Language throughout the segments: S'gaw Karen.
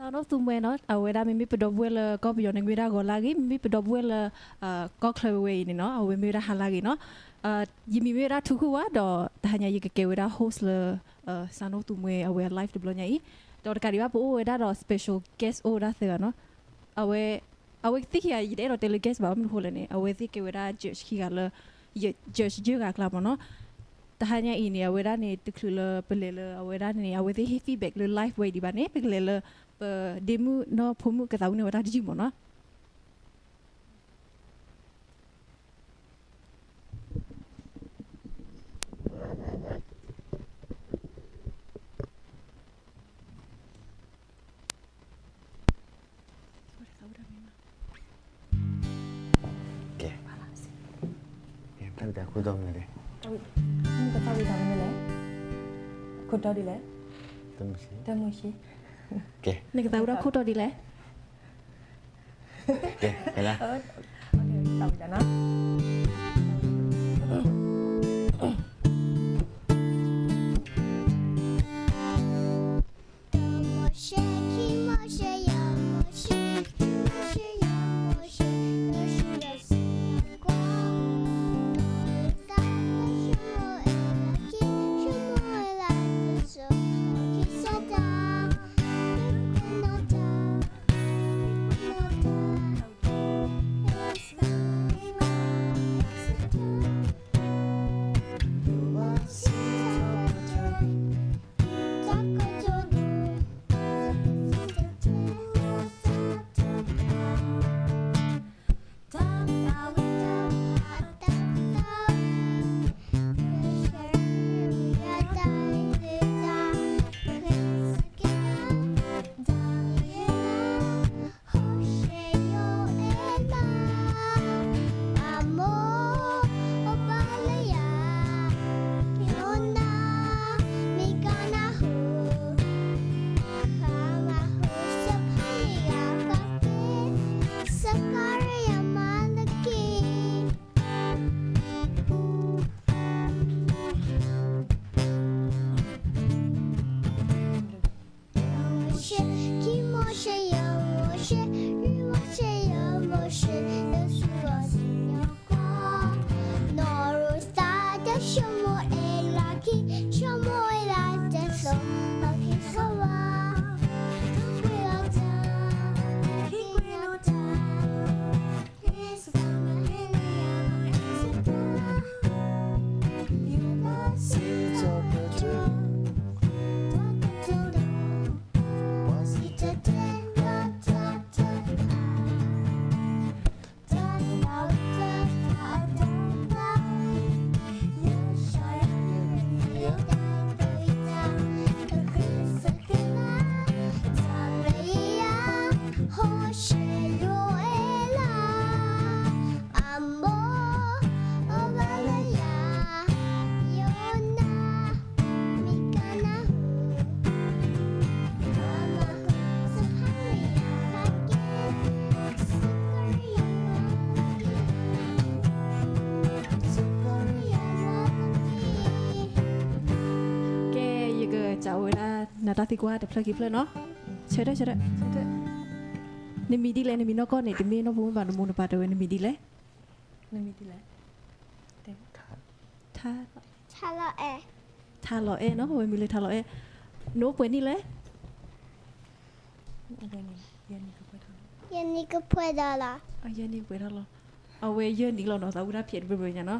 စီၤနိသူမှဲနီၤ အဝဲဒၣ်မ့မ့ၢ်ပဒီပုၢ်ဝဲၢ်လၢကီၢ်ပယီၤန့ၣ် မ့ၢ်ဝဲဒၣ်ဂီၤလၢအဂ့ၤ, မ့မ့ၢ်ပဒီပုၢ်ဝဲၢ်လၢ ကီၢ်ချၢဝဲအံၤန့ၣ်နီၤ အဝဲမ့ၢ်ဝဲဒၣ်ဟါလၢအဂ့ၤနီၤ. ယမံၤမ့ၢ်ဝဲဒၣ်ထူခိၣ်ဝါ ဒီးတဟါညါယကကဲဝဲဒၣ် host လၢ စီၤနိသူမှဲအဝဲအ live တဘျီညါအံၤ, ဒီးတကးဒံးဘၣ်ပအိၣ်ဝဲဒၣ်ဒီး special guest အိၣ်ဝဲဒၣ်သၢဂၤနီၤ. အဝဲ အဝဲသ့ၣ်ခံဂၤ ယတအဲၣ်ဒိးတဲလၢ guest ဘၣ် ဘၣ်မနုၤဃိလဲၣ်န့ၣ် အဝဲသ့ၣ်ကဲဝဲဒၣ် judge ခံဂၤလၢ judge ယဲၢ်ဂၤအကျါမ့ၢ်နီၤ. တဟါညါအံၤန့ၣ် အဝဲဒၣ်န့ၣ် တချုးလၢပလဲၤလၢအဝဲဒၣ်န့ၣ် အဝဲသ့ၣ်ဟ့ၣ် feedback လၢ live ဝဲအံၤဒံးဘၣ်န့ၣ် ပကလဲၤလၢ ပဒ့မုၣ်နီၢ်ဖိမုၣ်ကသးဝံၣ်န့ၢ်ဝဲတၢ်တယုၢ်မ့ၢ်နီၤ. ကဲ တၢ်ဝံၣ်တၢ်ခိၣ်တီမနုၤလဲၣ်, နကသးဝံၣ်တၢ်မနုၤလဲၣ်, ခိၣ်တီဒ်လဲၣ်, တၢ်မုၢ်ဆံ, တၢ်မုၢ်ဆံ, နကသးဝံၣ်တၢ်ခိၣ်တီဒ်လဲၣ်. ကဲ ကဲလၢ သးဝံၣ်တၢ်နီၤ. ကဲ ယကစံးဝဲဒၣ် နတၢ်သံကွၢ်တဖျၢၣ်ခံဖျၢၣ်နီၤ. ဆၢထၢၣ် ဆၢထၢၣ် ဆၢထၢၣ်. နမံၤဒ်လဲၣ်, နမံၤနီၢ်ကီၢ်န့ၣ် တမ့ၢ်နီၢ်ဖိမ့ၢ်ဘၣ် နမိၢ်နပၢ်တဲဝဲ နမံၤဒ်လဲၣ်. နမံၤဒ်လဲၣ်. ထါ, ထါလီၤအဲၣ်, ထါလီၤအဲၣ်နီၤ, ဝဲမံၤလၢထါလီၤအဲၣ်. နအိၣ်ပှဲၤနံၣ်လဲၣ်. ယဲၢ်နံၣ်ကပှဲၤထီၣ်လီၤ. ယဲၢ်နံၣ်ကပှဲၤထီၣ်လီၤ. အဝဲယဲၢ်နံၣ်လီၤနီၤ, သးဝံၣ်တၢ်ဖျဲးတဘျီဘျီညါနီၤ.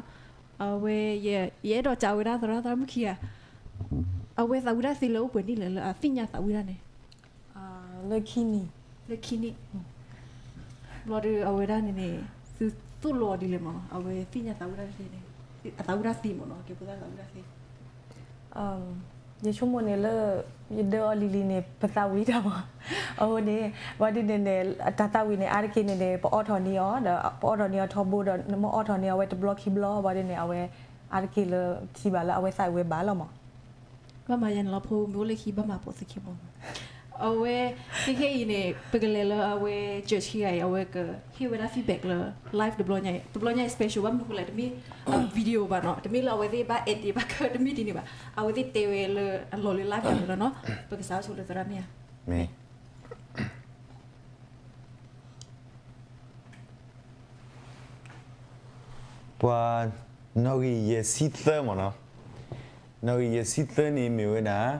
အဝဲ ယ ယအဲၣ်ဒိးစံးဝဲဒၣ်သရၣ်သရၣ်မုၣ်ခံဂၤ, အဝဲသးဝံၣ်တၢ်သ့လၢအိၣ်ပှဲၤနံၣ်လဲၣ် လၢအသ့ၣ်ညါသးဝံၣ်တၢ်န့ၣ်. လၢခံနံၣ်, လၢခံနံၣ်. ဘျီဒီးအဝဲဒၣ်န့ၣ်န့ၣ် သုသိၣ်လိအီၤဒ်လဲၣ်မးနီၤ, အဝဲသ့ၣ်ညါသးဝံၣ်တၢ်န့ၣ်, အသးဝံၣ်တၢ်သ့မးနီၤ, ကဲဖိသၣ်သးဝံၣ်တၢ်သ့. ယဆိကမိၣ်န့ၣ်လၢ ယဒၢအီၤလံၤလံၤန့ၣ် ပသးဝံၣ်တၢ်မး. အဃိန့ၣ် ဘၣ်ဒ်န့ၣ်န့ၣ် တၢ်သးဝံၣ်န့ၣ် အါတက့ၢ်န့ၣ်န့ၣ် ပအိးထီၣ်န့ၢ်အီၤ ဒီးပအိးထီၣ်န့ၢ်အီၤထီဘိဒီး နမ့ၢ်အိးထီၣ်န့ၢ်အီၤဝဲတဘျီခံဘျီ ဘၣ်ဒ်န့ၣ် အဝဲ အါတက့ၢ်လၢထံၣ်ဘၣ်လၢအဝဲသးဝံၣ်ဝဲဘၣ်လီၤမး. ဘၣ်မၤယဲန့ၣ်လီၤ ဖိမ့ၢ်အိၣ်လၢခံ ဘၣ်မၤပိာ်သုခံမး. အဝဲ ခဲခဲအံၤန့ၣ် ပကလဲၤလၢအဝဲ judge ခံဂၤအံၤ အဝဲကဟ့ၣ်ဝဲဒၣ် feedback လၢ live တဘျီညါအံၤ, တဘျီညါအံၤ special ဘၣ်မနုၤအဃိလဲၣ်, တမ့ၢ် video ဘၣ်နီၤ, တမ့ၢ်လၢအဝဲသ့ၣ်ဘၣ် edit ဘၣ်ကတမံၤဒ်န့ၣ်ဘၣ်, အဝဲသ့ၣ်တဲဝဲလၢအလီၢ်လၢ live တဂၤလီၤနီၤ. ပကစးထီၣ်ဆိလၢသရၣ်မ့ၢ်ဧါ. မ့ၢ် ပှၤနီၣ်ဂံၢ်ယဲၢ်ဆံသၢမ့ၢ်နီၤ, နီၣ်ဂံၢ်ယဲၢ်ဆံသၢန့ၣ်မ့ၢ်ဝဲဒၣ်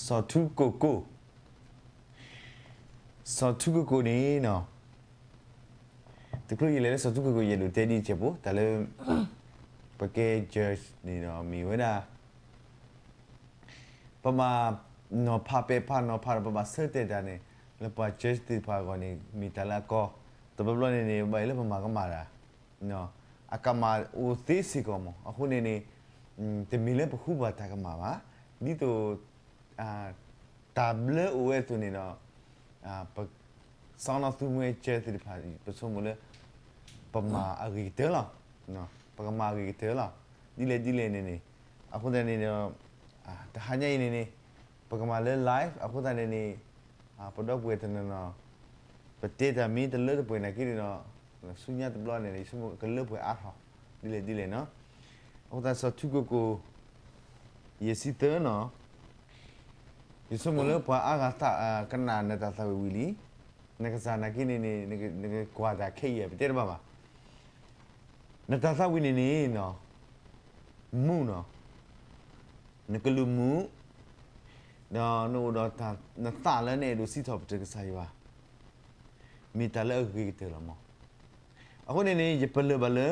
စီၤထူကိၢ်ကိၢ်, စီၤထူကိၢ်ကိၢ်န့ၣ်နီၤ, တချုးယလဲၤလၢစီၤထူကိၢ်ကိၢ် ယအဲၣ်ဒိးတဲဒ်အံၤစဲးဖိ တၢ်လၢ ပကဲ judge န့ၣ်ဒီးမ့ၢ်ဝဲဒၣ် ပဘၣ်နီၤဖးပဲာ်ဖးနီၤဖးဒီး ပဘၣ်ဆၢတဲာ်တၢ်န့ၣ် လၢပှၤ judge သ့ၣ်တဖၣ်အဂီၢ်န့ၣ် မ့ၢ်တၢ်လၢအကီ, တဘျီဘျီန့ၣ်န့ၣ် ဘၣ်အၢၣ်လၢပမၤကမၣ်တၢ်, အကမၣ်အိၣ်သ့စ့ၢ်ကီးမ့ၢ် အဃိန့ၣ်န့ၣ် တမ့ၢ်လၢပဃုပှၤတၢ်ကမၣ်ဘၣ်, ဒ်သိး တၢ်ဘျၢအိၣ်ဝဲအသိးန့ၣ်ဒီး ပ စီၤနီၢ်သူမှဲ judge သ့ၣ်တဖၣ် ပဆိကမိၣ်လၢ ပမၤအဂ့ၤကတၢၢ်လီၤ, ပကမၤအဂ့ၤကတၢၢ်လီၤ, ဒ်လဲၣ်ဒ်လဲၣ်န့ၣ်န့ၣ်, အဃိသတးန့ၣ်ဒီး တဟါညါအံၤန့ၣ်န့ၣ် ပကမၤလၢ live အဃိသတးန့ၣ်န့ၣ် ပဒီပုၢ်ဝဲၢ်တနီၤနီၤ ပတဲတၢ်မ့ၢ်တလၢတပှဲၤနာ်က့န့ၣ်ဒီး ဆူညါတဘျီန့ၣ် ယဆိကမိၣ်ကလၢပှဲၤအါထီၣ် ဒ်လဲၣ်ဒ်လဲၣ်နီၤ, အဃိသတးစီၤထူကိၢ်ကိၢ် ယဲၢ်ဆံသၢနီၤ, ယဆိကမိၣ်လၢပှၤအါဂၤသး ကနၣ်နတၢ်သးဝံၣ်ဝံၤလံ, နကစၢ်နာ်က့န့ၣ်န့ၣ် နကကွၢ်တၢ်ခဲအံၤ ပတဲတဘၣ်ဘၣ်, နတၢ်သးဝံၣ်န့ၣ်န့ၣ် မူနီၤ, နကလုၢ်မူ, ဒီးနအိၣ်ဒီးနသးလၢနအဲၣ်ဒိးစံးထီၣ်ပတြၢၤကစၢ်ယွၤ, မ့ၢ်တၢ်လၢအဂ့ၤကတၢၢ်လီၤမး, အဃိန့ၣ်န့ၣ် ယပလၢၢ်ဘၣ်လၢ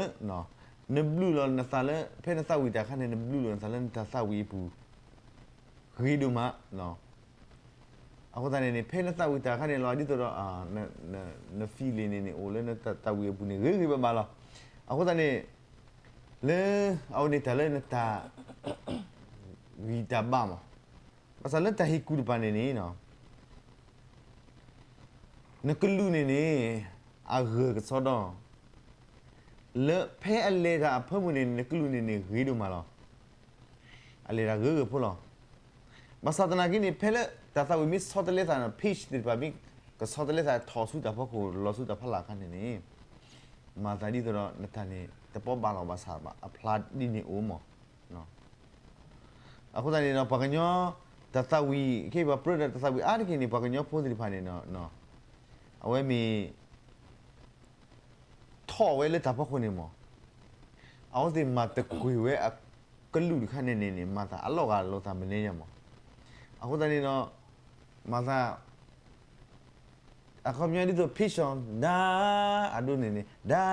နဘျုးလီၤနသးလၢ ဖဲနသးဝံၣ်တၢ်အခါန့ၣ် နဘျုးလီၤနသးလၢနတၢ်သးဝံၣ်အပူၤ ဂ့ၤဒိၣ်မး, အဃိသတးန့ၣ်န့ၣ် ဖဲနသးဝံၣ်တၢ်အခါန့ၣ်လီၤ ဒ်သိးဒီး န feeling န့ၣ်န့ၣ် အိၣ်လၢနသးဝံၣ်အပူၤန့ၣ် ဂ့ၤဂ့ၤဘၣ်ဘၣ်လီၤ, အဃိသတးန့ၣ် လၢ အဝဲန့ၣ်တၢ်လၢနတၢ် ဂံၢ်တၢ်ဘါမး, ဘၣ်ဆၣ်လၢတၢ်ဟ့ၣ်ကူၣ်တဖၣ်န့ၣ်န့ၣ် နကလုၢ်န့ၣ်န့ၣ် အဂၢၢ်ကစီဒီ လၢဖဲအလဲၤတၢ်အဖၢမုၢ်န့ၣ် နကလုၢ်န့ၣ်န့ၣ် ဂ့ၤဒိၣ်မးလီၤ, အလဲၤတၢ်ဂၢၢ်ဂၢၢ်ဖိလီၤ, ဘၣ်ဆၣ်သနာ်က့န့ၣ် ဖဲလၢတၢ်သးဝံၣ်မ့ၢ်ဆီတလဲသးန့ၣ် page သ့ၣ်တဖၣ်မ့ၢ် ကဆီတလဲသးထီၣ်ဆူတၢ်ဖီခိၣ် လီၤဆူတၢ်ဖီလာ်အခါန့ၣ်န့ၣ် မၤသးဒ်သိးဒီး နတၢ်န့ၣ် တပီၢ်ဘၣ်လီၤဘၣ်ဆၣ်ဘၣ် အဖျါဒ်န့ၣ်အိၣ်မး အဃိသတးန့ၣ်ဒီး ပှၤကညီ တၢ်သးဝံၣ် ခဲအံၤပှၤပြၢဒီးတၢ်သးဝံၣ်အါတက့ၢ်န့ၣ် ပှၤကညီဖိသ့ၣ်တဖၣ်န့ၣ် အဝဲမ့ၢ် ထီၣ်ဝဲလၢတၢ်ဖီခိၣ်န့ၣ်မး, အဝဲသ့ၣ်မၤတကွံာ်ဝဲအကလုၢ်တခါန့ၣ်န့ၣ်န့ၣ် မၤသးအလီၢ်ဂၤလိာ်သးမနုၤညါမး, အဃိသတးန့ၣ်ဒီး မၤသး အခီပညီဒ်သိး ဖ့ၡီ ဒါ အဒိန့ၣ်န့ၣ် ဒါ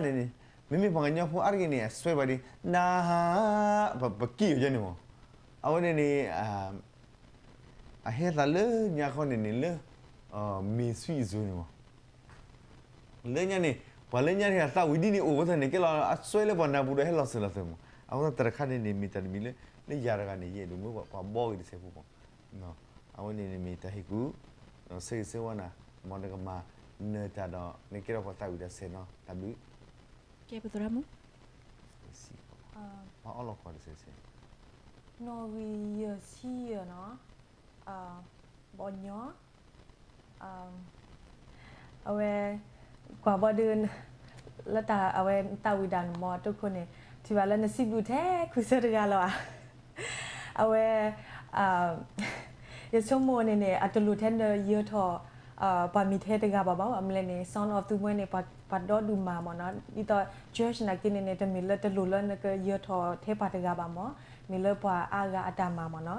န့ၣ်န့ၣ် မ့မ့ၢ်ပှၤကညီဖိအါတက့ၢ်န့ၣ် အစွဲဘၣ်ဒ် ဒါ ပကံၣ်အီၤယဲန့ၣ်မး, အဝဲန့ၣ်န့ၣ် အဟဲသးလၢညါခီန့ၣ်န့ၣ်လၢ မ့ၢ်ဆံအစိၤန့ၣ်မး, လၢညါန့ၣ် ပှၤလၢညါန့ၣ် အသးဝံၣ်ဒ်န့ၣ်အိၣ်ဝဲသတးန့ၣ် ကဲလီၤအစွဲလၢပှၤနၢ်ပူၤဒီးဟဲလီၤစၢၤလီၤသွဲၣ်မး, အဃိသတးတခါန့ၣ်န့ၣ် မ့ၢ်တၢ်တမံၤလၢ လၢယၤတဂၤန့ၣ် ယအဲၣ်ဒိးမၢပှၤဘီဂ့ၤတစဲးဖိမး အဝဲန့ၣ်န့ၣ်မ့ၢ်တၢ်ဟ့ၣ်ကူၣ် ဆၢဂ့ၤဆၢဝါနၤ မ်နကမၤနၢၤတၢ်ဒီး နကဲထီၣ်ပှၤသးဝံၣ်တၢ်ဆဲးနီၤ တၢ်ဘျုး ကဲပသရၣ်မုၣ် ပှၤအီၣ်လီၤကွၢ်တစဲးစဲး နီၣ်ဂံၢ်ယဲၢ်ဆံယဲၢ်နီၤ ဘီညီ အဝဲ ကွၢ်ဘီဒုး လၢတၢ်အဝဲ နသးဝံၣ်တၢ်န့ၣ် မ်တခိၣ်န့ၣ် ထံၣ်ဘၣ်လၢနစံးဘျုးထဲခွံဆၢတဂၤလီၤဧါ. အဝဲ ယဆိကမိၣ်န့ၣ်န့ၣ် အတလိၣ်ထဲနယၢၤထီၣ် ပှၤမံၤထဲတဂၤဘၣ်ဘၣ် ဘၣ်မနုၤလဲၣ်န့ၣ် စီၤနီၢ်သူမှဲန့ၣ် ပှၤဒီဒူၣ်မးမ့ၢ်နီၤ ဒ်သိး judge နာ်က့န့ၣ်န့ၣ် တမ့ၢ်လၢတလိၣ်လၢနကယၢၤထီၣ်ထဲပှၤတဂၤဘၣ်မ့ၢ် မ့ၢ်လၢပှၤအါဂၤအတၢ်မၤမ့ၢ်နီၤ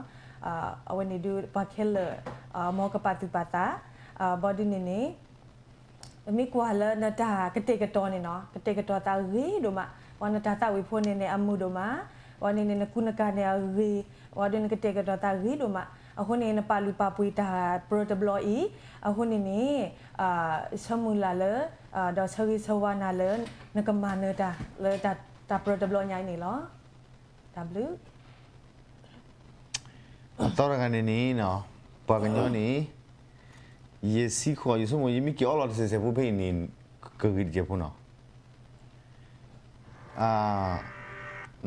အဝဲန့ၣ်ဒုး ပှၤခဲလၢာ် မ်ကပာ်သူၣ်ပာ်သး ဘီဒုးန့ၣ်န့ၣ် မ့ၢ်ကွၢ်လၢနတၢ်ကတဲာ်ကတီၤန့ၣ်နီၤ ကတဲာ်ကတီၤသးဂ့ၤဒိၣ်မး ပှၤနတၢ်သးဝံၣ်ဖိန့ၣ်န့ၣ် အမုာ်ဒိၣ်မး ဝဲန့ၣ်န့ၣ် နကူနကၤန့ၣ်အဂ့ၤ ဝဲဒုးနကတဲာ်ကတီၤသးဂ့ၤဒိၣ်မး အဃိန့ၣ် နပာ်လုၢ်ပာ်ပှ့ၤတၢ်ပြၢတဘျီအံၤ အဃိန့ၣ်န့ၣ် ဆၢမုၢ်လၢ်လၢ ဒီးဆၢဂ့ၤဆၢဝါနၤလၢ နကမၤနၢၤတၢ်လၢတၢ်ပြၢတဘျီညါအံၤန့ၣ်လီၤ. တၢ်ဘျုး အသီတဂၤန့ၣ်န့ၣ် ပှၤကညီန့ၣ် ယဲၢ်ဆံဃိး ယဆိကမိၣ် ယမ့ၢ်က့ၤအီၣ်လီၤတစဲးစဲးဖိဖဲအံၤန့ၣ် ကဂ့ၤတစဲးဖိနီၤ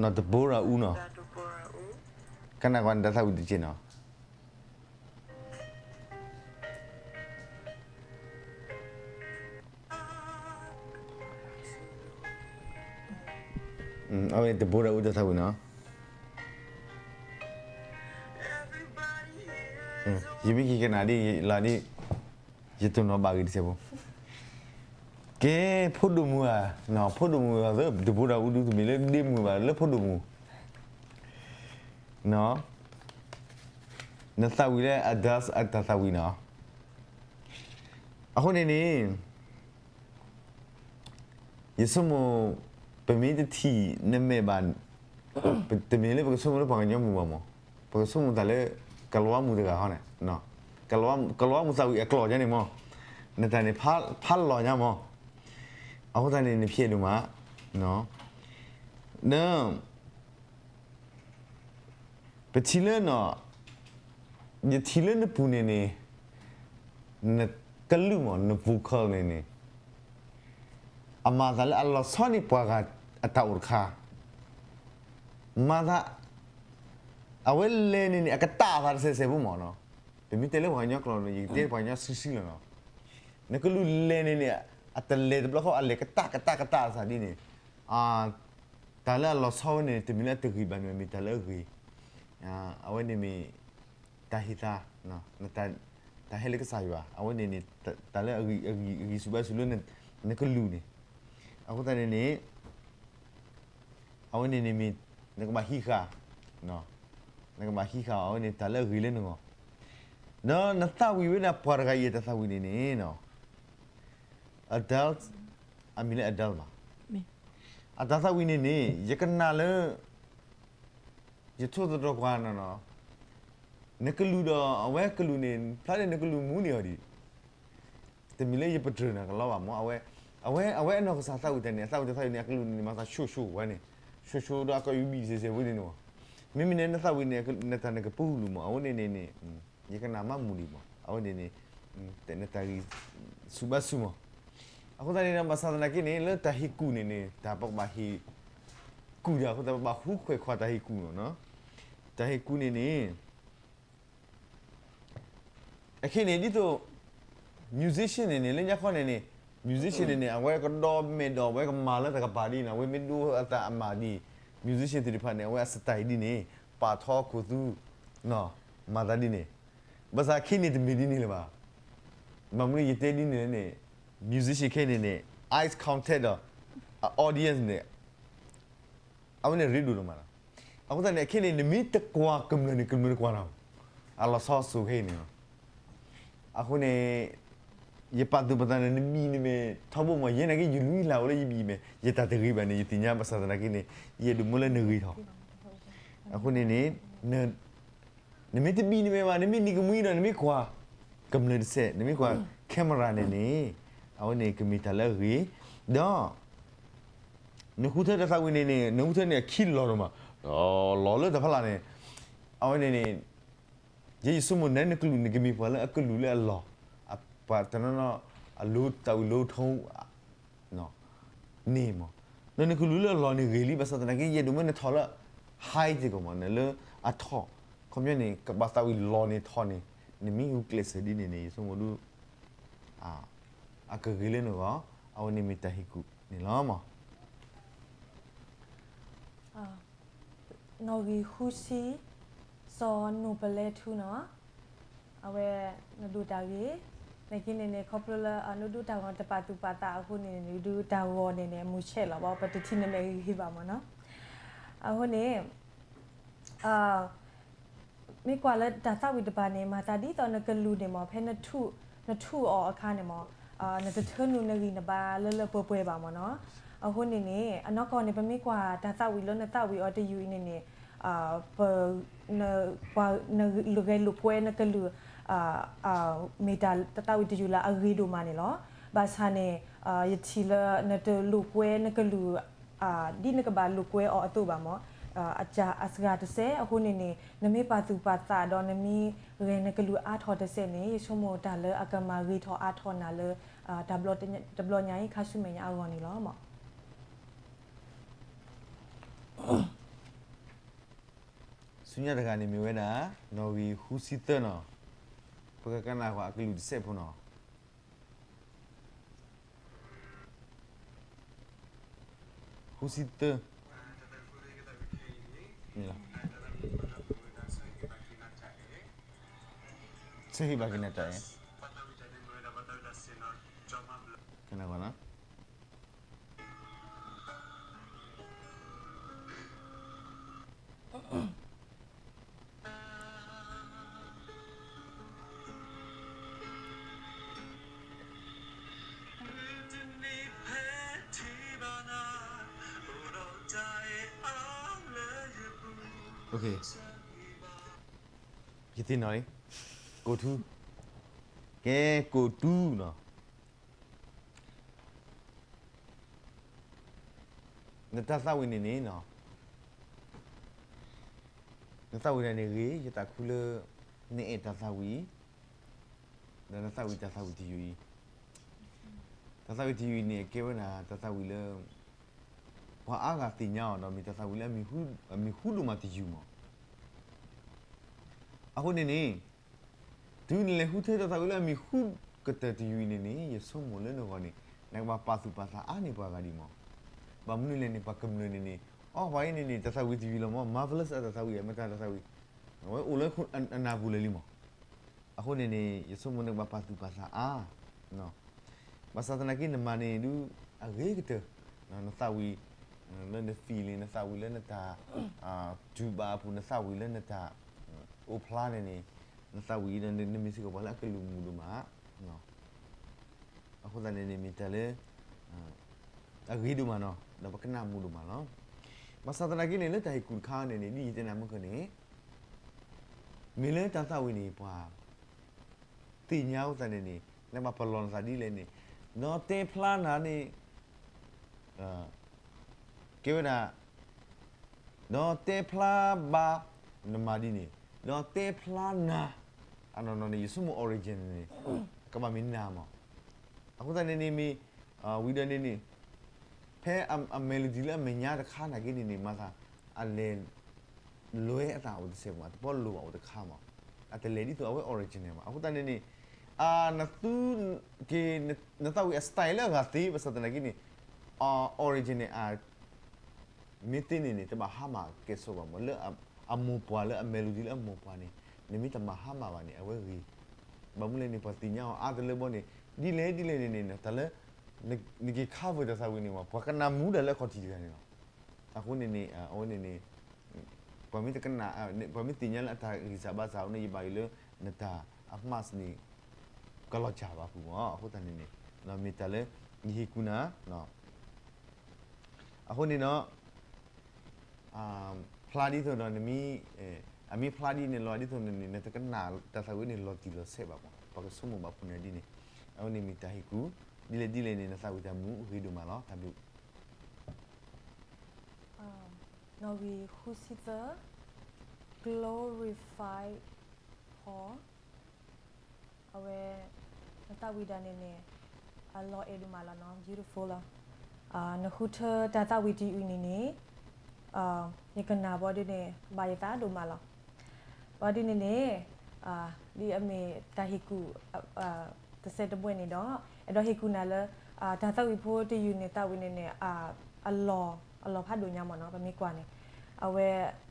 နီၢ်တဘိရၤအူနီၤ ကနၣ်ကွၢ်နတၢ်သးဝံၣ်တစဲးနီၤ အဝဲတဘိဒီးအူတၢ်သးဝံၣ်နီၤ ယမ့ၢ်က့ၤကနၣ်ဒ်လၢဒ် ယတိၢ်နီၣ်ဘၣ်ဂ့ၤတစဲးဖိ က ကဲ, ဖိဒိၣ်မုၣ်ဧါ, ဖိဒိၣ်မုၣ်ဧါ, တဘိဒီးအူဒူ တမ့ၢ်လၢဒ့မုၣ်ဘၣ်, လၢဖိဒိၣ်မုၣ်, နသးဝံၣ်လၢ adult အတၢ်သးဝံၣ်နီၤ. အဃိန့ၣ်န့ၣ် ယဆိကမိၣ် ပမ့ၢ်တထံၣ်နမဲာ်ဘၣ်, တမ့ၢ်လၢပကဆိကမိၣ်လၢပှၤကညီမုၣ်ဘၣ်မး, ပကဆိကမိၣ်သးလၢ ကလၤဝါမုၣ်တဂၤဟီန့ၣ်, ကလၤဝါမုၣ်သးဝံၣ်အကျိာ်ညါန့ၣ်မး, နတၢ်န့ၣ်ဖးလီၤညါမး, အဃိသတးန့ၣ် နဖျဲးဒိၣ်မး, ဒီး ပထံၣ်လၢ ယထံၣ်လၢနပူၤန့ၣ်န့ၣ်, နကလုၢ်မး န vocal န့ၣ်န့ၣ်, အမၤသးလၢအလီၤဆီန့ၢ်ပှၤဂၤအတၢ်အိၣ်တခါ, မၤသး, အဝဲလဲၤန့ၣ်န့ၣ် အကတၢ်သးတစဲးစဲးဖိမးနီၤ, ပမ့ၢ်တဲလၢပှၤကညီကျိာ်န့ၣ် ယကတဲပှၤကညီဆံဆံလီၤနီၤ, နကလုၢ်လဲၤန့ၣ်န့ၣ် အတလဲၤတဘျီဃီ အလဲၤကတၢ်ကတၢ်ကတၢ်အသးဒ်န့ၣ်, တၢ်လၢအလီၤဆီဝဲန့ၣ် တမ့ၢ်လၢအတဂ့ၤဘၣ်န့ၣ် မ့ၢ်တၢ်လၢအဂ့ၤ, အဝဲန့ၣ်မ့ၢ် တၢ်ဟ့ၣ်သး, တၢ်ဟဲလၢကစၢ်ယွၤ, အဝဲန့ၣ်န့ၣ် တၢ်လၢအဂံၢ်ဆူၣ်ဘါဆူၣ်လၢ နကလုၢ်န့ၣ်, အဃိသတးန့ၣ်န့ၣ် အဝဲန့ၣ်န့ၣ်မ့ၢ် နကဘၣ်ဟံးဃာ်, နကဘၣ်ဟံးဃာ်အီၤ အဝဲန့ၣ်တၢ်လၢအဂ့ၤလၢနဂီၢ်, ဒီးနသးဝံၣ်ဝဲဒၣ်ပှၤတဂၤအံၤအတၢ်သးဝံၣ်န့ၣ်န့ၣ် adult, အမံၤလၢ adult ဘၣ်, အတၢ်သးဝံၣ်န့ၣ်န့ၣ် ယကနၣ်လၢ ယထိၣ်သတြီၤကွၢ်နီၤနီၤ, နကလုၢ်ဒီး အဝဲကလုၢ်န့ၣ် ဖျါလၢနကလုၢ်မူန့ၢ်အီၤဒံး, တမ့ၢ်လၢယပတြၢၤနၤကလီဘၣ်မး, အဝဲ, အဝဲအနီၢ်ကစၢ်သးဝံၣ်တၢ်န့ၣ် အသးဝံၣ်တၢ်သးဝံၣ်န့ၣ် အကလုၢ်န့ၣ် မၤသးဆိၣ်ဆိၣ်ဝဲန့ၣ်, ဆိၣ်ဆိၣ်ဒီးအကယုၢ်ဘံၣ်စဲးစဲးဖိန့ၣ်မး, မ့မ့ၢ်န့ၣ် နသးဝံၣ်န့ၣ် နတၢ်န့ၣ်ကပူၤလူၤမး, အဝဲန့ၣ်န့ၣ်န့ၣ် ယကနၣ်မးမူဒံးမး, အဝဲန့ၣ်န့ၣ် နတၢ်ဂံၢ်ဆူၣ်ဘါဆူၣ်မး, အဃိသတးန့ၣ်ဒီး ဘၣ်ဆၣ်သနာ်က့န့ၣ် လၢတၢ်ဟ့ၣ်ကူၣ်န့ၣ်န့ၣ် တၢ်ပကဘၣ်ဟ့ၣ်ကူၣ်ဒီး အဃိသတးပဘၣ်ဟူးခွဲးခွါတၢ်ဟ့ၣ်ကူၣ်မးနီၤ, တၢ်ဟ့ၣ်ကူၣ်န့ၣ်န့ၣ် အခဲန့ၣ် ဒ်သိး musician န့ၣ်န့ၣ် လၢညါခီန့ၣ်န့ၣ် musician န့ၣ်န့ၣ် အဝဲကဒီမဲာ်ဒီး အဝဲကမၤလၢတကပၤဒ်န့ၣ် အဝဲမ့ၢ်ဒိအသးအမၤဒ် musician သ့ၣ်တဖၣ်န့ၣ် အဝဲအ style ဒ်န့ၣ် ပာ်ထီခိၣ်သူ မၤသးဒ်န့ၣ်, ဘၣ်ဆၣ်ခဲန့ၣ်တမ့ၢ်ဒ်န့ၣ်လၢၤဘၣ်. ဘၣ်မနုၤယတဲဒ်န့ၣ်လဲၣ်န့ၣ် musician ခဲန့ၣ်န့ၣ် eye contact ဒီး audience န့ၣ် အဝဲန့ၣ်ရ့ဒိၣ်ဒိၣ်မးလီၤ. အဃိသတးန့ၣ် အခဲန့ၣ် နမ့ၢ်တကွၢ်ကမျၢၢ်န့ၣ် ကမျၢၢ်တကွၢ်နၤ, အလီၤဆီဆိၣ်ခဲအံၤန့ၣ်လီၤ. အဃိန့ၣ် ယပာ်သူၣ်ပာ်သးန့ၣ် နဘံၣ်န့ၣ်မ့ၢ်ထီဘိမး ယဲနာ်က့ ယလူၤလၢ်အိၣ်လၢယဘံၣ်မ့ၢ် ယတၢ်တဂ့ၤဘၣ်န့ၣ် ယသ့ၣ်ညါဘၣ်ဆၣ်သနာ်က့န့ၣ် ယအဲၣ်ဒိးမၢလၢနဂ့ၤထီၣ်. အဃိန့ၣ်န့ၣ် နမ့ၢ်တဘံၣ်န့ၣ်မ့ၢ်ဘၣ် နမ့ၢ်နံၤကမှံဒီး နမ့ၢ်ကွၢ်ကမျၢၢ်တစဲး နမ့ၢ်ကွၢ် camera န့ၣ်န့ၣ် အဝဲန့ၣ်ကမ့ၢ်တၢ်လၢအဂ့ၤ, ဒီး နဃုထၢတၢ်သးဝံၣ်န့ၣ်န့ၣ် နဃုထၢန့ၣ်အခံလီၤဒိၣ်မး, လီၤလၢတၢ်ဖးလၢ်န့ၣ်, အဝဲန့ၣ်န့ၣ် ယဲယဆိကမိၣ်နၤနကလုၢ်န့ၣ်ကမ့ၢ်ပှၤလၢအကလုၢ်လၢအလီၢ်, ပှၤတနီၤနီၤ အလိၤတၢ်ဝံၤလိၤထိ န့ၣ်မး, ဒီးနကလုၢ်လၢအလီၢ်န့ၣ်ဂ့ၤလံ ဘၣ်ဆၣ်သနာ်က့ ယအဲၣ်ဒိးမၢနထီၣ်လၢ high စ့ၢ်ကီးမး နလၢအထီၣ်, ခီပညီန့ၣ် ကဘၣ်သးဝံၣ်လီၢ်န့ၣ်ထီၣ်န့ၣ် နမ့ၢ်ဂုာ်ကျဲးစၢးဒ်န့ၣ်န့ၣ် ယဆိကမိၣ်ဒု အကဂ့ၤလၢနဂီၢ်, အဝဲန့ၣ်မ့ၢ်တၢ်ဟ့ၣ်ကူၣ်န့ၣ်လီၤမး. နီၣ်ဂံၢ်ဃုဆံ စီၤနိၣ်ပလဲထူနီၤ, အဝဲ နဒိၣ်တၢ်ဂ့ၤ, နက့န့ၣ်န့ၣ် ခီဖျိလၢနဒိၣ်တၢ်ဂီၤတပာ်သူၣ်ပာ်သးအဃိန့ၣ် နဒိၣ်တၢ်ဂီၤန့ၣ်န့ၣ် အမုၢ်ဆဲးလီၤဘၣ် ပတထံၣ်နမဲာ်ဂ့ၤဂ့ၤဘၣ်မးနီၤ. အဃိန့ၣ် မ့ၢ်ကွၢ်လၢတၢ်သးဝံၣ်တပၤန့ၣ် မၤသးဒ်သိးနကလုၢ်န့ၣ်မး ဖဲနထူၣ်အီၤအခါန့ၣ်မး နတထၢနုာ်နဂံၢ်နဘါလၢလၢပှဲၤပှဲၤဘၣ်မးနီၤ. အဃိန့ၣ်န့ၣ် အနီၢ်ကီၢ်န့ၣ် ပမ့ၢ်ကွၢ်တၢ်သးဝံၣ်လၢနသးဝံၣ်အီၤတယုၢ်အံၤန့ၣ်န့ၣ် ပ နဂဲၤလိာ်ကွဲနကလုၢ် မ့ၢ်တၢ်သးဝံၣ်တယုၢ်လၢအဂ့ၤဒိၣ်မးန့ၣ်လီၤ. ဘၣ်ဆၣ်န့ၣ် ယထံၣ်လၢနတလိာ်ကွဲနကလုၢ် ဒ်နကဘၣ်လိာ်ကွဲအီၤအသိးဘၣ်မး, အစှၤတစဲးအဃိန့ၣ်န့ၣ် နမ့ၢ်ပာ်သူၣ်ပာ်သးဒီးနမ့ၢ်ဂဲၤနကလုၢ်အါထီၣ်တစဲးန့ၣ် ယဆိကမိၣ်တၢ်လၢအကမၤဂ့ၤထီၣ်အါထီၣ်နၤလၢ တဘျီညါအံၤခါဆူမဲာ်ညါအဂီၢ်န့ၣ်လီၤ. ဆူညါတဂၤန့ၣ်မ့ၢ်ဝဲဒၣ် နီၣ်ဂံၢ်ဃုဆံသၢနီၤ, ပကကနၣ်ကွၢ်အကလုၢ်တစဲးဖိနီၤ. ဃုဆံသၢ, ဆၢဟ့ၣ်ဘၣ်က့ၤနၤတၢ်အဲၣ်, ကနၣ်ကွၢ်နီၤ. ယသ့ၣ်နီၣ်လံ, ကိၣ်ထူ, ကဲကိၣ်ထူနီၤ, နတၢ်သးဝံၣ်န့ၣ်န့ၣ်, နသးဝံၣ်တၢ်န့ၣ်ဂ့ၤ, ယသးခုလၢ နအဲၣ်တၢ်သးဝံၣ်, ဒီးနသးဝံၣ်တၢ်သးဝံၣ်တယုၢ်အံၤ, တၢ်သးဝံၣ်တယုၢ်အံၤန့ၣ် အကဲဝဲဒၣ်တၢ်သးဝံၣ်လၢ ပှၤအါဂၤသ့ၣ်ညါအီၤဒီး မ့ၢ်တၢ်သးဝံၣ်လၢ အမံၤဟူဒိၣ်မးတယုၢ်မး. အဃိန့ၣ်န့ၣ်, တုၤနလဲၤဟူထၢတၢ်သးဝံၣ်လၢအမံၤဟူကတၢၢ်တယုၢ်အံၤန့ၣ်န့ၣ် ယဆိကမိၣ်လၢနဂီၢ်န့ၣ် နကဘၣ်ပာ်သူၣ်ပာ်သးအါန့ၢ်ပှၤဂၤဒံးမး. ဘၣ်မနုၤလဲၣ်န့ၣ် ပှၤကမျၢၢ်န့ၣ်န့ၣ် အီ ပှၤအံၤန့ၣ်န့ၣ် တၢ်သးဝံၣ်တယုၢ်လီၤမး, marvelous အတၢ်သးဝံၣ် အမတၤတၢ်သးဝံၣ်, အဝဲအိၣ်လၢအနၢ်ပူၤလၢာ်လံမး. အဃိန့ၣ်န့ၣ် ယဆိကမိၣ်နကဘၣ်ပာ်သူၣ်ပာ်သးအါ ဘၣ်ဆၣ်သနာ်က့ နမၤန့ၣ်ဒုး အဂ့ၤကတၢၢ်, နသးဝံၣ်လၢန feeling, နသးဝံၣ်လၢနတၢ် တူၢ်ဘၣ်အပူၤ, နသးဝံၣ်လၢနတၢ်အိၣ်ဖျါန့ၣ်န့ၣ်, နသးဝံၣ်ဒီးနမ့ၢ်စ့ၢ်ကီးပှၤလၢအကလုၢ်မုာ်ဒိၣ်မး, အဃိသတးန့ၣ်န့ၣ် မ့ၢ်တၢ်လၢ အဂ့ၤဒိၣ်မးနီၤ, ဒီးပကနၣ်မုာ်ဒိၣ်မးလီၤ. ဘၣ်ဆၣ်သနာ်က့န့ၣ် လၢတၢ်ဟ့ၣ်ကူၣ်တခါန့ၣ်န့ၣ် ဒ်ယတဲနၤမုၢ်ကန့ၣ် မ့ၢ်လၢတၢ်သးဝံၣ်န့ၣ် ပှၤသ့ၣ်ညါအဃိသတးန့ၣ်န့ၣ် နဘၣ်ပလီၢ်နသးဒ်လဲၣ်န့ၣ်, ဒီးတဲဖျါနၤန့ၣ် ကဲဝဲဒၣ် ဒီးတဲဖျါဘၣ်နမၤဒ်န့ၣ်, ဒီးတဲဖျါနၤ, အနီၢ်နီၢ်န့ၣ် ယဆိကမိၣ် origin န့ၣ် ကဘၣ်မ့ၢ်နၤမး. အဃိသတးန့ၣ်န့ၣ်မ့ၢ် ဝံၤဒီးန့ၣ်န့ၣ် ဖဲအ melody လၢအမဲာ်ညါတခါနာ်က့န့ၣ်န့ၣ် မၤသး အလဲၤလွဲအသးအိၣ်တစဲးမး, အတပီလိၣ်ဘၣ်အိၣ်တခါမး, အတလဲၤဒ်သိးအဝဲ original မး. အဃိသတးန့ၣ်န့ၣ် နသူ က့ၤ နသးဝံၣ်အ style လၢအဂၤသ့ ဘၣ်ဆၣ်သနာ်က့န့ၣ် original အ မ့ၢ်သ့န့ၣ်န့ၣ် တဘၣ်ဟါမၢ်ကဲဆိးဘၣ်မး, လၢအမိၢ်ပှၢ်လၢအ melody လၢအမိၢ်ပှၢ်န့ၣ် နမ့ၢ်တမၤဟါမၢ်ဘၣ်န့ၣ် အဝဲဂ့ၤ. ဘၣ်မနုၤလဲၣ်န့ၣ် ပှၤသ့ၣ်ညါအီၤအါတလၢဘီန့ၣ် ဒ်လဲၣ်ဒ်လဲၣ်န့ၣ်န့ၣ် တၢ်လၢ နက့ၤ cover တၢ်သးဝံၣ်န့ၣ်မး ပှၤကနၣ်မူဒၣ်လၢအခီၣ်ထံးတဂၤန့ၣ်လီၤ. အဃိန့ၣ်န့ၣ် အဝဲန့ၣ်န့ၣ် ပှၤမ့ၢ်တကနၣ် ပှၤမ့ၢ်သ့ၣ်ညါလၢအတၢ်ဂံၢ်စၢ်ဘါစၢ်အဃိန့ၣ် ယဘၣ်ယိၣ်လၢ နတၢ်အ mask န့ၣ် ကလီၤစၢ်ဘၣ်ပူၤမး. အဃိသတးန့ၣ်န့ၣ် မ့ၢ်တၢ်လၢ ယဟ့ၣ်ကူၣ်နၤ အဃိန့ၣ်ဒီး ဖျါဒ်သိးဒီးနမ့ၢ် အမ့ၢ်ဖျါဒ်န့ၣ်လီၤ ဒ်သိးန့ၣ် နတကနၣ်တၢ်သးဝံၣ်န့ၣ် လီၤတံၢ်လီၤဆဲးဘၣ်မး, ပှၤကဆိကမိၣ်ဘၣ်ဖုးနၤဒ်န့ၣ်. အဝဲန့ၣ်မ့ၢ်တၢ်ဟ့ၣ်ကူၣ် ဒ်လဲၣ်ဒ်လဲၣ်န့ၣ် နသးဝံၣ်တၢ်မူအဂ့ၤဒိၣ်မးလီၤ. တၢ်ဘျုး နီၣ်ဂံၢ်ဃုဆံသၢ Glorify Paul အဝဲ နသးဝံၣ်တၢ်န့ၣ်န့ၣ် အလီၤအဲၣ်ဒိၣ်မးလီၤနီၤ, beautiful လီၤ. နဃုထၢတၢ်သးဝံၣ်တယုၢ်အံၤန့ၣ်န့ၣ် ယကနၣ်ဘီဒ်န့ၣ် ဘၣ်ယသးဒိၣ်မးလီၤ. ဘီဒ်န့ၣ်န့ၣ် ဒ်အမ့ၢ်တၢ်ဟ့ၣ်ကူၣ် တစဲးတမှဲၢ်န့ၣ်ဒီး အဲၣ်ဒိးဟ့ၣ်ကူၣ်နၤလၢ တၢ်သးဝံၣ်ဖိတယုၢ်န့ၣ် သးဝံၣ်န့ၣ်န့ၣ် အလီၤ အလီၤဖးဒိၣ်ညါမးနီၤ, ပမ့ၢ်ကွၢ်န့ၣ် အဝဲ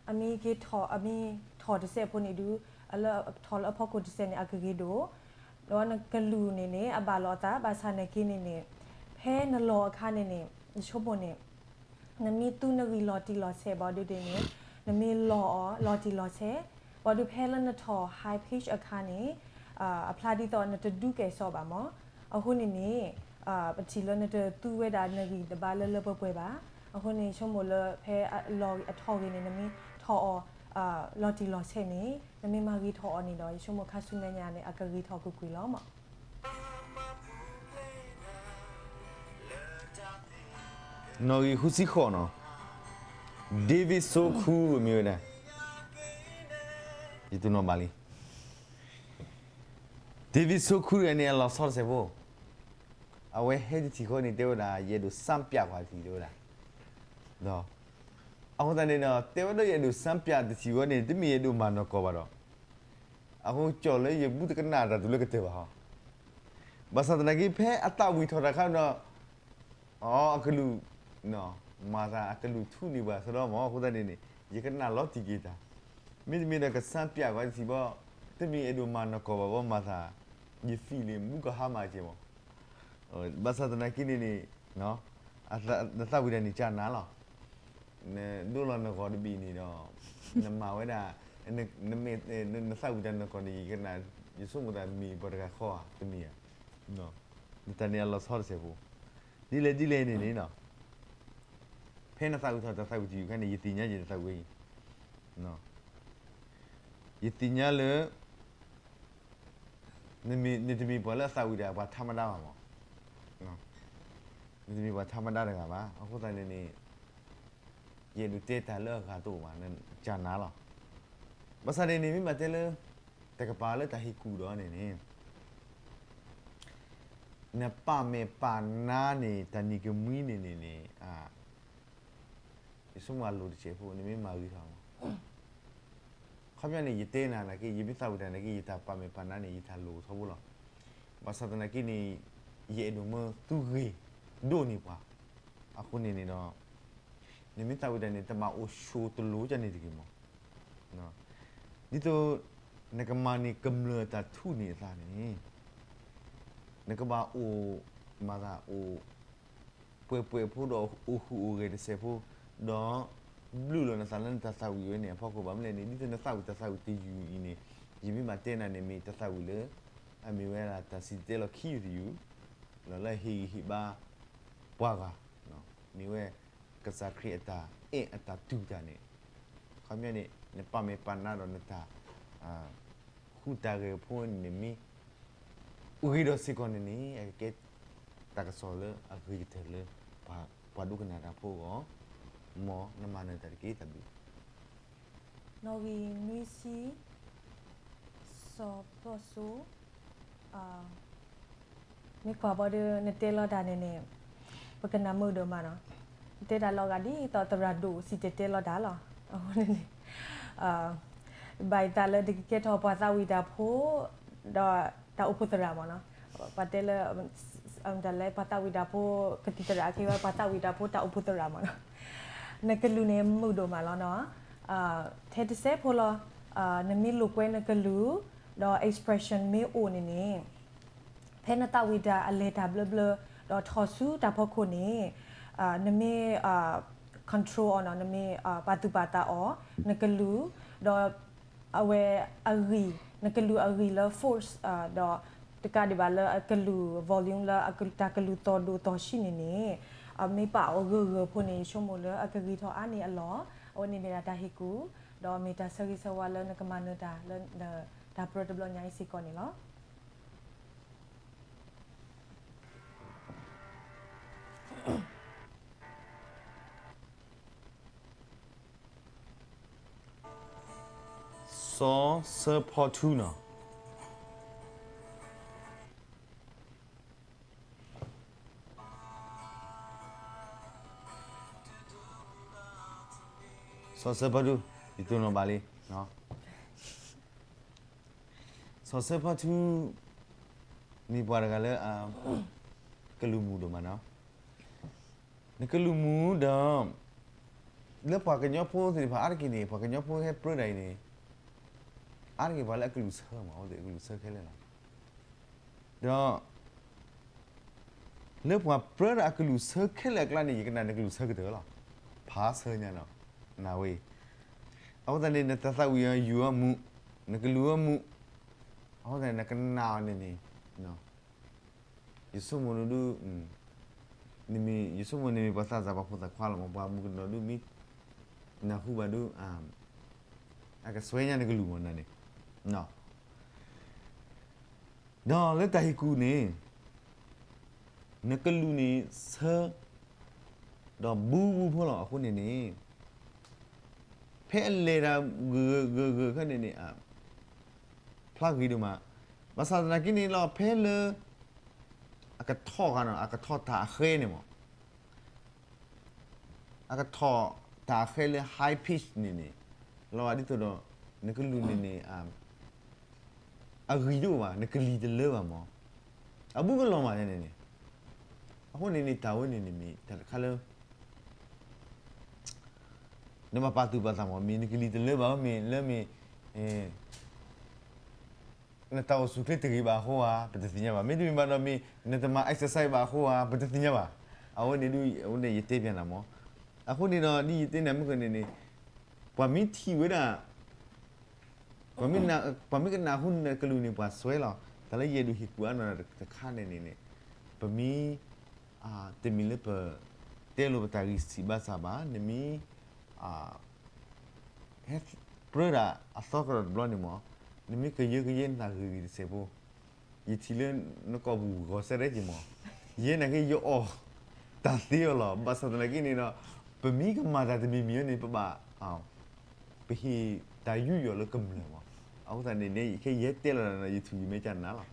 အမ့ၢ်က့ၤထီၣ် အမ့ၢ်ထီၣ်တစဲးဖိန့ၣ်ဒုး အလၢထီၣ်လၢအဖီခိၣ်တစဲးန့ၣ် အကဂ့ၤဒိၣ်, ဒီးနကလုၢ်န့ၣ်န့ၣ် အဘၣ်လီၤအသး ဘၣ်ဆၣ်နာ်က့န့ၣ်န့ၣ် ဖဲနလီၤအခါန့ၣ်န့ၣ် ယဆိကမိၣ်န့ၣ် နမ့ၢ်သူနဂံၢ်လီၤတံၢ်လီၤဆဲးဘၣ်ဒ်န့ၣ်န့ၣ် နမ့ၢ်လီၤအီၤလီၤတံၢ်လီၤဆဲး ဘၣ်ဒုးဖဲလၢနထီၣ် high pitch အခါန့ၣ် အဖျါဒ်သိးနတဒူကဲၣ်စီဘၣ်မး, အဃိန့ၣ်န့ၣ် ပထံၣ်လၢနတသူဝဲဒၣ်နဂံၢ်တဘါလၢလၢပှဲၤပှဲၤဘၣ်. အဃိန့ၣ် ယဆိကမိၣ်လၢဖဲအလီၤအထီၣ်ဂ့ၤန့ၣ် နမ့ၢ်ထီၣ်အီၤ လီၤတံၢ်လီၤဆဲးန့ၣ် နမ့ၢ်မၤဂ့ၤထီၣ်အီၤန့ၣ်ဒီး ယဆိကမိၣ်ခါဆူမဲာ်ညါန့ၣ် အကဂ့ၤထီၣ်ကွ့ၢ်ကွ့ၢ်လီၤမး. နီၣ်ဂံၢ်ဃုဆံဃိးနီၤ, David So Cool မ့ၢ်ဝဲဒၣ်, ယတနီၣ်ဘၣ်လံ. David So Cool တဂၤန့ၣ် အလီၤဆီတစဲးဖိ, အဝဲဟဲတထံၣ်ဃီန့ၣ် တဲဝဲဒၣ် ယအဲၣ်ဒိးစၢ်ပျးကွၢ်တထံၣ်တဲဝဲဒၣ်, ဒီး အဃိသတးန့ၣ်ဒီး တဲဝဲဒၣ်ယအဲၣ်ဒိးစၢ်ပျးတထံၣ်ဃီန့ၣ် တမ့ၢ်ယအဲၣ်ဒိးမၤနီၢ်ကီၢ်ဘၣ်ဒီး အဃိကၠီၣ်လၢယဘူးတကနၣ်တၢ်တုၤလၢကတၢၢ်ဘၣ်ဟီ, ဘၣ်ဆၣ်သနာ်က့ ဖဲအသးဝံၣ်ထီၣ်တၢ်ခါဒီး အကလုၢ် မၤသးအကလုၢ်ထူန့ၢ်ပှၤသဒီမး အဃိသတးန့ၣ်န့ၣ် ယကနၣ်လီၤတံၢ်က့ၤတၢ်, မ့တမ့ၢ်ဒီးကစၢ်ပျးကွၢ်တထံၣ်ဘၣ်, တမ့ၢ်အဲၣ်ဒိးမၤနီၢ်ကီၢ်ဘၣ်ဘၣ် မၤသး ယ feeling ဘူးကဟါမၢ်ကဲမး, ဘၣ်ဆၣ်သနာ်က့န့ၣ်န့ၣ် နသးဝံၣ်တၢ်န့ၣ်ကနၤလီၤ. နဒိလီၤနဂီၤတဘ့ၣ်န့ၣ်ဒီး နမၤဝဲဒၣ် နသးဝံၣ်တၢ်နီၢ်ကီၢ်န့ၣ် ယကနၣ် ယဆိကမိၣ်သးမ့ၢ်ပှၤတဂၤဃီဧါ တမ့ၢ်ဧါ. နတၢ်န့ၣ်အလီၤဆီတစဲးဖိ, ဒ်လဲၣ်ဒ်လဲၣ်န့ၣ်န့ၣ် ဖဲနသးဝံၣ်ထီၣ်တၢ်သးဝံၣ်တယုၢ်ခါန့ၣ် ယသ့ၣ်ညါယဲၢ်နသးဝံၣ်အံၤ ယသ့ၣ်ညါလၢ နတမ့ၢ်ပှၤလၢအသးဝံၣ်တၢ်ပှၤထးမဒါဘၣ်မး, နတမ့ၢ်ပှၤထးမဒါတဂၤဘၣ်. အဃိသတးန့ၣ်န့ၣ် ယအဲၣ်ဒိးတဲတၢ်လၢအဂၤတအိၣ်ဘၣ်, ကနၤလီၤ. ဘၣ်ဆၣ်န့ၣ်န့ၣ် မ့ၢ်ဘၣ်တဲလၢ တကပၤလၢတၢ်ဟ့ၣ်ကူၣ်ဒီးန့ၣ်န့ၣ် နပာ်မဲာ်ပာ်နါန့ၣ် တၢ်နံၤကမှံန့ၣ်န့ၣ်န့ၣ် ယဆိကမိၣ်အလိၤတစဲးဖိ နမ့ၢ်မၤဂ့ၤထီၣ်မး. ခီပညီန့ၣ် ယတဲနၤနာ်က့ ယမ့ၢ်သးဝံၣ်တၢ်နာ်က့ ယတၢ်ပာ်မဲာ်ပာ်နါန့ၣ် ယတၢ်လိၣ်ထီဘိလီၤ. ဘၣ်ဆၣ်သနာ်က့န့ၣ် ယအဲၣ်ဒိးမၢသုဂ့ၤဒိၣ်န့ၢ်ပှၤ. အဃိန့ၣ်န့ၣ်ဒီး နမ့ၢ်သးဝံၣ်တၢ်န့ၣ် တဘၣ်အိၣ်ဆိးတလိၤကန့ၣ်တဂ့ၤမး. ဒ်သိး နကမၤန့ၢ်ကမျၢၢ်တၢ်ထူၣ်န့ၢ်အသးန့ၣ် နကဘၣ်အိၣ်မၤသးအိၣ် ပှဲၤပှဲၤဖိဒီးအိၣ်ဃုာ်အိၣ်ဂဲၤတစဲးဖိ, ဒီးဘျုးလီၤနသးလၢနတၢ်သးဝံၣ်ဝဲန့ၣ်အဖီခိၣ် ဘၣ်မနုၤလဲၣ်န့ၣ် ဒ်သိးနသးဝံၣ်တၢ်သးဝံၣ်တယုၢ်အံၤန့ၣ် ယမ့ၢ်ဘၣ်တဲနၤန့ၣ် မ့ၢ်တၢ်သးဝံၣ်လၢ အမ့ၢ်ဝဲဒၣ်တၢ်စံၣ်တဲၤတဲလီၤခံယုၢ်တယုၢ် လီၤလၢဟ့ၣ်ဂံၢ်ဟ့ၣ်ဘါပှၤဂၤ, မ့ၢ်ဝဲ ကစၢ်ခရံာ်အတၢ်အဲၣ်အတၢ်တူၢ်တၢ်န့ၣ်, ခီပညီန့ၣ် နပာ်မဲာ်ပာ်နါဒီးနတၢ် ဃူတၢ်ဂဲၤဖိန့ၣ်မ့ၢ် အိၣ်ဂ့ၤဒီးစ့ၢ်ကီးန့ၣ်န့ၣ် အကကဲတၢ်ကစီၣ်လၢအဂ့ၤကတၢၢ်လၢ ပှၤဒိကနၣ်တၢ်ဖိအဂီၢ်, မ်နမၤနၢၤတၢ်တက့ၢ် တၢ်ဘျုး. နီၣ်ဂံၢ်နွံဆံ စီၤဖီၣ်စိ မ့ၢ်ကွၢ်ဘီဒုး နတဲလီၤတၢ်န့ၣ်န့ၣ် ပကနၣ်မုာ်ဒိၣ်မးနီၤ. နတဲတၢ်လီၤဂာ်ဒ်သိးသရၣ်ဒိၣ်စံၣ်တဲၤတဲလီၤတၢ်လီၤ. အဃိန့ၣ်န့ၣ် ဘၣ်ယသးလၢတကကဲထီၣ်ပှၤသးဝံၣ်တၢ်ဖိ ဒီးတၢ်အိၣ်ဖှိၣ်သရၣ်မးနီၤ. ပှၤတဲလၢ တၢ်လၢပှၤသးဝံၣ်တၢ်ဖိ ကသံၣ်သရၣ်က့ၤဝဲ ပှၤသးဝံၣ်တၢ်ဖိတၢ်အိၣ်ဖှိၣ်သရၣ်မးနီၤ. နကလုၢ်န့ၣ်မုာ်ဒိၣ်မးလီၤနီၤ. ထဲတစဲးဖိလီၤ. နမ့ၢ်လိာ်ကွဲနကလုၢ် ဒီး expression မ့ၢ်အိၣ်န့ၣ်န့ၣ် ဖဲနသးဝံၣ်တၢ်အလဲၤတၢ်ဘျၢဘျၢ ဒီးထီၣ်ဆူတၢ်ဖီခိၣ်န့ၣ် နမ့ၢ် control အီၤနီၤ, နမ့ၢ်ပာ်သူၣ်ပာ်သးအီၤ နကလုၢ် ဒီးအဝဲအဂံၢ် နကလုၢ်အဂံၢ်လၢ force ဒီးတကးဒံးဘၣ်လၢအကလုၢ် volume လၢတၢ်ကလုၢ်သီၣ်ဒိၣ်သီၣ်ဆံးန့ၣ်န့ၣ် မ့ၢ်ပာ်အီၤဂၢၢ်ဂၢၢ်ဖိန့ၣ် ယဆိကမိၣ်လၢအကဂ့ၤထီၣ်အါန့ၢ်အလီၢ်. အဝဲန့ၣ်မ့ၢ်ဒၣ်တၢ်ဟ့ၣ်ကူၣ် ဒီးမ့ၢ်တၢ်ဆၢဂ့ၤဆၢဝါလၢနကမၤနၢၤတၢ်လၢ တၢ်ပြၢတဘျီညါအံၤစ့ၢ်ကီးန့ၣ်လီၤ. စီၤစၢဖီထူနီၤ. စီၤစၢဖီထူ, ယတိၢ်နီၣ်ဘၣ်လံ. စီၤစၢဖီထူ မ့ၢ်ပှၤတဂၤလၢ ကလုၢ်မုာ်ဒိၣ်မးနီၤ. နကလုၢ်မုာ်ဒီး လၢပှၤကညီဖိသ့ၣ်တဖၣ်အါတက့ၢ်န့ၣ် ပှၤကညီဖိဟဲပြၢတၢ်အံၤန့ၣ် အါတက့ၢ်ပှၤလၢအကလုၢ်ဆၢမး အဝဲသ့ၣ်အကလုၢ်ဆၢခဲလၢာ်လီၤ. ဒီး လၢပှၤပြၢတၢ်အကလုၢ်ဆၢခဲလၢာ်အကျါန့ၣ် ယကနၣ်နကလုၢ်ဆၢကတၢၢ်လီၤ. ဖးဆၢညါနီၤ, နဝဲ အဃိသတးန့ၣ် နတၢ်သးဝံၣ်အီၤယုၢ်အီၤမုာ်, နကလုၢ်အီၤမုာ်, အဃိသတးန့ၣ် နကနၣ်အီၤန့ၣ်န့ၣ် ယဆိကမိၣ်ဒုး နမ့ၢ် ယဆိကမိၣ်နမ့ၢ်ပှၤသးစၢ်ပှၤဖိသၣ်ခွါလီၤမး, ပှၤမုၣ်ကနီၤဒုးမ့ၢ် နၢ်ဟူဘၣ်ဒုး အကစွဲညါနကလုၢ်မးနၤန့ၣ်. ဒီးလၢတၢ်ဟ့ၣ်ကူၣ်န့ၣ် နကလုၢ်န့ၣ်ဆၢ ဒီးဘူးဘူးဖိလီၤ. အဃိန့ၣ်န့ၣ် ဖဲအလဲၤတၢ်ဂၢၢ်ဂၢၢ်ဂၢၢ်ဂၢၢ်ခဲန့ၣ်န့ၣ် ဖျါဂ့ၤဒိၣ်မး, ဘၣ်ဆၣ်သနာ်က့န့ၣ်လီၤ ဖဲလၢ အကထီၣ်ဃာ်နီၤ အကထီၣ်တၢ်အဃဲန့ၣ်မး အကထီၣ်တၢ်အဃဲလၢ high pitch န့ၣ်န့ၣ် လီၤဂာ်ဒ်သိးဒီး နကလုၢ်န့ၣ်န့ၣ် အဂံၢ်တအိၣ်ဘၣ် နကလံၤတလၢဘၣ်မး အဘူးကလီၤမးန့ၣ်န့ၣ် အဃိန့ၣ်န့ၣ် တၢ်ဝဲန့ၣ်န့ၣ်မ့ၢ်တၢ်တခါလၢ နဘၣ်ပာ်သူၣ်ပာ်သးမး မ့ၢ်နကလံၤတလၢဘၣ် မ့ၢ်လၢမ့ၢ် နတၢ်အိၣ်ဆူၣ်ချ့တဂ့ၤဘၣ်အဃိဧါ ပတသ့ၣ်ညါဘၣ်. မ့တမ့ၢ်ဘၣ်ဒီးမ့ၢ် နတမၤ exercise ဘၣ်အဃိဧါ ပတသ့ၣ်ညါဘၣ်. အဝဲန့ၣ်ဒုး အဝဲန့ၣ်ယတဲပျးနၤမး. အဃိန့ၣ်ဒီး ဒ်ယတဲနၤမုၢ်ကန့ၣ်န့ၣ် ပှၤမ့ၢ်ထံၣ်ဝဲဒၣ် ပှၤမ့ၢ်ကနၣ်ဟူနကလုၢ်န့ၣ် ပှၤစွဲလီၤ. တၢ်လၢယအဲၣ်ဒိးဟ့ၣ်ကူၣ်အါနၤတခါန့ၣ်န့ၣ် ပမ့ၢ် တမ့ၢ်လၢပတဲလိာ်ပတၢ်ဂံၢ်စၢ်ဘါစၢ်ဘၣ်. နမ့ၢ် ဟဲ နမ့ၢ်ကပြၢဒၣ်အသီကဒီးတဘျီန့ၣ်မး, နမ့ၢ်ကယၢကယဲနသးဂ့ၤဂ့ၤတစဲးဖိ, ယထံၣ်လၢနကိာ်ပူၤဂီၤစဲရဲက့ၤမး, ယဲနာ်က့ ယအီၣ်တၢ်သ့အီၤလီၤ. ဘၣ်ဆၣ်သနာ်က့န့ၣ်ဒီး ပမ့ၢ်ကမၤတၢ်တမံၤမံၤန့ၣ် ပဘၣ် ပဟ့ၣ်တၢ်ယူးယီၣ်လၢကမျၢၢ်မး. အဃိသတးန့ၣ် ခဲယဲတဲလီၤနၤ ယထူၣ်ယမဲာ်ကနၤလီ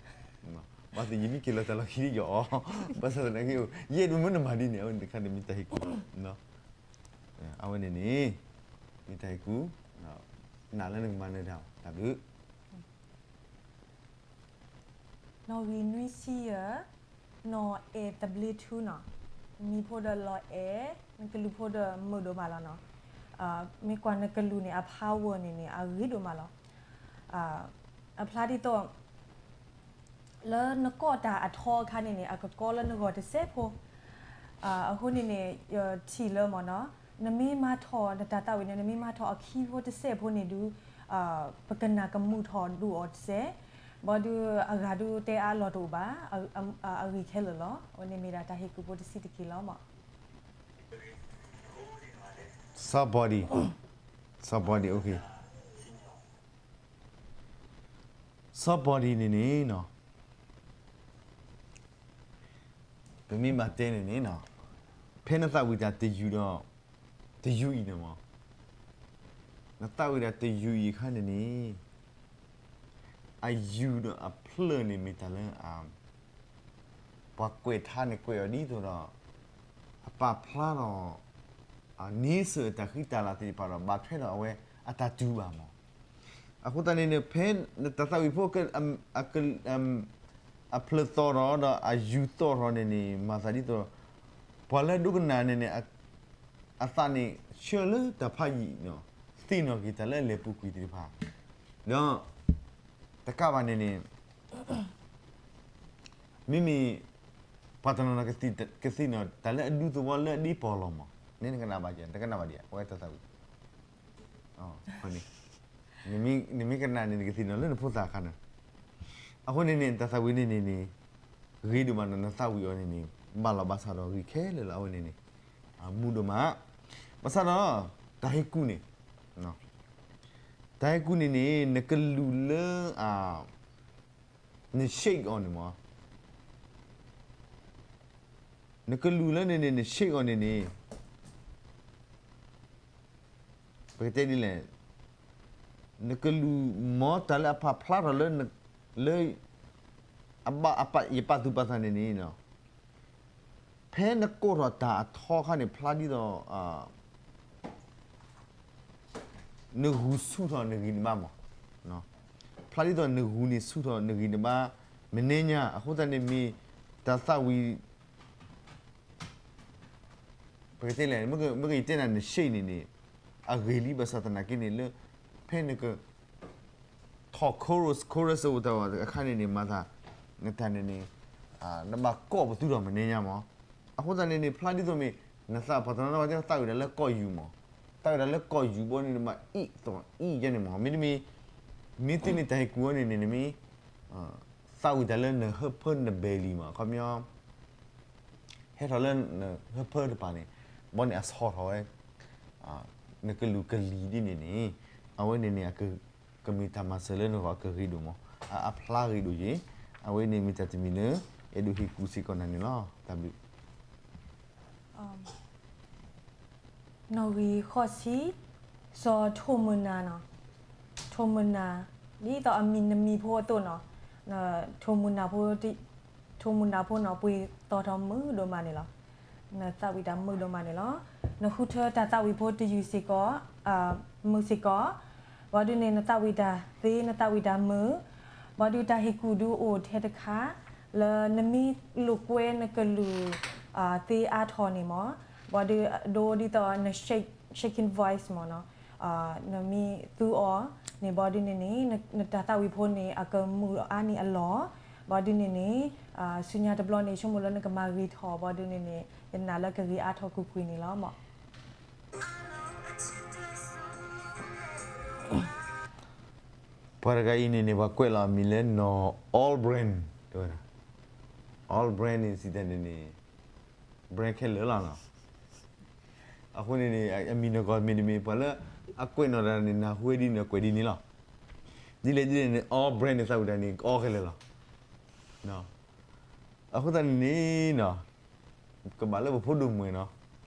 ၤ. ဘၣ်သ့ၣ်ယမ့ၢ်က့ၤလီၤတၢ်လီၢ်ခံယအီၣ်, ဘၣ်ဆၣ်သနာ်က့ ယဲဒၣ်မ့ၢ်နမၤဒ်န့ၣ် အဝဲန့ၣ်တခါန့ၣ်မ့ၢ်တၢ်ဟ့ၣ်ကူၣ်, အဝဲန့ၣ်န့ၣ် မ့ၢ်တၢ်ဟ့ၣ်ကူၣ်, နာ်လၢနကမၤနၢၤတၢ်တၢ်ဘျုး နီၣ်ဂံၢ်နွံဆံယဲၢ်, နီၢ်အဲၣ်သဘျ့ထူနီၤ, နမံၤဖိဒီးလီၤအဲၣ်, နကလုၢ်ဖိဒီးမုာ်ဒိၣ်မးလီၤနီၤ. မ့ၢ်ကွၢ်နကလုၢ်န့ၣ် အဖးဝဲန့ၣ်န့ၣ် အဂ့ၤဒိၣ်မးလီၤ. အဖျါဒ်သိး လၢနကိးတၢ်အထီအခါန့ၣ်န့ၣ် အကကီလၢနဂီၢ်တစဲးဖိ, အဃိန့ၣ်န့ၣ် ယထံၣ်လၢမ့ၢ်နီၤ, နမ့ၢ်မၤထီၣ်နတၢ်သးဝံၣ်န့ၣ် နမ့ၢ်မၤထီၣ်အခံဖိတစဲးဖိန့ၣ်ဒုး ပကနၣ်ကမူၣ်ထီၣ်ဒိၣ်အီၤတစဲး, ဘၣ်ဒုးအဂၤဒုးတဲအါလီၢ်တအိၣ်ဘၣ်, အဂ့ၤခဲလၢာ်လီၤ. အဝဲန့ၣ်မ့ၢ်ဒၣ်တၢ်ဟ့ၣ်ကူၣ်ဖိတဆံးတက့ၢ်လီၤမး. စီၤဘီဒံ, စီၤဘီဒံ, okay. စီၤဘီဒံန့ၣ်န့ၣ်နီၤ, ပမ့ၢ်ဘၣ်တဲန့ၣ်န့ၣ်နီၤ, ဖဲနသးဝံၣ်တၢ်တယုၢ်ဒီး တယုၢ်အံၤန့ၣ်မး, နသးဝံၣ်တၢ်တယုၢ်အံၤအခါန့ၣ်န့ၣ်, အယုၢ်ဒီးအဖျၢၣ်န့ၣ်မ့ၢ်တၢ်လၢ ပှၤကွဲးထါန့ၣ်ကွဲးအီၤဒ်သိးဒီး အပာ်ဖျါထီၣ် န့ဆၢၣ်အတၢ်ဃံတၢ်လၤသ့ၣ်တဖၣ်ဒီး ဘၣ်ထွဲဒီးအဝဲအတၢ်တူၢ်ဘၣ်မး. အဃိသတးန့ၣ်န့ၣ် ဖဲနတၢ်သးဝံၣ်ဖိ အဖျၢၣ်သီၣ်ထီၣ်ဒီးအယုၢ်သီၣ်ထီၣ်န့ၣ်န့ၣ် မၤသးဒ်သိး ပှၤလၢအဒိကနၣ်န့ၣ်န့ၣ် အသးန့ၣ်ဆှၢလၢတၢ်ဖးယံာ်နီၤ, သ့ၣ်နီၣ်က့ၤတၢ်လၢအလဲၤပူၤကွံာ်သ့ၣ်တဖၣ်, ဒီး တကးဘၣ်န့ၣ်န့ၣ် မ့မ့ၢ် ပှၤတနီၤနီၤကသ့ၣ်နီၣ် တၢ်လၢအဒူသဝီလၢအဒ့ပီၢ်လီၤမး, နကနၣ်ဘၣ်က့ၤ တကနၣ်ဘၣ်ဒံး အဝဲတၢ်သးဝံၣ် နမ့ၢ်ကနၣ်န့ၣ် နကသ့ၣ်နီၣ်လၢနဖိသၣ်အခါန့ၣ်, အဃိန့ၣ်န့ၣ် တၢ်သးဝံၣ်န့ၣ်န့ၣ်န့ၣ် ဂ့ၤဒိၣ်မးဒီး နသးဝံၣ်အီၤန့ၣ်န့ၣ် ဘၣ်လီၤဘၣ်ဆၣ်ဒီးဂ့ၤခဲလၢာ်လီၤ. အဝဲန့ၣ်န့ၣ် မူဒိၣ်မး, ဘၣ်ဆၣ်ဒီး တၢ်ဟ့ၣ်ကူၣ်န့ၣ် တၢ်ဟ့ၣ်ကူၣ်န့ၣ်န့ၣ် နကလုၢ်လၢ န shake အီၤန့ၣ်မး, နကလုၢ်လၢန့ၣ်န့ၣ် န shake အီၤန့ၣ်န့ၣ် ပကတဲဒ်လဲၣ်, နကလုၢ်မ့ၢ်တၢ်လၢအပာ်ဖျါထီၣ်လၢ လၢ အဘၣ် ယပာ်သူၣ်ပာ်သးန့ၣ်န့ၣ် ဖဲနကိးထီၣ်တၢ်အထီအခါန့ၣ် ဖျါဒ်သိး နဂုၢ်ဆူၣ်ထီၣ်နဂံၢ်နဘါမး, ဖျါဒ်သိးနဂုၢ်န့ၣ်ဆူၣ်ထီၣ်နဂံၢ်နဘါ မနုၤညါ အဃိသတးန့ၣ်မ့ၢ် တၢ်သးဝံၣ် ပကတဲလဲၣ် မ့ၢ်ဂ့ၤယတဲနၤ န shake န့ၣ်န့ၣ် အဂ့ၤလံ ဘၣ်ဆၣ်သနာ်က့န့ၣ်လၢ ဖဲနက ထီၣ် chorus chorus အိၣ်တၢ်အခါန့ၣ်န့ၣ် မၤသး နတၢ်န့ၣ်န့ၣ် နဘၣ်ကိးပသူထီၣ်မနုၤညါမး, အဃိသတးန့ၣ်န့ၣ် ဖျါဒ်သိးမ့ၢ် နသးပှၤတနီၤနီၤဝဲသးဝံၣ်တၢ်လၢကိးယူၢ်မး, သးဝံၣ်တၢ်လၢကိးယူၢ်ဘီန့ၣ် နဘၣ်အံၣ်သိးအံၣ်ယဲန့ၣ်မး, မ့တမ့ၢ် မ့ၢ်သ့န့ၣ်တၢ်ဟ့ၣ်ကူၣ်အီၤန့ၣ်န့ၣ် နမ့ၢ် သးဝံၣ်တၢ်လၢနဟၢဖၢနဘဲလံမး အခီပညီ ဟဲထီၣ်လၢနဟၢဖၢတပၤန့ၣ် ဘီန့ၣ်အဆီၣ်ထီၣ်ဝဲ နကလုၢ်ကလံၤဒ်န့ၣ်န့ၣ် အဝဲန့ၣ်န့ၣ် ကမ့ၢ်တၢ်မၤစၢၤလၢနဂီၢ်အကဂ့ၤဒိၣ်မး, အဖျါဂ့ၤဒိၣ်ယဲ, အဝဲန့ၣ်မ့ၢ်တၢ်တမံၤလၢ အဲၣ်ဒိးဟ့ၣ်ကူၣ်စ့ၢ်ကီးနၤန့ၣ်လီၤ. တၢ်ဘျုး နီၣ်ဂံၢ်ဃိးဆံ, စီၤထိၣ်မုၢ်နၤနီၤ, ထိၣ်မုၢ်နၤ ဒ်သိးအမံၤနမံၤဖိအသိးနီၤ, ထိၣ်မုၢ်နၤဖိ, ထိၣ်မုၢ်နၤဖိနီၤ ပှ့ၤသီၣ်ထီၣ်မုာ်ဒိၣ်မးန့ၣ်လီၤ. နသးဝံၣ်တၢ်မုာ်ဒိၣ်မးန့ၣ်လီၤ. နဃုထၢတၢ်သးဝံၣ်ဖိတယုၢ်စ့ၢ်ကီး, မုာ်စ့ၢ်ကီး, ဘၣ်ဒုးန့ၣ် နသးဝံၣ်တၢ်သ့ နသးဝံၣ်တၢ်မုာ်, ဘၣ်ဒုးတၢ်ဟ့ၣ်ကူၣ်ဒုးအိၣ်ထဲတခါ လၢနမ့ၢ်လိာ်ကွဲနကလုၢ် သ့အါထီၣ်န့ၣ်မး, ဘၣ်ဒုးဒိဒ်သိးန shaking voice မးနီၤ, နမ့ၢ်သူအီၤန့ၣ် ဘၣ်ဒုးန့ၣ်န့ၣ် နတၢ်သးဝံၣ်ဖိန့ၣ် အကမုာ်အါန့ၢ်အလီၢ်, ဘၣ်ဒုးန့ၣ်န့ၣ် ဆူညါတဘျီန့ၣ် ဆိကမိၣ်လၢနကမၤဂ့ၤထီၣ် ဘၣ်ဒုးန့ၣ်န့ၣ် ယနာ်လၢကဂ့ၤအါထီၣ်ကွ့ၢ်ကွ့ၢ်န့ၣ်လီၤမး. ပှၤတဂၤအံၤန့ၣ်န့ၣ် ပှၤကွဲးလီၤအမံၤလၢနီၢ် All Brand တဲဝဲဒၣ်, All Brand န့ၣ် စံးတၢ်န့ၣ်န့ၣ် brand ခဲလၢာ်လီၤနီၤ. အဃိန့ၣ်န့ၣ် အမံၤနီၢ်ကီၢ်မ့တမ့ၢ် ပှၤလၢအကွဲးနီၣ်တၢ်န့ၣ် နၢ်ဟူဝဲဒ်န့ၣ် ကွဲးဒ်န့ၣ်လီၤ. ဒ်လဲၣ်ဒ်လဲၣ်န့ၣ် all brand န့ၣ် သးဝံၣ်တၢ်န့ၣ် ကအိၣ်ခဲလၢာ်လီၤ. အဃိသတးန့ၣ်န့ၣ် ကဘၣ်လၢပဖိဒိၣ်မုၣ်နီၤ,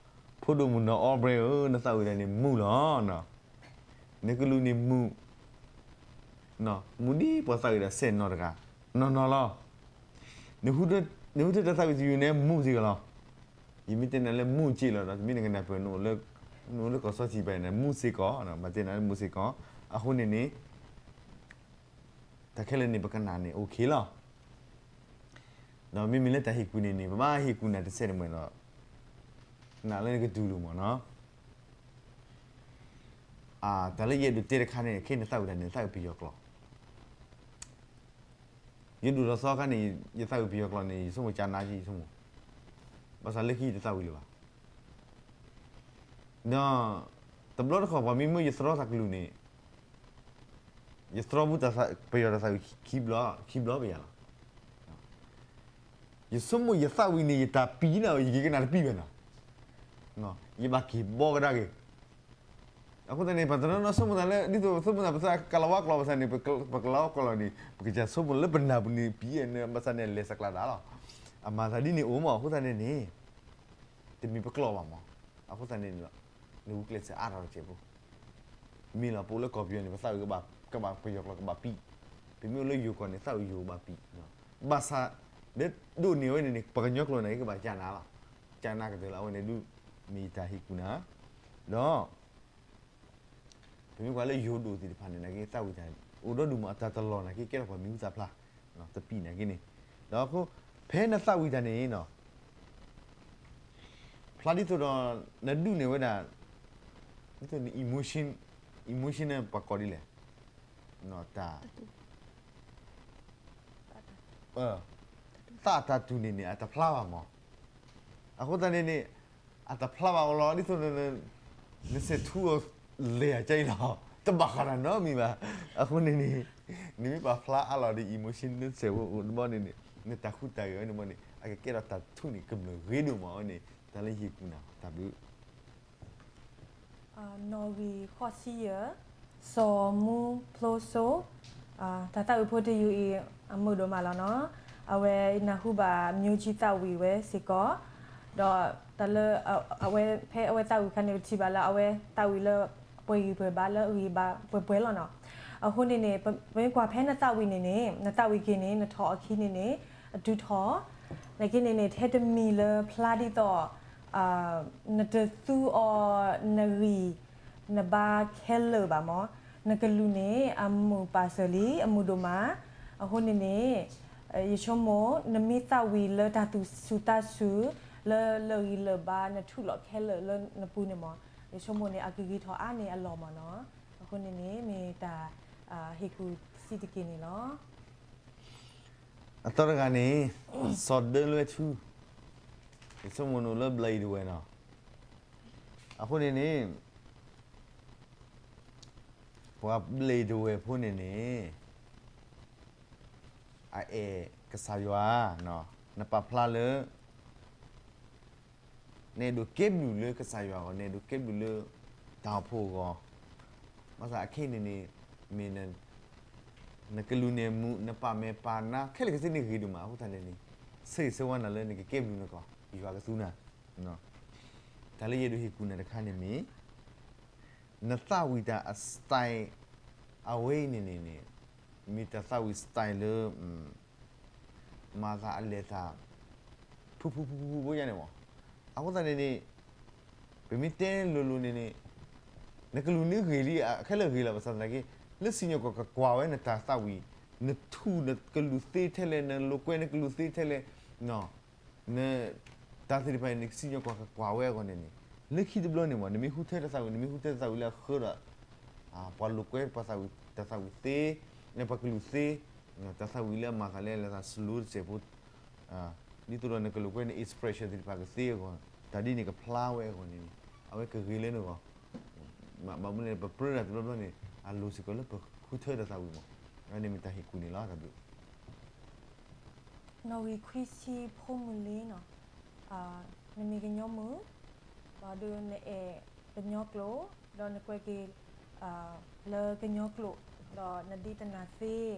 ဖိဒိၣ်မုၣ်နီၤ all brand ဧၢ, နသးဝံၣ်တၢ်န့ၣ်မူလီၤ. နကလူးန့ၣ်မူ, မူဒ်ပှၤသးဝံၣ်တၢ်စဲၣ်နီၤတဂၤ, နီၢ်နီၢ်လီၤ. နဟူထၢတၢ်သးဝံၣ်တယုၢ်န့ၣ် မူစ့ၢ်ကီးလီၤ. ယမ့ၢ်တဲနၤလၢမူစ့ၢ်လီၤဒီး တမ့ၢ်နကနၢ်ပၢၢ်နအိၣ်လၢကီၢ်စီထံးဘၣ်န့ၣ် မူစ့ၢ်ကီး, ဘၣ်တဲနၤလၢမူစ့ၢ်ကီး. အဃိန့ၣ်န့ၣ် တၢ်ခဲလၢာ်န့ၣ် ပကနၣ်န့ၣ် okay လီၤ. ဒီးမ့မ့ၢ်လၢတၢ်ဟ့ၣ်ကူၣ်န့ၣ်န့ၣ် ပဘၣ်ဟ့ၣ်ကူၣ်နၤတစဲးတမှဲၤဒီး နာ်လၢနကတူၢ်လိာ်မးနီၤ. တၢ်လၢယအဲၣ်ဒိးတဲတခါန့ၣ် ခဲအံၤနသးဝံၣ်တၢ်န့ၣ် နသးဝံၣ်ပယီၤကျိာ်. ယဒိၣ်ထီၣ်သီအခါန့ၣ် ယသးဝံၣ်ပယီၤကျိာ်န့ၣ် ယဆိကမိၣ်ကနါက့ ယဆိကမိၣ်, ဘၣ်ဆၣ်လၢခံယတသးဝံၣ်လၢၤဘၣ်. ဒီးတဘျီတခီၣ် ပှၤမ့ၢ်မၢယသြီတၢ်ကလုၢ်န့ၣ် ယသြီဘူးပယီၤတၢ်သးဝံၣ်ခံဘျီ, ခံဘျီပယၤလီၤ. ယဆိကမိၣ်ယသးဝံၣ်န့ၣ် ယတၢ်ပံၤန့ၣ် ယက့ၤကနၣ်တပံၤဘၣ်နီၤ. ယဘၣ်က့ၤဘီကဒါက့ၤ. အဃိသတးန့ၣ် ပှၤတနီၤနီၤဆိကမိၣ်သးလၢ ဒ်သိးပဆိကမိၣ်သးလၢကလၤဝါကျိာ်ဘၣ်ဆၣ်န့ၣ် ပကလၤဝါကျိာ်လီၤန့ၣ် ပကစၢ်ဆိကမိၣ်လၢပနၢ်ပူၤန့ၣ် ပံၤန့ၣ် ဘၣ်ဆၣ်န့ၣ် လဲၤစးကျါဒၣ်လီၤ. အမၤသးဒ်န့ၣ်အိၣ်မး အဃိသတးန့ၣ်န့ၣ် တမ့ၢ်ပကျိာ်ဘၣ်မး. အဃိသတးန့ၣ် နဂုာ်ကျဲးစၢးအါထီၣ်တစဲးဖိ မ့ၢ်လီၤ ပအိၣ်လၢကီၢ်ပယီၤန့ၣ် ပသးဝံၣ်ကဘၣ်ပယီၤကျိာ်ကဘၣ်ပံၤ, ပမ့ၢ်အိၣ်လၢယိၤကီၢ်န့ၣ် သးဝံၣ်ယိၤကဘၣ်ပံၤ, ဘၣ်ဆၣ် လၢဒိးန့ၢ်ဝဲန့ၣ်န့ၣ် ပှၤကညီကျိာ်န့ၣ်ကဘၣ်ကနါလီၤ. ကနါကတၢၢ်လီၤ အဝဲန့ၣ်ဒုး မ့ၢ်ယတၢ်ဟ့ၣ်ကူၣ်နၤ, ဒီး ပမ့ၢ်ကွၢ်လၢယိၤဒိၣ်သ့ၣ်တဖၣ်န့ၣ် နာ်က့သးဝံၣ်တၢ် အိၣ်ဒီဒူၣ်မး အတၢ်တလီၢ်နာ်က့ ကဲထီၣ်ပှၤမံၤဟူသၣ်ဖျါ, တပံၤနာ်က့န့ၣ်, ဒီးအဃိ ဖဲနသးဝံၣ်တၢ်န့ၣ်နီၤ ဖျါဒ်သိးဒီး နဒုးန့ၢ်ဝဲဒၣ် ဒ်သိးန emotion, emotion န့ၣ် ပှၤကိးဒ်လဲၣ်, တၢ် သးတၢ်တူၢ်န့ၣ်န့ၣ် အတဖျါဘၣ်မး. အဃိသတးန့ၣ်န့ၣ် အတဖျါဘၣ်အီၤလီၤ ဒ်သိး နစဲးထူအီၤလဲၤအကါအံၤလီၤ, တဘၣ်ဃးတၢ်နီတမံၤဘၣ်. အဃိန့ၣ်န့ၣ် နမ့ၢ်ပာ်ဖျါအါလီၤဒီး emotion နစဲးဖိအိၣ်တဘျီန့ၣ်န့ၣ် နတၢ်ဟူးတၢ်ဂဲၤဝဲန့ၣ်ဘၣ်န့ၣ် အကကဲထီၣ်တၢ်ထူးန့ၣ် ကမျၢၢ်ဂ့ၤဒိၣ်မးဝဲန့ၣ် တၢ်လၢယဟ့ၣ်ကူၣ်နၤတၢ်ဘျုး နီၣ်ဂံၢ်ဃိးဆံယဲၢ်, စီၤမူဖျိစိ, တၢ်သးဝံၣ်ဖိတယုၢ်အံၤ အမုာ်ဒိၣ်မးလီၤနီၤ. အဝဲနၢ်ဟူဘၣ် မျိုးကြီး သးဝံၣ်ဝဲစ့ၢ်ကီး, ဒီးတၢ်လၢ အဝဲဖဲအဝဲသးဝံၣ်အခါန့ၣ် ပထံၣ်ဘၣ်လၢအဝဲသးဝံၣ်လၢ ပှဲၤဂံၢ်ပှဲၤဘါလၢအဂံၢ်ဘါပှဲၤပှဲၤလီၤနီၤ. အဃိန့ၣ်န့ၣ် ပမ့ၢ်ကွၢ်ဖဲနသးဝံၣ်န့ၣ်န့ၣ် နသးဝံၣ်က့ၤန့ၣ် နထီၣ်အခံန့ၣ်န့ၣ် အဒုးထီၣ် နာ်က့န့ၣ်န့ၣ် ထဲတမံၤလၢဖျါဒ်သိး နတသူအီၤနဂံၢ် နဘါခဲလၢာ်ဘၣ်မး, နကလူးန့ၣ် အမုာ်ပာ်စၢၤလံ အမုာ်ဒိၣ်မး. အဃိန့ၣ်န့ၣ် ယဆိကမိၣ် နမ့ၢ်သးဝံၣ်လၢတၢ်သူၣ်ဆူၣ်သးဆူၣ် လၢလၢာ်ဂံၢ်လၢာ်ဘါ နထူးလီၤခဲလၢာ်လၢနပူၤန့ၣ်မး, ယဆိကမိၣ်န့ၣ် အကဂ့ၤထီၣ်အါန့ၢ်အလီၢ်မးနီၤ. အဃိန့ၣ်န့ၣ် မ့ၢ်တၢ် ဟ့ၣ်ကူၣ်စံးတက့ၢ်န့ၣ်လီၤ. အသီတဂၤန့ၣ် စီၤဒၢလွဲထူ, ယဆိကမိၣ်နအိၣ်လၢဘျၢအံၤတဝဲနီၤ. အဃိန့ၣ်န့ၣ် ပှၤဘျၢအံၤတဝဲဖိန့ၣ်န့ၣ် အအဲၣ်ကစၢ်ယွၤ, နပာ်ဖျါလၢ နအဲၣ်ဒိးကဲဘျုးလၢကစၢ်ယွၤအဂီၢ်, နအဲၣ်ဒိးကဲဘျုးလၢတၢ်အိၣ်ဖှိၣ်အဂီၢ်, ဘၣ်ဆၣ်အခဲအံၤန့ၣ်န့ၣ် မ့ၢ် နကလူးန့ၣ်မူး, နပာ်မဲာ်ပာ်နါ ခဲလၢာ်ခဲဆ့န့ၣ်ဂ့ၤဒိၣ်မး. အဃိသတးန့ၣ်န့ၣ် ဆၢဂ့ၤဆၢဝါနၤလၢနကကဲဘျုးနကီၢ်, ယွၤကသူနၤ. တၢ်လၢယအဲၣ်ဒိးဟ့ၣ်ကူၣ်နၤတခါန့ၣ်မ့ၢ် နသးဝံၣ်တၢ်အ style အဝဲအံၤန့ၣ်န့ၣ်န့ၣ် မ့ၢ်တၢ်သးဝံၣ် style လၢ မၤသးအလဲၤသး ဖုဖုဖုဖုဖုဖိညါန့ၣ်မး. အဃိသတးန့ၣ်န့ၣ် ပမ့ၢ်တဲလိၤလိၤန့ၣ်န့ၣ် နကလူးန့ၣ်ဂ့ၤလံ, ခဲလၢာ်ဂ့ၤလီၤ. ဘၣ်ဆၣ်သနာ်က့ လၢစံၣ်ညီၣ်ကွီၢ်ကကွၢ်ဝဲနတၢ်သးဝံၣ်, နထူၣ်နကလူးသ့ထဲလဲၣ်, နလိာ်ကွဲနကလူးသ့ထဲလဲၣ်, န တၢ်သ့ၣ်တဖၣ်အံၤန့ၣ် စံၣ်ညီၣ်ကွီၢ်ကကွၢ်ဝဲအဂီၢ်န့ၣ်န့ၣ် လၢခံတဘျီန့ၣ်မး နမ့ၢ်ဟူးထၢတၢ်သးဝံၣ်, နမ့ၢ်ဟူးထၢတၢ်သးဝံၣ်လၢအဃၢဒီး ပှၤလိာ်ကွဲပှၤသးဝံၣ်, တၢ်သးဝံၣ်သ့, ပှၤကလူးသ့, တၢ်သးဝံၣ်လၢအမၤသးလၢ အလဲၤသး slow တစဲးဖိ, ဒ်သိးဒီးနကလိာ်ကွဲန expression သ့ၣ်တဖၣ်ကသ့အဂီၢ်, တၢ်ဒ်န့ၣ်ကဖျါဝဲအဂီၢ်န့ၣ်န့ၣ် အဝဲကဂ့ၤလၢနဂီၢ်. ဘၣ်မနုၤလဲၣ် ပပြၢတၢ်တဘျီဘျီန့ၣ် အလိၤစ့ၢ်ကီးလၢပဟူးထၢတၢ်သးဝံၣ်မး. အဝဲန့ၣ်မ့ၢ်တၢ်ဟ့ၣ်ကူၣ်န့ၣ်လီၤ. တၢ်ဘျုး နီၣ်ဂံၢ်ခွံဆံ ဖိမုၣ်လံနီၤ, နမ့ၢ်ကညီမုၣ်, ဘၣ်ဒီးနအဲၣ်ကညီကျိာ်, ဒီးနကွဲးက့ၤလၢကညီကျိာ်, ဒီးနဒိကနၣ်သ့,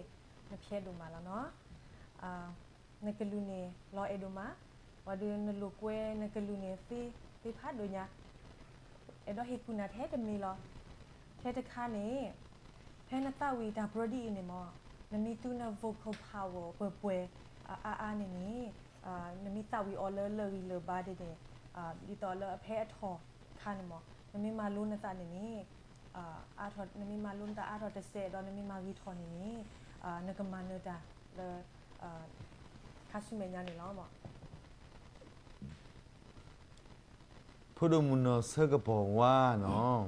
နဖျဲးဒိၣ်မးလီၤနီၤ. နကလုၢ်န့ၣ်လီၤအဲၣ်ဒိၣ်မး, ဘၣ်ဒီးနလိာ်ကွဲနကလုၢ်န့ၣ်သ့, သ့ဖးဒိၣ်ညါ, အဲၣ်ဒိးဟ့ၣ်ကူၣ်နၤထဲတမံၤလီၤ. ထဲတခါန့ၣ် ဖဲနသးဝံၣ်တၢ်ပြၢဒ်အံၤန့ၣ်မ့ၢ်, နမ့ၢ်သူန vocal power ပှဲၤပှဲၤအါအါန့ၣ်န့ၣ်, နမ့ၢ်သးဝံၣ်အီၤလၢလၢာ်ဂံၢ်လၢာ်ဘါဒ်န့ၣ်, ဒ်သိးလၢအဖဲအထီၣ်အခါန့ၣ်မ့ၢ်, နမ့ၢ်မၤလိနသးန့ၣ်န့ၣ်, နမ့ၢ်မၤလိနသးအါထီၣ်တစဲး ဒီးနမ့ၢ်မၤဂ့ၤထီၣ်န့ၣ်န့ၣ်, နကမၤနၢၤတၢ်လၢ ခါဆူမဲာ်ညါန့ၣ်လီၤ. ဖိဒိၣ်မုၣ်နီၢ်ဆၢကပီၤဝါနီၤ,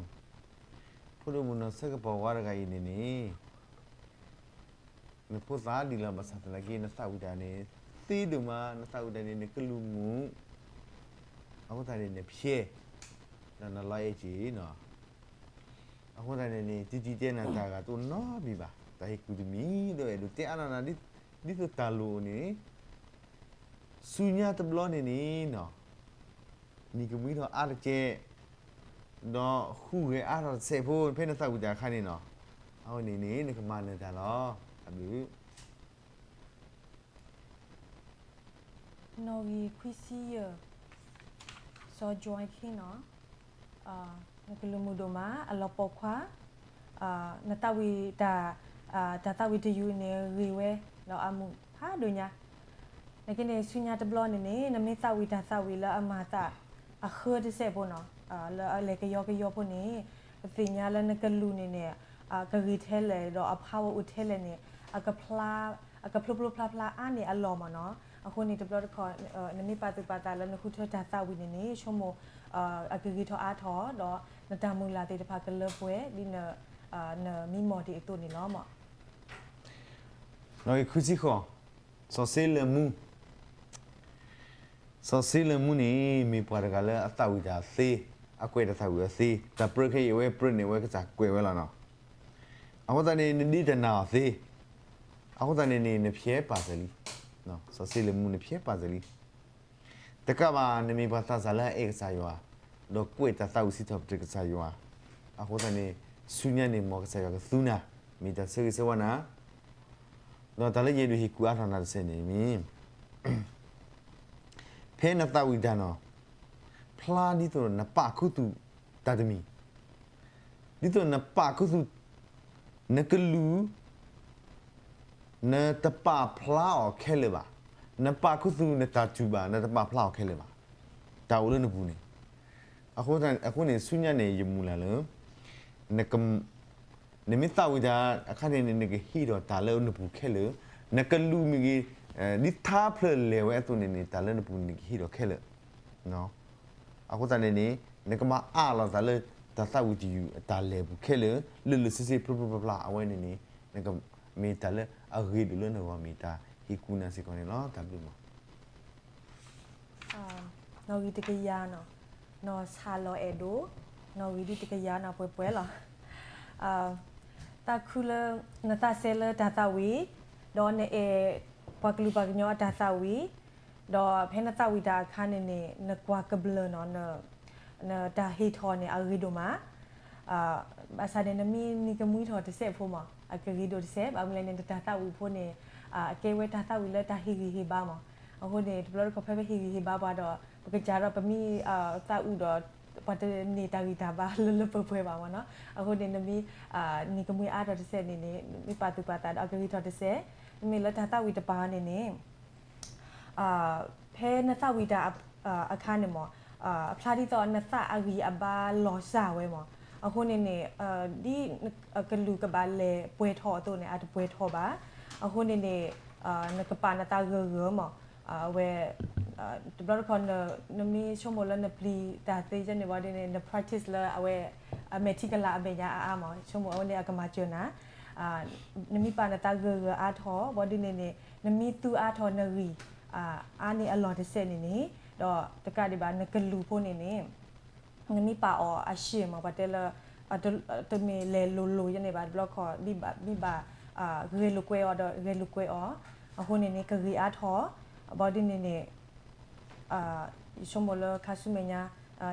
ဖိဒိၣ်မုၣ်နီၢ်ဆၢကပီၤဝါတဂၤအံၤန့ၣ်န့ၣ်, နဖိသၣ်ဒ်လီၤ ဘၣ်ဆၣ်သနာ်က့ နသးဝံၣ်တၢ်န့ၣ် သ့ဒိၣ်မး, နသးဝံၣ်တၢ်န့ၣ် နကလုၢ်မုာ်, အဃိသတးန့ၣ် နဖျဲး, ဒီးနလီအဲၣ်က့ၤနီၤ. အဃိသတးန့ၣ်န့ၣ် တံၤတံၤတဲနၤတၢ်ဂၤတအိၣ်နီတမံၤဘၣ်, တၢ်ဟ့ၣ်ကူၣ်တမံၤဒီးအဲၣ်ဒိးတဲအါထီၣ်နၤ ဒ်သိးတၢ်လိၣ်န့ၣ် ဆူညါတဘျီန့ၣ်န့ၣ်နီၤ, နံၤကမှံထီၣ်အါတကဲး, ဒီးဟူးဂဲၤအါထီၣ်တစဲးဖိ ဖဲနသးဝံၣ်တၢ်အခါန့ၣ်နီၤ, အဝဲန့ၣ်န့ၣ် နကမၤနၢၤတၢ်လီၤ. တၢ်ဘျုး နီၣ်ဂံၢ်ခွံဆံယဲၢ်, စီၤ Joy King နီၤ, နကလုၢ်မုာ်ဒိၣ်မး အလီၤပိာ်ခွါ, နသးဝံၣ်တၢ်, တၢ်သးဝံၣ်တယုၢ်န့ၣ်ဂ့ၤဝဲ, ဒီးအမုာ်ဖးဒိၣ်ညါ, နက့န့ၣ် ဆူညါတဘျီန့ၣ်န့ၣ် နမ့ၢ်သးဝံၣ်တၢ်သးဝံၣ်လၢအမၤသးအဃၢတစဲးဖိနီၤ, လၢအလဲၤကယီကယီဖိန့ၣ်, ပသ့ၣ်ညါလၢနကလုၢ်န့ၣ်န့ၣ်, ကဂ့ၤထဲလဲၣ် ဒီးအ power အိၣ်ထဲလဲၣ်န့ၣ်, အကဖျိဖျိဖျါဖျါအါန့ၢ်အလီၢ်မ့ၢ်နီၤ. အဃိန့ၣ်တဘျီတခီၣ်, နမ့ၢ်ပာ်သူၣ်ပာ်သးလၢနဃုထၢတၢ်သးဝံၣ်န့ၣ်န့ၣ် ဆိကမိၣ်, အကဂ့ၤထီၣ်အါထီၣ်, ဒီးနတၢ်မုၢ်လၢ်သ့ၣ်တဖၣ်ကလၢပှဲၤဒ်န, နမံမီၢ်ဒံးအသိးန့ၣ်လီၤ. နီၣ်ဂံၢ်ခွံဆံဃိး, စီၤစ့လၢမူ စီၤစ့လၢမူန့ၣ် မ့ၢ်ပှၤတဂၤလၢအသးဝံၣ်တၢ်သ့, အကွဲးတၢ်သးဝံၣ်အသ့, တၢ်ပြၢခဲအံၤအဝဲပြၢန့ၣ် အဝဲကစၢ်ကွဲးဝဲလီၤနီၤ. အဃိသတးန့ၣ် နဒိကနၣ်အီၤသ့, အဃိသတးန့ၣ်န့ၣ် နဖျဲးပာ်စၢၤလံ, စီၤစ့လၢမူ နဖျဲးပာ်စၢၤလံ. တကးဘၣ် နမ့ၢ်ပှၤသးစၢ်လၢအအဲၣ်ကစၢ်ယွၤ, ဒီးကွဲးတၢ်သးဝံၣ်စံးထီၣ်ပတြၢၤကစၢ်ယွၤ, အဃိသတးန့ၣ် ဆူညါန့ၣ် မ်ကစၢ်ယွၤကသူနၤ, မ့ၢ်တၢ်ဆၢဂ့ၤဆၢဝါနၤ ဒီးတၢ်လၢယအဲၣ်ဒိးဟ့ၣ်ကူၣ်အါထီၣ်နၤတစဲးန့ၣ်မ့ၢ်, ဖဲနသးဝံၣ်တၢ်နီၤ, ဖျါဒ်သိးနပာ်ခူသူၣ်တၢ်တမံၤ, ဒ်သိးနပာ်ခူသူၣ်, နကလုၢ်, နတပာ်ဖျါအီၤခဲလၢာ်ဘၣ်, နပာ်ခူသူၣ်နတၢ်တူၢ်ဘၣ် နတပာ်ဖျါအီၤခဲလၢာ်ဘၣ်, တၢ်အိၣ်လၢနပူၤန့ၣ်, အဃိန့ၣ် ဆူညါန့ၣ် ယမုၢ်လၢ်လၢ နမ့ၢ်သးဝံၣ်တၢ်အခါန့ၣ်န့ၣ် နကဟ့ၣ်ထီၣ်တၢ်လၢနပူၤခဲလၢာ်, နကလုၢ်မ့ၢ်ဂ့ၤ, ဒ်ထါဖျၢၣ်လဲၤဝဲအသိးန့ၣ်န့ၣ် တၢ်လၢနပူၤန့ၣ် နကဟ့ၣ်ထီၣ်ခဲလၢာ်. အဃိသတးန့ၣ်န့ၣ် နကဘၣ်အးလီၤသးလၢ တၢ်သးဝံၣ်တယုၢ်အတၢ်လဲၤပူၤခဲလၢာ်, လၢလၢဆ့ဆ့ဖျိဖျိဖျါဖျါ အဝဲန့ၣ်န့ၣ် မ့ၢ်တၢ်လၢအဂ့ၤဒိၣ်လၢနဂီၢ် မ့ၢ်တၢ်ဟ့ၣ်ကူၣ်နၤစ့ၢ်ကီးန့ၣ်လီၤ. တၢ်ဘျုးမး. နီၣ်ဂံၢ်တကယၤနီၤ, နီၢ်ဆၣ်လီၤအဲၣ်ဒိၣ်, နီၣ်ဂံၢ်ဒ်တကယၤနီၤ ပှဲၤပှဲၤလီၤ. သးခုလၢ နသးစဲလၢတၢ်သးဝံၣ်, ဒီးနအဲၣ်ပှၤကလုာ်ပှၤကညီအတၢ်သးဝံၣ်, ဒီးဖဲနသးဝံၣ်တၢ်အခါန့ၣ်န့ၣ် နကွၢ်ကဘျၢၣ်နီၤ, နတၢ်ဟ့ၣ်ထီၣ်န့ၣ် အဂ့ၤဒိၣ်မး. ဘၣ်ဆၣ်န့ၣ် နမ့ၢ်နံၤကမှံထီၣ်တစဲးဖိမး အကဂ့ၤဒိၣ်တစဲး, ဘၣ်မနုၤလဲၣ်န့ၣ် နတၢ်သးဝံၣ်ဖိန့ၣ် အကဲဝဲတၢ်သးဝံၣ်လၢတၢ်ဟ့ၣ်ဂံၢ်ဟ့ၣ်ဘါမး. အဃိန့ၣ် တဘျီတခီၣ်ဖဲပဟ့ၣ်ဂံၢ်ဟ့ၣ်ဘါပှၤဒီး ပကစၢ်ဒီးပမ့ၢ် သးအုးဒီး ပှၤတန့ၢ်တၢ်ဂံၢ်တၢ်ဘါလၢလၢပှဲၤပှဲၤဘၣ်မးနီၤ. အဃိန့ၣ် နမ့ၢ် နံၤကမှံအါထီၣ်တစဲးန့ၣ်န့ၣ် မ့ၢ်ပာ်သူၣ်ပာ်သးဒီးအကဂ့ၤထီၣ်တစဲး, မ့မ့ၢ်လၢတၢ်သးဝံၣ်တပၤန့ၣ်န့ၣ် ဖဲနသးဝံၣ်တၢ်အခါန့ၣ်မး အဖျါဒ်သိးနသးအဂံၢ်အဘါလီၤစၢ်ဝဲမး. အဃိန့ၣ်န့ၣ် ဒ်ကလုၢ်ကဘၣ်လဲၤပှဲၤထီၣ်အသိးန့ၣ် အတပှဲၤထီၣ်ဘၣ်. အဃိန့ၣ်န့ၣ် နကပာ်နသးဂၢၢ်ဂၢၢ်မး. အဝဲ တဘျီတခီၣ် နမ့ၢ်ဆိကမိၣ်လၢနပျံၤတၢ်သ့ယဲန့ၣ် ဘၣ်ဒ်န့ၣ် န practice လၢအဝဲ အမဲာ်ထံကလၤအမဲာ်ညါအါအါမး ဆိကမိၣ်အဝဲန့ၣ်အကမၤစၢၤနၤ. နမ့ၢ်ပာ်နသးဂၢၢ်ဂၢၢ်အါထီၣ် ဘၣ်ဒ်န့ၣ်န့ၣ် နမ့ၢ်သူအါထီၣ်နဂံၢ် အါန့ၢ်အလီၢ်တစဲးန့ၣ်န့ၣ် ဒီးတကးဒံးဘၣ် နကလုၢ်ဖိန့ၣ်န့ၣ် နမ့ၢ်ပာ်အီၤအရှ့မး ပှၤတဲလၢ တမ့ၢ်လဲၤလိၤလိၤယဲန့ၣ်ဘၣ် တဘျီခီၣ် ဘၣ် ဘၣ် ဂဲၤလိာ်ကွဲအီၤဒီး ဂဲၤလိာ်ကွဲအီၤ အဃိန့ၣ်န့ၣ် ကဂ့ၤအါထီၣ် ဘၣ်ဒ်န့ၣ်န့ၣ် ယဆိကမိၣ်လၢခါဆူမဲာ်ညါ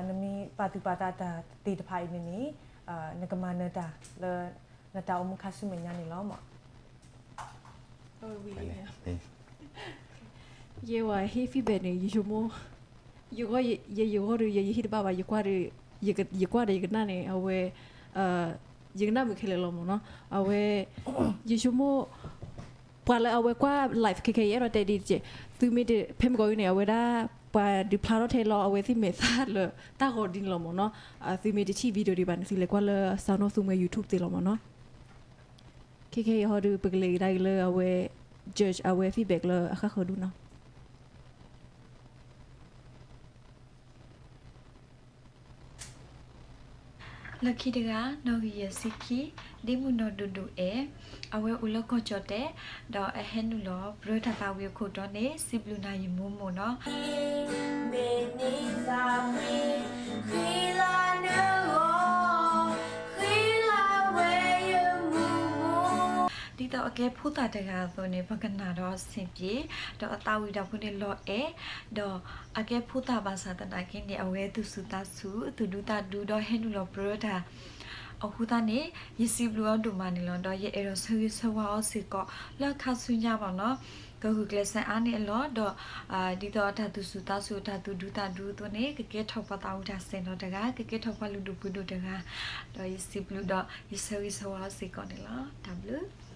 နမ့ၢ်ပာ်သူၣ်ပာ်သးတၢ်သ့ၣ်တဖၣ်အံၤန့ၣ်န့ၣ် နကမၤနၢၤတၢ်လၢ နတၢ်အိၣ်မူခါဆူမဲာ်ညါန့ၣ်လီၤမး. ယဲဝဲဟ့ၣ် feedback န့ၣ် ယဆိကမိၣ် ယဂီၢ်ဒီး ယဟ့ၣ်တဘၣ်ဘၣ်, ယကွၢ်ဒီး ယကွၢ်ဒီးယကနၣ်န့ၣ် အဝဲ ယကနၣ်မုာ်ခဲလၢာ်လီၤမးနီၤ. အဝဲ ယဆိကမိၣ် ပှၤလၢအဝဲကွၢ် live ခဲခဲအံၤ အဲၣ်ဒိးတဲဒ်တက့ၢ်, သုမ့ၢ်တ ဖဲမုၢ်ကီၢ်အံၤန့ၣ် အဝဲဒၣ် ပှၤဒုးဖျါထီၣ်ထဲလီၤ အဝဲသ့ၣ်မဲာ်သၣ်လၢတၢ်ဂီၤဒ်န့ၣ်လီၤမးနီၤ. သုမ့ၢ်တထံၣ် video ဒံးဘၣ်န့ၣ် သုလဲၤကွၢ်လၢ စၢ်နီၣ်သူမှဲ YouTube သ့လီၤမးနီၤ. ခဲခဲအံၤဟီဒီး ပကလဲၤကဒါက့ၤလၢအဝဲ judge အဝဲ feedback လၢအဃၣ်ဃၢၤဒိၣ်နီၤ. လၢခံတဂၤ နီၣ်ဂံၢ်ယဲၢ်ဆံခံ, ဒ့မုၣ်နီၢ်ဒိၣ်ဒိၣ်အဲၣ်, အဝဲအိၣ်လၢကီၢ်ကၠီၣ်တဲၣ်, ဒီးအဟဲနုာ်လီၤပရၢတၢ်သးဝံၣ်အခိၣ်တီန့ၣ် စံးဘျုးနၤယမိၢ်မိၢ်နီၤ. မ့ၢ်န့ၢ်သးဝံၣ် ဃံလၤနဂီၢ်, ဃံလၤဝဲယမိၢ်မိၢ်. ဒ်သိးအကဲဖိသၣ်တဂၤအသိးန့ၣ် ပကနၣ်ဒီးအဆင်ပြေ, ဒီးအသးဝံၣ်တၢ်ဖိန့ၣ်လီၤအဲၣ်, ဒီးအကဲဖိသၣ်ဘၣ်ဆၣ်သနာ်က့န့ၣ် အဝဲသူၣ်ဆူၣ်သးဆူၣ် သူၣ်ဒူသးဒူ ဒီးဟဲနုာ်လီၤပရၢတၢ် အဃိသတးန့ၣ် ယစံးဘျုးအီၤဒိၣ်မးန့ၣ်လီၤ. ဒီးယအဲၣ်ဒိးဆၢဂ့ၤဆၢဝါအီၤစ့ၢ်ကီး လၢခါဆူညါမးနီၤ, ကဂုာ်ကျဲးစၢးအါန့ၢ်အလီၢ်, ဒီး ဒ်သိးအတၢ်သူၣ်ဆူၣ်သးဆူၣ် အတၢ်သူၣ်ဒူသးဒူအသိးန့ၣ် ကကဲထီၣ်ပှၤသးဝံၣ်တၢ်စဲၤနီၤတဂၤ, ကကဲထီၣ်ပှၤလုၢ်ဒိၣ်ပှ့ၤဒိၣ်တဂၤ, ဒီးယစံးဘျုးဒီးယဆၢဂ့ၤဆၢဝါအီၤစ့ၢ်ကီးန့ၣ်လီၤ. တၢ်ဘျုး.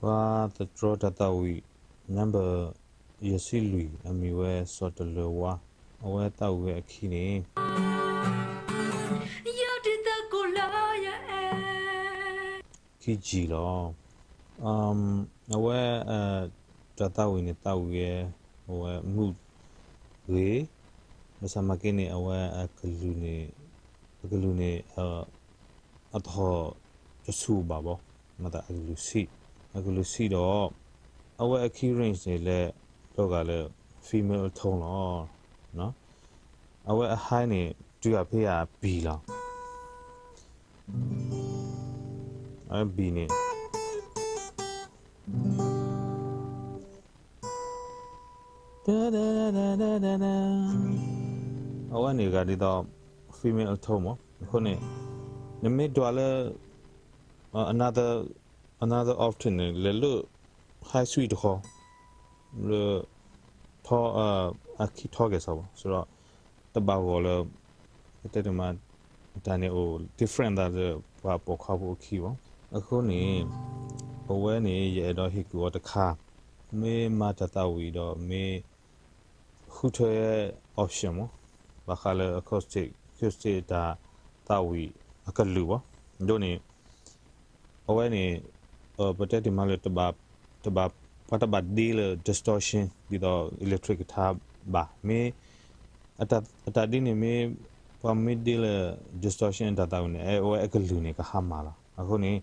ပှၤသတြီတၢ်သးဝံၣ် number ယဲၢ်ဆံလွံၢ် အမံၤဝဲစီၤတလၢၤဝါ, အဝဲသးဝံၣ်ဝဲအခံန့ၣ် ယဒုးသကိးလၢယအဲၣ် ခံကံလီၤ. အဝဲ တၢ်သးဝံၣ်န့ၣ် သးဝံၣ်ဝဲ အဝဲမုၢ်ဂ့ၤ, ဘၣ်ဆၣ်မၤက့န့ၣ် အဝဲအကလုၢ်န့ၣ် အကလုၢ်န့ၣ် အသဟီၣ်တဆူၣ်ဘၣ်ဘၣ်, မၤသးအကလုၢ်ဆံး, အကလုၢ်ဆံးဒီး အဝဲအခံ range န့ၣ် လဲၤလီၤဂာ်လၢ female tone လီၤ. အဝဲအ high န့ၣ် တုၤအဖဲအပံၤလီၤ. အဝဲဘံၣ်န့ၣ် အဝဲန့ၣ်ဂၤဒ်သိး female tone မး, အဃိန့ၣ် နမ့ၢ်ဒွးလၢ another, another octave န့ၣ် လဲၤလၢ high sweet တခီ, လၢ ထီ အခံထီကဲၤစီဘၣ်, ဆိုတော့ တဘၣ်ဂီၢ်လၢ ပတဲတမး တၢ်န့ၣ်အိၣ် different သးလၢ ပှၤပိာ်ခွါဖိအခံဘၣ်. အဃိန့ၣ် အဝဲန့ၣ် ယအဲၣ်ဒိးဟ့ၣ်ကူၣ်အီၤတခါ, မ့ၢ်မၤတၢ်သးဝံၣ်ဒီး မ့ၢ် ဃုထၢ option မး, ဘၣ်ဃးလၢ acoustic, acoustic တၢ်သးဝံၣ်အကလုၢ်ဘၣ်. ဒ်န့ၣ် အဝဲန့ၣ် ပတဲတ့ၢ်မးလၢ တဘၣ်, ပှၤတဘၣ်ဒ့လၢ distortion ဒ်သိး electric guitar ဘၣ်. မ့ၢ် အတၢ်ဒ့န့ၣ်မ့ၢ် ပှၤမ့ၢ်ဒ့လၢ distortion အတၢ်သးဝံၣ်န့ၣ် အဝဲအကလုၢ်န့ၣ် ကဟါမၢ်လီၤ. အဃိန့ၣ်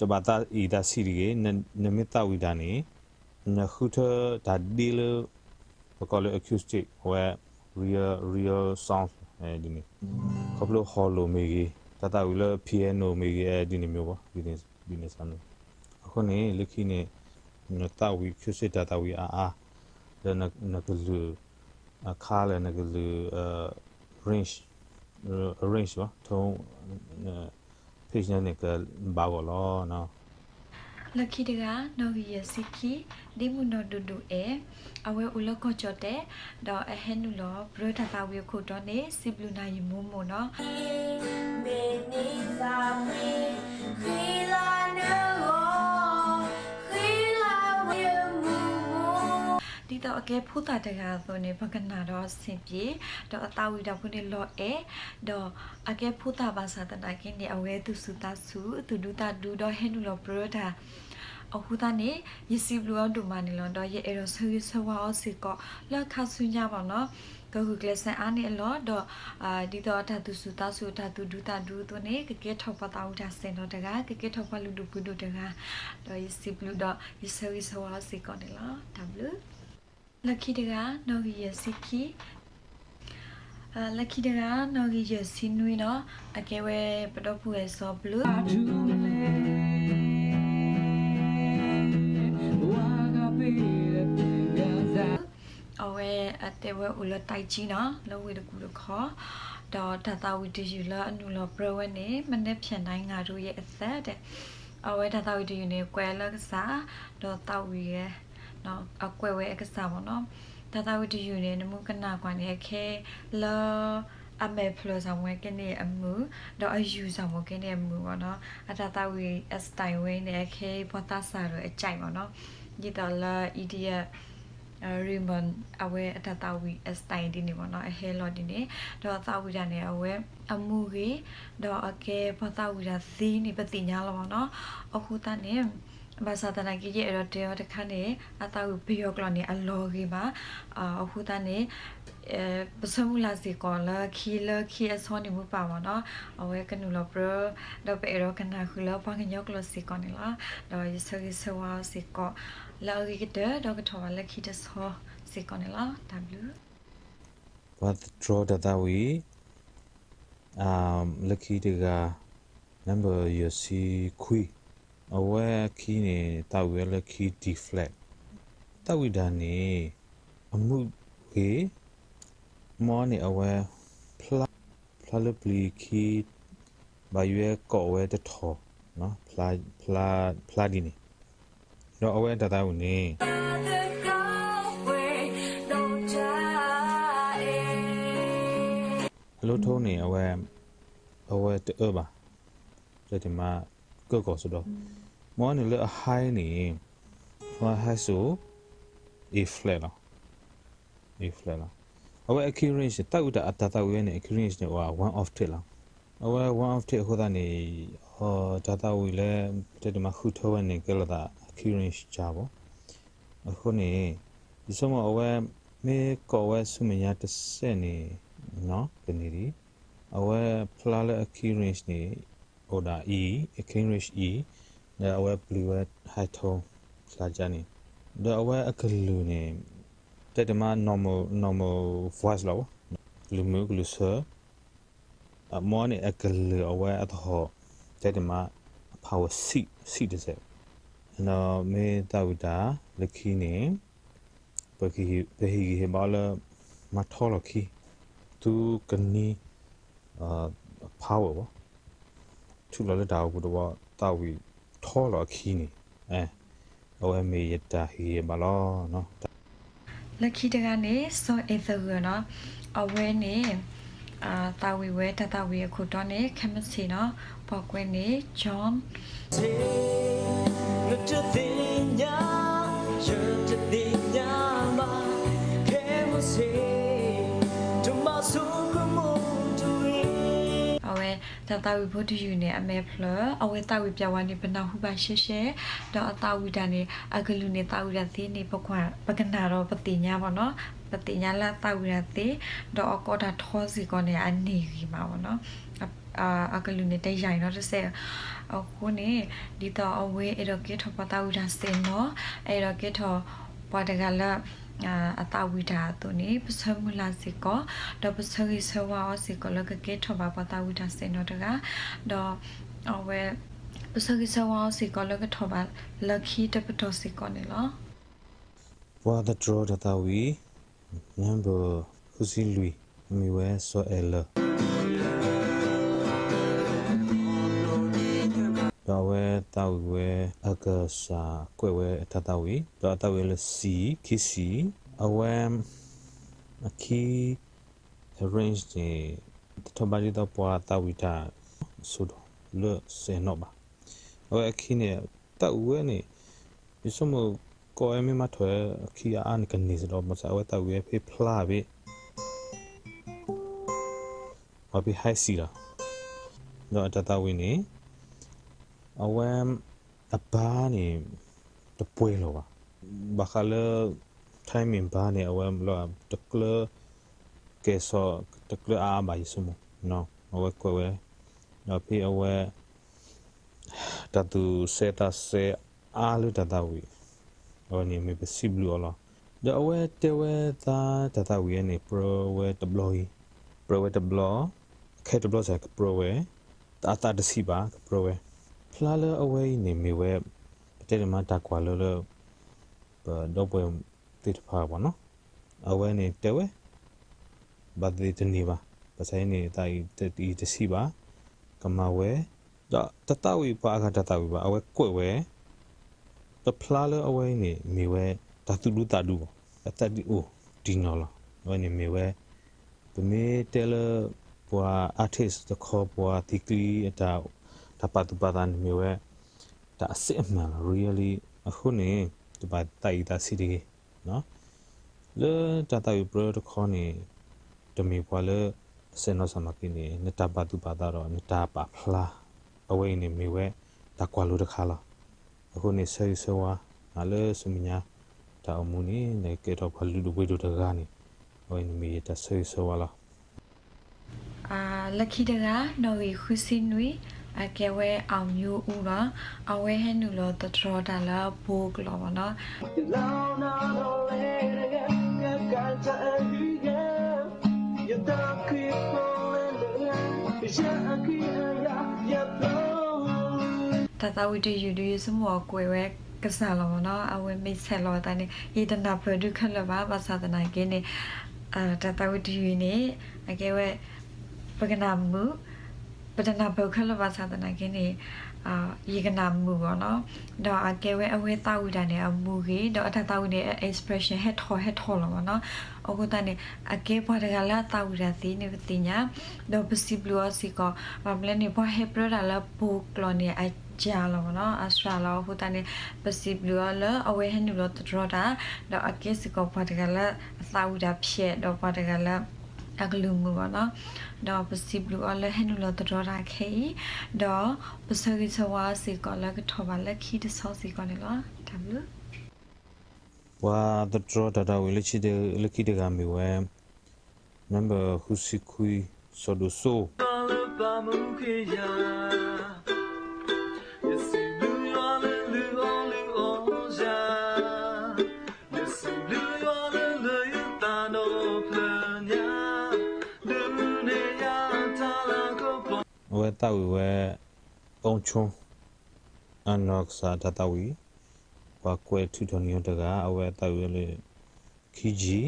တဘၣ်သးအံၤသးဆံးတဂ့ၤ, နမ့ၢ်သးဝံၣ်တၢ်န့ၣ် နဃုထၢတၢ်ဒ့လၢ ပကိးလၢ acoustic အဝဲ real, real sound ဒ်န့ၣ်, ခီဖျိ hollow မ့ၢ်ဂ့ၤ, တၢ်သးဝံၣ်လၢ piano မ့ၢ်ဂ့ၤ ဒ်န့ၣ်မ့ၢ်ဘၣ်, ဒ်န့ၣ်စ့ၢ်. အဃိန့ၣ် လၢခံန့ၣ် နသးဝံၣ် acoustic တၢ်သးဝံၣ်အါအါ လၢနကလုၢ် အခါလၢနကလုၢ် range, range ဘၣ်, tone, pitch န့ၣ် ကဘၣ်ဂီၢ်လီၤ. လၢခံတဂၤ နီၣ်ဂံၢ်ယဲၢ်ဆံခံ, ဒ့မုၣ်နီၢ်ဒိၣ်ဒိၣ်အဲၣ်, အဝဲအိၣ်လၢကီၢ်ကၠီၣ်တဲၣ်, ဒီးအဟဲနုာ်လီၤ ပရၢတၢ်သးဝံၣ်အခိၣ်တီန့ၣ် စံးဘျုးနၤယမိၢ်မိၢ်နီၤ. မ့ၢ်န့ၢ်သးဝံၣ် ဃံလၤနဂီၢ်, ဃံလၤဝဲယမိၢ်မိၢ်. ဒ်သိးအကဲဖိသၣ်တဂၤအသိးန့ၣ် ပကနၣ်ဒီးအဆင်ပြေ, ဒီးအသးဝံၣ်တၢ်ဖိန့ၣ်လီၤအဲၣ်, ဒီးအကဲဖိသၣ်ဘၣ်ဆၣ်သနာ်က့န့ၣ် အဝဲသူၣ်ဆူၣ်သးဆူၣ် သူၣ်ဒူသးဒူ ဒီးဟဲနုာ်လီၤပရၢတၢ် အဃိသတးန့ၣ် ယစံးဘျုးအီၤဒိၣ်မးန့ၣ်လီၤ. ဒီးယအဲၣ်ဒိးဆၢဂ့ၤဆၢဝါအီၤစ့ၢ်ကီး လၢခါဆူညါမးနီၤ, ကဂုာ်ကျဲးစၢးအါန့ၢ်အလီၢ်, ဒီး ဒ်သိးအတၢ်သူၣ်ဆူၣ်သးဆူၣ် အတၢ်သူၣ်ဒူသးဒူအသိးန့ၣ် ကကဲထီၣ်ပှၤသးဝံၣ်တၢ်စဲၤနီၤတဂၤ, ကကဲထီၣ်ပှၤလုၢ်ဒိၣ်ပှ့ၤဒိၣ်တဂၤ, ဒီးယစံးဘျုးဒီးယဆၢဂ့ၤဆၢဝါအီၤစ့ၢ်ကီးန့ၣ်လီၤ. တၢ်ဘျုး. လၢခံတဂၤ နီၣ်ဂံၢ်ယဲၢ်ဆံခံ, လၢခံတဂၤ နီၣ်ဂံၢ်ယဲၢ်ဆံနွံနီၤ, အကဲဝဲပဒီပုၢ်ဝဲၢ်စီၤဘျုး အဝဲ အတဲဝဲအိၣ်လၢတၢ်ကံနီၤ လၢဝ့ၢ်တကူၣ်တခီ, ဒီးတၢ်သးဝံၣ်တယုၢ်လၢအနုာ်လီၤပြၢဝဲန့ၣ် မနုၤဖျဲၣ်နၤငါတို့ရဲ့အသံ တဲ, အဝဲတၢ်သးဝံၣ်တယုၢ်န့ၣ် ကွဲးလၢကစၢ်, ဒီးသးဝံၣ်ဝဲ အကွဲးဝဲအကစၢ်မ့ၢ်နီၤ. တၢ်သးဝံၣ်တယုၢ်န့ၣ် နမုၢ်ကနၣ်ကွၢ်န့ၣ် အခဲလၢ အမဲာ်ဖျၢၣ်စၢ်မ့ၢ်ကဲန့ၣ်အမုာ်, ဒီးအယူၢ်စၢ်မ့ၢ်ကဲန့ၣ်အမုာ်မ့ၢ်နီၤ. အတၢ်သးဝံၣ်အ style ဝဲန့ၣ် အခဲပှၤသးစၢ်ဒီးအ ကြိုက် မ့ၢ်နီၤ. ဒ်သိးလၢ Idiot Raymond အဝဲအတၢ်သးဝံၣ်အ style ဒ်န့ၣ်မ့ၢ်နီၤ, အဟဲလီၤဒ်န့ၣ်, ဒီးအသးဝံၣ်တၢ်န့ၣ် အဝဲအမူဂ့ၤ, ဒီးအကဲပှၤသးဝံၣ်တၢ်သ့န့ၣ် ပသ့ၣ်ညါလီၤမ့ၢ်နီၤ. အဃိသတးန့ၣ် ဘၣ်ဆၣ်သနာ်က့ ယအဲၣ်ဒိးတဲအီၤတခါန့ၣ် အသးဝံၣ်ပယီၤကျိာ်န့ၣ် အလီၤဂ့ၤမး, အဃိသတးန့ၣ် ပဆၢမုၢ်လၢ်စ့ၢ်ကီးလၢခံလၢခံအဆီန့ၣ်မ့ၢ်ပၢ်မ့ၢ်နီၤ, အဝဲကနုာ်လီၤပြၢ, ဒီးပအဲၣ်ဒိးကနၣ်ဃုာ်လၢပှၤကညီကျိာ်စ့ၢ်ကီးန့ၣ်လီၤ. ဒီးယဆၢဂ့ၤဆၢဝါအီၤစ့ၢ်ကီး လၢအဂ့ၤကတၢၢ်ဒီးကထီၣ်ဘၣ်လၢခံတဆီစ့ၢ်ကီးန့ၣ်လီၤ. တၢ်ဘျုး ပှၤသတြီတၢ်သးဝံၣ် လၢခံတဂၤ number ယဲၢ်ဆံခွံ, အဝဲအခံန့ၣ် သးဝံၣ်ဝဲလၢခံ D flat, သးဝံၣ်တၢ်န့ၣ် အမူဂ့ၤ, မ်န့ၣ်အဝဲ ဖျါ, ဖျါလၢပျံၤခံ, ဘၣ်ယွဲကိးဝဲတထီၣ်, ဖျါဒ်န့ၣ်, ဒီးအဝဲတၢ်သးဝံၣ်န့ၣ် အလိၤထိန့ၣ် အဝဲ, အဝဲတအၢဘၣ်, တဲတ့ၢ်မး ကၢကီၢ်စ့ၢ်ဒီး, မ်န့ၣ်လၢအ high န့ၣ်, အဝဲ high စိ A flat လီၤ, A flat လီၤ. အဝဲအ key range သးဝံၣ်တၢ်အတၢ်သးဝံၣ်ဝဲန့ၣ် အ key range န့ၣ် အိၣ် one octave လီၤ. အဝဲ one octave အဃိသတးန့ၣ်, တၢ်သးဝံၣ်လၢ ပတဲတ့ၢ်မးဃုထၢဝဲန့ၣ် ကဲလိာ်သး key range ကၢဘၣ်. အဃိန့ၣ် ယဆိကမိၣ်အဝဲ မ့ၢ်ကိးဝဲဆူမဲာ်ညါတစဲးန့ၣ်, ကန့ၢ်ဒံး, အဝဲဖျါလၢအ key range န့ၣ် အိၣ်ဒၣ် E, အ key range E, ဒီးအဝဲပျံၤဝဲ high tone ဖျါကၢန့ၣ်, ဒီးအဝဲအကလုၢ်န့ၣ် တဲတ့ၢ်မး normal, normal voice လီၤ, ကလုၢ်မုာ်ကလုၢ်ဆၢ, မ်န့ၣ်အကလုၢ်အဝဲအသဟီၣ်, တဲတ့ၢ်မး အ power ဆံး, ဆံးတစဲး, ဒီးမ့ၢ်သးဝံၣ်တၢ်လၢခံန့ၣ် ပဟ့ၣ်ဂံၢ်ဟ့ၣ်ဘါလၢ မၤထီလီၤခံ, သုကနံၤ power ဘၣ်, ထုးလီၤလၢတၢ်အိၣ်ဖှိၣ်တဝီ သးဝံၣ်ထီလီၤအခံန့ၣ်, အဝဲမ့ၢ်ယတၢ်ဟ့ၣ်ဂံၢ်ဟ့ၣ်ဘါလီၤ. လၢခံတဂၤန့ၣ် စီၤအဲၣ်သဂၢၢ်နီၤ, အဝဲန့ၣ် သးဝံၣ်ဝဲတၢ်သးဝံၣ်အခိၣ်တီန့ၣ် ခဲမုၢ်ဆ့ၣ်နီၤ, ပှၤကွဲးန့ၣ် John နတသ့ၣ်ညါ, ယတသ့ၣ်ညါဘၣ်, ခဲမုၢ်ဆ့ၣ်, တမၤဆိကမိၣ်တဂ့ၤ. အဝဲ တၢ်သးဝံၣ်ဖိတယုၢ်န့ၣ် အမဲာ်ဖျၢၣ် အဝဲသးဝံၣ်ပျဲဝဲန့ၣ် ပနၢ်ဟူဘၣ်ရှဲရှဲ, ဒီးအသးဝံၣ်တၢ်န့ၣ် အကလုၢ်န့ၣ် သးဝံၣ်တၢ်သ့န့ၣ် ပကနၣ်ဒီးပသ့ၣ်ညါဘၣ်နီၤ, ပသ့ၣ်ညါလၢအသးဝံၣ်တၢ်သ့, ဒီးအကိးတၢ်ထီစ့ၢ်ကီးန့ၣ် အန့ၢ်ဂံၢ်မးဘၣ်နီၤ. အကလုၢ်န့ၣ် တယၢ်အံၤနီတစဲး, အဃိန့ၣ် ဒ်သိးအဝဲအဲၣ်ဒိးကဲထီၣ်ပှၤသးဝံၣ်တၢ်စဲးနီၤ, အဲၣ်ဒိးကဲထီၣ်ပှၤတဂၤလၢ အသးဝံၣ်တၢ်အသိးန့ၣ် ပဆၢမုၢ်လၢ်စ့ၢ်ကီး, ဒီးပဆၢဂ့ၤဆၢဝါအီၤစ့ၢ်ကီးလၢကကဲထီၣ်ဘၣ်ပှၤသးဝံၣ်တၢ်စဲးနီၤတဂၤ, ဒီးအဝဲ ပဆၢဂ့ၤဆၢဝါအီၤစ့ၢ်ကီးလၢကထီၣ်ဘၣ်လၢခံတပတီၢ်စ့ၢ်ကီးန့ၣ်လီၤ. ပှၤသတြီတၢ်သးဝံၣ် number ဃုဆံလွံၢ်, မ့ၢ်ဝဲစီၤအဲၣ်လၢ ဒီးအဝဲသးဝံၣ်ဝဲအကစၢ်ကွဲးဝဲအတၢ်သးဝံၣ်, ဒီးအသးဝံၣ်ဝဲလၢ C, key C, အဝဲ အခံ range န့ၣ် တထီၣ်ဘးဒ်သိးပှၤသးဝံၣ်တၢ် အစိၤဒိၣ်လၢစဲးနီၤဘၣ်. အဝဲအခံန့ၣ် သးဝံၣ်ဝဲန့ၣ် ယဆိကမိၣ် ကိးဝဲမ့ၢ်မၤထီၣ်ဝဲအခံအါအါန့ၣ် ကန့ၢ်စ့ၢ်ဒီး ဘၣ်ဆၣ်အဝဲသးဝံၣ်ဝဲဖဲဖျါဘ့ၣ် ပှၤဖဲ high C လီၤ. ဒီးအတၢ်သးဝံၣ်န့ၣ် အဝဲ အဘါန့ၣ် တပှဲၤလီၤဘၣ်. ဘၣ်ဃးလၢ timing ဘါန့ၣ် အဝဲလၢတကျၢၤ ကဲၤဆီၣ် တကျၢၤအါအါဘၣ် ယဆိကမိၣ်, အဝဲကွဲးဝဲ, ဒီးဖဲအဝဲ တၢ်သူၣ်စဲးသးစဲးအါလၢတၢ်သးဝံၣ်, အဝဲန့ၣ်မ့ၢ်ပစံးဘျုးအီၤလီၤ. ဒီးအဝဲတဲဝဲသးတၢ်သးဝံၣ်ဝဲန့ၣ် ပြၢဝဲတဘျီအံၤ, ပြၢဝဲတဘျီ, ခဲတဘျီစ့ၢ်ကပြၢဝဲ, တၢ်အသးတဆံးဘၣ် ကပြၢဝဲ, ဖျါလၢအဝဲအံၤန့ၣ်မ့ၢ်ဝဲ ပတဲန့ၣ်မးတၢ်ကွၢ်လၢလၢ ပဒီပုၢ်ဝဲၢ်သ့ၣ်တဖၣ်ဘၣ်နီၤ, အဝဲန့ၣ်တဲဝဲ ဘၣ်သ့ၣ်တန့ၢ်ဘၣ်, ဘၣ်ဆၣ်အံၤန့ၣ် သးအံၤတဆံးဘၣ်, ကမၤဝဲ, ဒီးတသးဝံၣ်ပှၤအဂၤတၢ်သးဝံၣ်ဘၣ်, အဝဲကွဲးဝဲ တဖျါလၢအဝဲအံၤန့ၣ် မ့ၢ်ဝဲတၢ်သူၣ်ဒူသးဒူဘၣ်, အသးဒ်အိၣ်တံၢ်နီၢ်လီၤ. အဝဲန့ၣ်မ့ၢ်ဝဲ ပမ့ၢ်တဲလၢ ပှၤ artist တခီ ပှၤသံကျံအတၢ် တၢ်ပာ်သူၣ်ပာ်သးန့ၣ်မ့ၢ်ဝဲ တၢ်အစစ်အမှန်လီၤ, really. အဃိန့ၣ် တဘၣ်သးအံၤသးဆံးတဂ့ၤ. လၢတၢ်သးဝံၣ်ပြၢတခီန့ၣ် တမ့ၢ်ပှၤလၢ အစဲးနီၢ်စၢ်မၤက့န့ၣ် နတၢ်ပာ်သူၣ်ပာ်သးဒီး နတၢ်ပာ်ဖျါ အဝဲအံၤန့ၣ်မ့ၢ်ဝဲ တၢ်ကွၢ်လိတခါလီၤ. အဃိန့ၣ် ဆၢဂ့ၤဆၢဝါ လၢဆူမဲာ်ညါ တၢ်အိၣ်မူန့ၣ် နကကဲထီၣ်ပှၤလုၢ်ဒိၣ်ပှ့ၤဒိၣ်တဂၤန့ၣ် အဝဲန့ၣ်မ့ၢ်ယတၢ်ဆၢဂ့ၤဆၢဝါလီၤ. လၢခံတဂၤ နီၣ်ဂံၢ်ဃုဆံနွံ, အကဲဝဲ အောင်မျိုးဦး လီၤ. အဝဲဟဲနုာ်လီၤသတြီၤတၢ်လၢဘိကျိာ်မ့ၢ်နီၤ. တၢ်သးဝံၣ်တယုၢ်ဒုး ယဆိကမိၣ်အကွဲးဝဲကစၢ်လီၤမ့ၢ်နီၤ, အဝဲမ့ၢ်ဆဲးလီၤအသးန့ၣ် ယတနၢ်ပၢၢ်ဒုးခဲလၢာ်ဘၣ်, ဘၣ်ဆၣ်သနာ်က့န့ၣ် တၢ်သးဝံၣ်တယုၢ်န့ၣ် အကဲဝဲ ပကနၢ်မုာ်, ပတနၢ်ပၢၢ်ခဲလၢာ်ဘၣ်ဆၣ်သနာ်က့န့ၣ် ယကနၢ်မုာ်မ့ၢ်နီၤ. ဒီးအကဲဝဲအဝဲသးဝံၣ်တၢ်န့ၣ် အမူဂ့ၤ, ဒီးအတၢ်သးဝံၣ်န့ၣ် အ expression ဟဲထီၣ်ဟဲထီၣ်လီၤမ့ၢ်နီၤ. အဃိသတးန့ၣ် အကဲပှၤတဂၤလၢအသးဝံၣ်တၢ်သ့န့ၣ်ပသ့ၣ်ညါ, ဒီးပစံးဘျုးအီၤစ့ၢ်ကီး, ဘၣ်မနုၤလဲၣ်န့ၣ် ပှၤဟဲပြၢတၢ်လၢဘိကျိာ်န့ၣ် အစှၤလီၤမ့ၢ်နီၤ, အစှၤလီၤ. အဃိသတးန့ၣ် ပစံးဘျုးအီၤလၢအဝဲဟဲနုာ်လီၤသတြီၤတၢ်, ဒီးအကဲစ့ၢ်ကီးပှၤတဂၤလၢအသးဝံၣ်တၢ်ဖျဲး, ဒီးပှၤတဂၤလၢ အကလုၢ်မုာ်မ့ၢ်နီၤ. ဒီးပစံးဘျုးအီၤလၢဟဲနုာ်လီၤသတြီၤတၢ်ခဲအံၤ, ဒီးပဆၢဂ့ၤဆၢဝါအီၤစ့ၢ်ကီးလၢကထီၣ်ဘးလၢခံတဆီစ့ၢ်ကီးန့ၣ်လီၤ. တၢ်ဘျုး. ပှၤသတြီၤတၢ်သးဝံၣ်လၢခံတဂၤမ့ၢ်ဝဲ number ဃုဆံခွံ စီၤဒိၣ်စိ အဝဲသးဝံၣ်ဝဲ အီဆိ အနီၢ်ကစၢ်တၢ်သးဝံၣ်, ပှၤကွဲးထုးထီၣ်န့ၢ်အီၤတဂၤ, အဝဲသးဝံၣ်ဝဲလၢ ခံဆံ,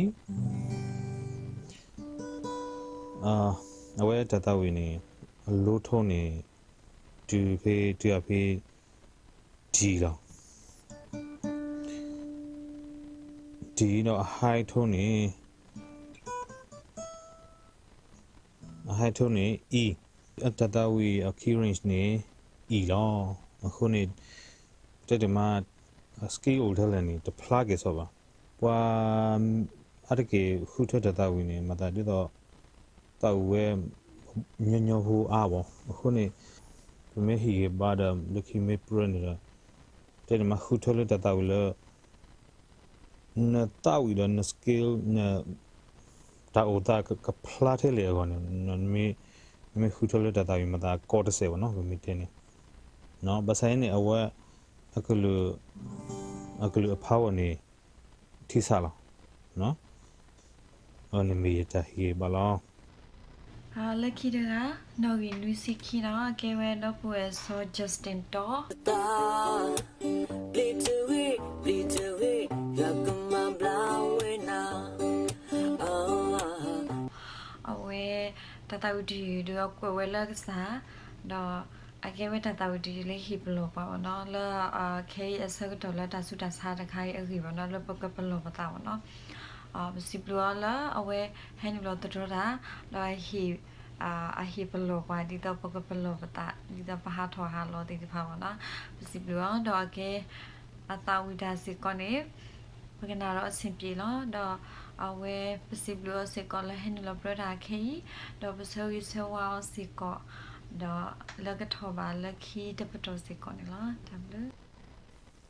အဝဲတၢ်သးဝံၣ်န့ၣ် အ low tone န့ၣ် တုၤဖဲ တုၤအဖဲ D လီၤ. D ဒီးအ high tone န့ၣ် အ high tone န့ၣ် E, အတၢ်သးဝံၣ်အ key range န့ၣ် E လီၤ. အဃိန့ၣ် တဲတမး scale အိၣ်ထဲလဲၣ်န့ၣ် တဖျါက့ၤစီဘၣ်. ပှၤ အါတက့ၢ်ဃုထၢတၢ်သးဝံၣ်န့ၣ် မၤသးဒ်သိး သးဝံၣ်ဝဲ ညီညီဖိအါဘၣ်. အဃိန့ၣ် ပမ့ၢ်ဟ့ၣ်ဂံၢ်ဘါဒီး လၢခံမ့ၢ်ပြၢန့ၣ်ဒီး တဲန့ၣ်မး ဃုထၢလၢတၢ်သးဝံၣ်လၢ နသးဝံၣ်ဒီးန scale န တၢ်အိၣ်သးကဖျါထဲလဲၣ်အဂီၢ်န့ၣ် နမ့ၢ်ဃုထၢလၢတၢ်သးဝံၣ်မၤသးကီတစဲးဘၣ်နီၤ ပမ့ၢ်တဲန့ၣ်. ဘၣ်ဆၣ်အံၤန့ၣ် အဝဲ အကလုာ် အကလုာ်အ power န့ၣ် ထံဆးလီၤ. အန့ၣ်မ့ၢ်ယတၢ်ဟ့ၣ်ဂံၢ်ဘါလီၤ. လၢခံတဂၤ နီၣ်ဂံၢ်နွံဆံခံနီၤ ကဲဝဲဒီပုၢ်ဝဲၢ်စီၤ Justin တီ အဝဲ တၢ်သးဝံၣ်တယုၢ်ဒီး အကွဲးဝဲလၢကစၢ်, ဒီးအကဲဝဲတၢ်သးဝံၣ်တယုၢ်လၢဟ့ၣ်ပလီၢ်ပှၤဘၣ်နီၤ လၢ ခဲအံၤအဆၢကတီၢ်လၢတၢ်ဆူးတၢ်ဆါတခါအံၤအဂ့ၢ်ဘၣ်နီၤ လၢပကပလီၢ်ပသးဘၣ်နီၤ. ပစံးဘျုးအီၤလၢအဝဲဟဲနုာ်လီၤသတြီၤတၢ် ဒီး အဟ့ၣ်ပလီၢ်ပှၤ ဒ်သိးပကပလီၢ်ပသး ဒ်သိးပဟးထီၣ်ဟးလီၤသ့ၣ်တဖၣ်ဘၣ်နီၤ. ပစံးဘျုးအီၤ ဒီးအကဲ အသးဝံၣ်တၢ်စ့ၢ်ကီးန့ၣ် ပကနၣ်ဒီးအဆင်ပြေလီၤ. ဒီးအဝဲပစံးဘျုးအီၤစ့ၢ်ကီးလၢဟဲနုာ်လီၤပြၢတၢ်ခဲအံၤ, ဒီးပဆၢဂ့ၤဆၢဝါအီၤစ့ၢ်ကီး, ဒီးလၢကထီၣ်ဘးလၢခံတပတီၢ်စ့ၢ်ကီးန့ၣ်လီၤ. တၢ်ဘျုး.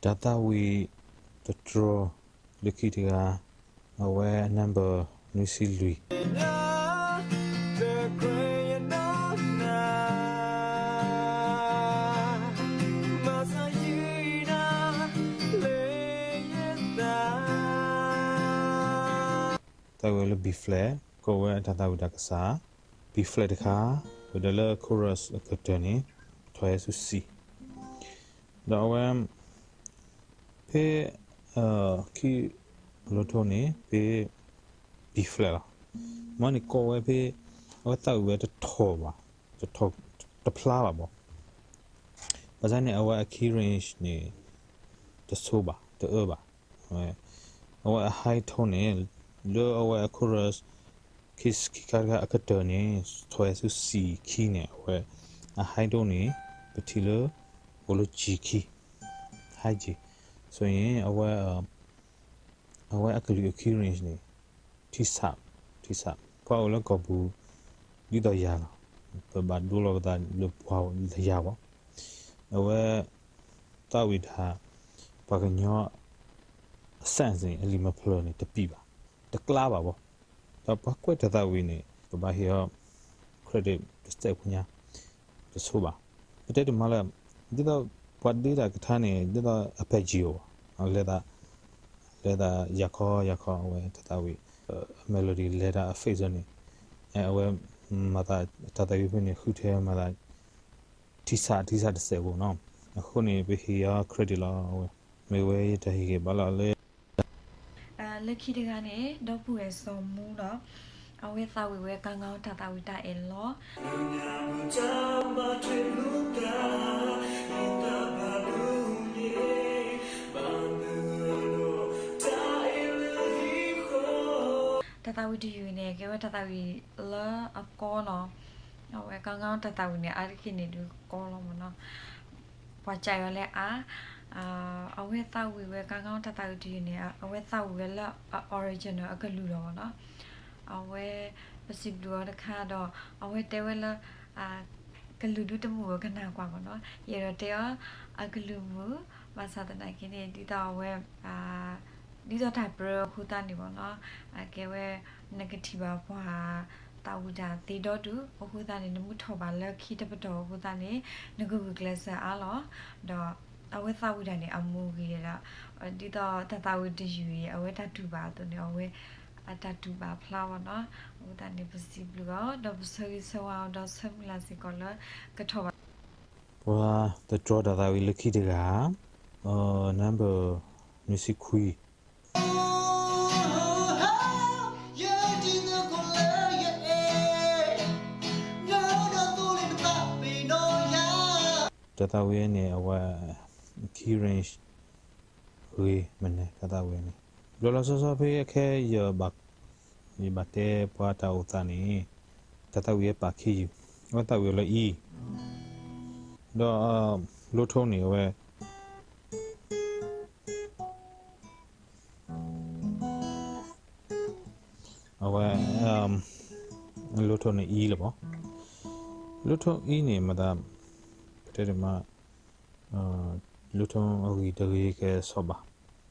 တၢ်သးဝံၣ်သတြီၤလၢခံတဂၤ အဝဲ number နွံဆံလွံၢ် သးဝံၣ်ဝဲလၢ B flat ကိးဝဲအတၢ်သးဝံၣ်တၢ်ကစၢ် B flat တခါ, ဝဲဒီးလၢ chorus အကတၢၢ်န့ၣ် ထီၣ်ဟဲဆူ C ဒီးအဝဲ ဖဲ key အ low tone န့ၣ် ဖဲ B flat လီၤ. မ့ၢ်န့ၣ်ကိးဝဲဖဲ အဝဲသးဝံၣ်ဝဲတထီၣ်ဘၣ်, တထီၣ်, တဖျါဘၣ်ဘၣ်. ဘၣ်ဆၣ်န့ၣ် အဝဲအ key range န့ၣ် တဆိဘၣ်, တအၢဘၣ်. အဝဲအ high tone န့ၣ် လၢအဝဲအ chorus ခံခါတခါအကတၢၢ်န့ၣ် ထီၣ်ဝဲဆူ C key န့ၣ် အဝဲအ high tone န့ၣ် ပထံၣ်လၢ အိၣ်လၢ G key, high G. ဆိုရင် အဝဲ အဝဲအကလုၢ်အ key range န့ၣ် ထံဆး, ထံဆး ပှၤအိၣ်လၢကီၢ်ပူၤ ဒ်သိးယၤလီၤ. ပဘၣ်ဒိလီၤပသးလၢပှၤယၤဘၣ်. အဝဲ သးဝံၣ်တၢ် ပှၤကညီ အ sense န့ၣ် အလံာ်မဖျၢၣ်န့ၣ် တပံၣ်ဘၣ်, တကျါဘၣ်ဘၣ်. ဒီးပှၤကွဲးတၢ်သးဝံၣ်န့ၣ် ပဘၣ်ဟ့ၣ်အီၤ credit တစဲးဖိညါ တဆိဘၣ်. ပတဲတမံၤလၢ ဒ်သိးပှၤဒ့တၢ်ကထါန့ၣ် ဒ်သိးအ arpeggio ဘၣ်, လဲၤသး လဲၤသးယၤခီယၤခီ အဝဲတၢ်သးဝံၣ် melody လဲၤတၢ်အ phase န့ၣ် အဝဲ မၤသးတၢ်သးဝံၣ်ဖဲန့ၣ် ဃုထၢမၤသး ထံဆး ထံဆးတစဲးဖိနီၤ. အဃိန့ၣ် ပဟ့ၣ်အီၤ credit လီၤ. အဝဲ မ့ၢ်ဝဲယတၢ်ဟ့ၣ်ဂံၢ်ဘါလီၤလၢ လၢခံတဂၤန့ၣ် ဒီပုၢ်ဝဲၢ်စီၤမူလီၤ. အဝဲသးဝံၣ်ဝဲ ကါငါတၢ်သးဝံၣ်တၢ်အဲၣ်လီၤ. တၢ်သးဝံၣ်တယုၢ်န့ၣ် ကဲဝဲတၢ်သးဝံၣ်လၢအကီလီၤ. အဝဲကါငါတၢ်သးဝံၣ်န့ၣ် အါတက့ၢ်န့ၣ်ဒုးကီလီၤမ့ၢ်နီၤ. ပှၤစၢ်ယွၤလဲၣ်အါ, အဝဲသးဝံၣ်ဝဲကါငါတၢ်သးဝံၣ်တယုၢ်န့ၣ် အဝဲသးဝံၣ်ဝဲလၢအ original အကလုၢ်လီၤမ့ၢ်နီၤ. အဝဲ ပစံးဘျုးအီၤတခါဒီး အဝဲတဲဝဲလၢ ကလုၢ်ဒုတမုာ်အကနၣ်ကွၢ်မ့ၢ်နီၤ. ယအဲၣ်ဒိးတဲအီၤ အကလုၢ်မုာ်, ဘၣ်ဆၣ်သနာ်က့န့ၣ် ဒ်သိးအဝဲ ဒ်သိးတၢ်ပြၢအဃိသတးန့ၣ်မ့ၢ်နီၤ, အကဲဝဲ နကထံၣ်ဘၣ်ပှၤသးဝံၣ်တၢ်သ့ဒီဒူၣ်အဃိသတးန့ၣ် နမုၢ်ထီၣ်ဘၣ်လၢခံတပတီၢ်အဃိသတးန့ၣ် နကဂုာ်ကျဲးစၢးအါလီၤ. ဒီးအဝဲသးဝံၣ်တၢ်န့ၣ် အမူဂ့ၤဒီး ဒ်သိးတၢ်သးဝံၣ်တယုၢ်အံၤ အဝဲတၢ်တူၢ်ဘၣ်အသိးန့ၣ် အဝဲအတၢ်တူၢ်ဘၣ်ဖျါဘၣ်နီၤ. အဃိသတးန့ၣ် ပစံးဘျုးအီၤ ဒီးပဆၢဂ့ၤဆၢဝါအီၤဒီးဆၢမုၢ်လၢ်စ့ၢ်ကီးလၢကထီၣ်ဘၣ် ပှၤသတြီတၢ်သးဝံၣ်လၢခံတဂၤ, number နွံဆံခွံ, တၢ်သးဝံၣ်န့ၣ် အဝဲ key range ဂ့ၤမနုၤ တၢ်သးဝံၣ်န့ၣ် ဘျီလီၤဆီဆီဖဲအခဲ ယဘၣ်တဲပှၤတၢ်အိၣ်သးန့ၣ် တၢ်သးဝံၣ်အပာ်ခံယုၢ်, အဝဲသးဝံၣ်အီၤလၢ E, ဒီး low tone န့ၣ် အဝဲ အဝဲ low tone န့ၣ် E လီၤဘၣ်. Low tone E န့ၣ် မၤသး ပတဲတမံၤ low tone အဂံၢ်တဂ့ၤကဲဆီဘၣ်.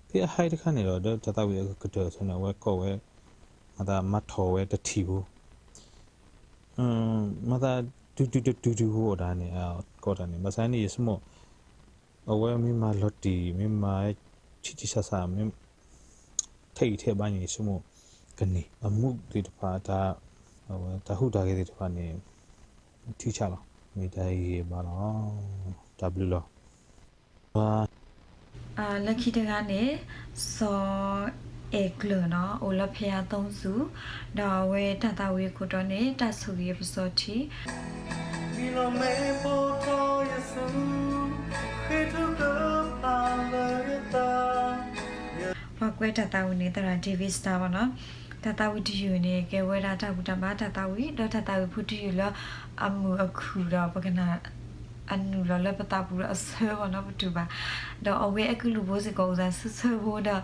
ဖဲအ high တခါန့ၣ်ဒီး ဒီးတၢ်သးဝံၣ်အကတၢၢ်အသိးန့ၣ် အဝဲကိးဝဲ မၤသးမၤထီၣ်ဝဲတထံၣ်ဖိ မၤသး တုၤတုၤတတုၤတုၤဖိအီၤဒၣ်န့ၣ် ကိးတၢ်န့ၣ် ဘၣ်ဆၣ်န့ၣ် ယဆိကမိၣ် အဝဲမ့ၢ်မၤလီၤတံၢ် မ့ၢ်မၤ ဆံးဆံးဆးဆး မ့ၢ် ထဲအံၤထဲဘၣ်န့ၣ် ယဆိကမိၣ် ကန့ၢ် အမူးသ့ၣ်တဖၣ် တၢ် အဝဲတၢ်ဟူးတၢ်ဂဲၤသ့ၣ်တဖၣ်န့ၣ် ထံဆးလီၤ. မ့ၢ်တၢ်ဟ့ၣ်ဂံၢ်ဘါလီၤ. တၢ်ဘျုးလီၤ. လၢခံတဂၤန့ၣ် စီၤအဲၣ်ကျၢၤနီၤ အိၣ်လၢဖဲယါသိစူၤ ဒီးအဝဲတၢ်သးဝံၣ်အခိၣ်တီန့ၣ် တၢ်ဆိၣ်ဂ့ၤအပစီၤထံ ပှၤကွဲးတၢ်သးဝံၣ်န့ၣ် သရၣ် David Starr ဘၣ်နီၤ. တၢ်သးဝံၣ်တယုၢ်န့ၣ် ကဲဝဲဒၣ်တၢ်ဘူၣ်တၢ်ဘါတၢ်သးဝံၣ် ဒီးတၢ်သးဝံၣ်ဖိတယုၢ်လၢအမုာ်အခုၣ်ဒီးပကနၣ် အနုာ်လီၤလၢပသးပူၤဒီးအဆၢဘၣ်နီၤ ပတူၢ်ဘၣ်. ဒီးအဝဲအကလုၢ်ဖိစ့ၢ်ကီးအိၣ်သးဆၢဆၢဖိဒီး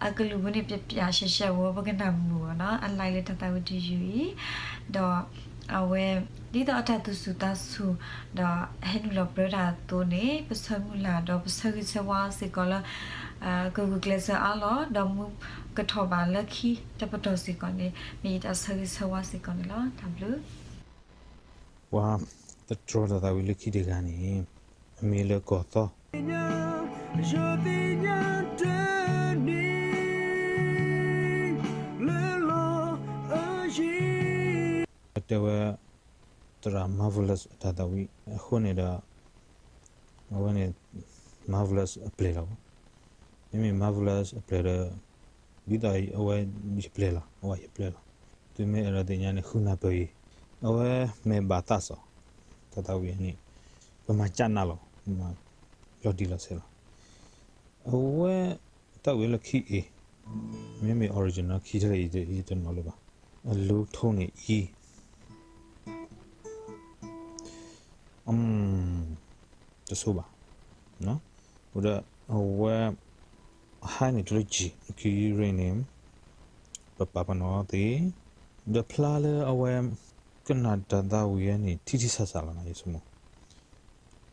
အကလုၢ်ဖိန့ၣ် ပျဲးပျဲးရှဲရှဲဖိ ပကနၣ်မုာ်ဘၣ်နီၤ အ line လၢတၢ်သးဝံၣ်တယုၢ်အံၤ ဒီး အဝဲ ဒ်သိးအတၢ်သူၣ်စူၤသးစူၤ ဒီးအဟဲနုာ်လီၤပြၢတၢ်အသိးန့ၣ် ပဆၢမုၢ်လၢ်ဒီးပဆၢဂ့ၤဆၢဝါစ့ၢ်ကီးလၢ ကဂုာ်ကျဲးစၢးအါလီၤ ဒီးမူကထီၣ်ဘၣ်လၢခံတပတီၢ်စ့ၢ်ကီးန့ၣ် မ့ၢ်ယတၢ်ဆၢဂ့ၤဆၢဝါစ့ၢ်ကီးန့ၣ်လီၤ. တၢ်ဘျုး ပှၤသတြီတၢ်သးဝံၣ်လၢခံတဂၤန့ၣ် အမံၤလၢကီၢ်သီ တဲဝဲ သရၣ် Marvelous အတၢ်သးဝံၣ်အဃိန့ၣ်ဒီး အဝဲန့ၣ် Marvelous အပျဲၢ်လီၤ. မ့မ့ၢ် Marvelous အပျဲၢ်ဒီး ဒ်သိးအဝဲယပျဲၢ်လီၤ အဝဲယပျဲၢ်လီၤ. သုမ့ၢ်အဲၣ်ဒိးသ့ၣ်ညါန့ၣ် ဃုနၢ်ပၢၢ်အံၤ, အဝဲမ့ၢ်ဘၣ်သးစီၤ, တၢ်သးဝံၣ်အံၤန့ၣ် ပမၤကၢ်နးလီၤ, လီၤတံၢ်လီၤဆဲးလီၤ. အဝဲ တၢ်ဝံၣ်လၢခံအံၤ, မ့မ့ၢ် original ခံထဲအံၤ ယတနီၤလၢၤဘၣ်, အ low tone န့ၣ်အံၤ တဆိဘၣ်, အိၣ်ဒီးအဝဲ high န့ၣ် တုၤလၢ G, key range န့ၣ် ပပာ်ပနီၣ်သ့, ဒီးဖျါလၢအဝဲ ကနၣ်တၢ်သးဝံၣ်ဝဲန့ၣ် ထံထံဆးဆးလီၤနၤ ယဆိကမိၣ်,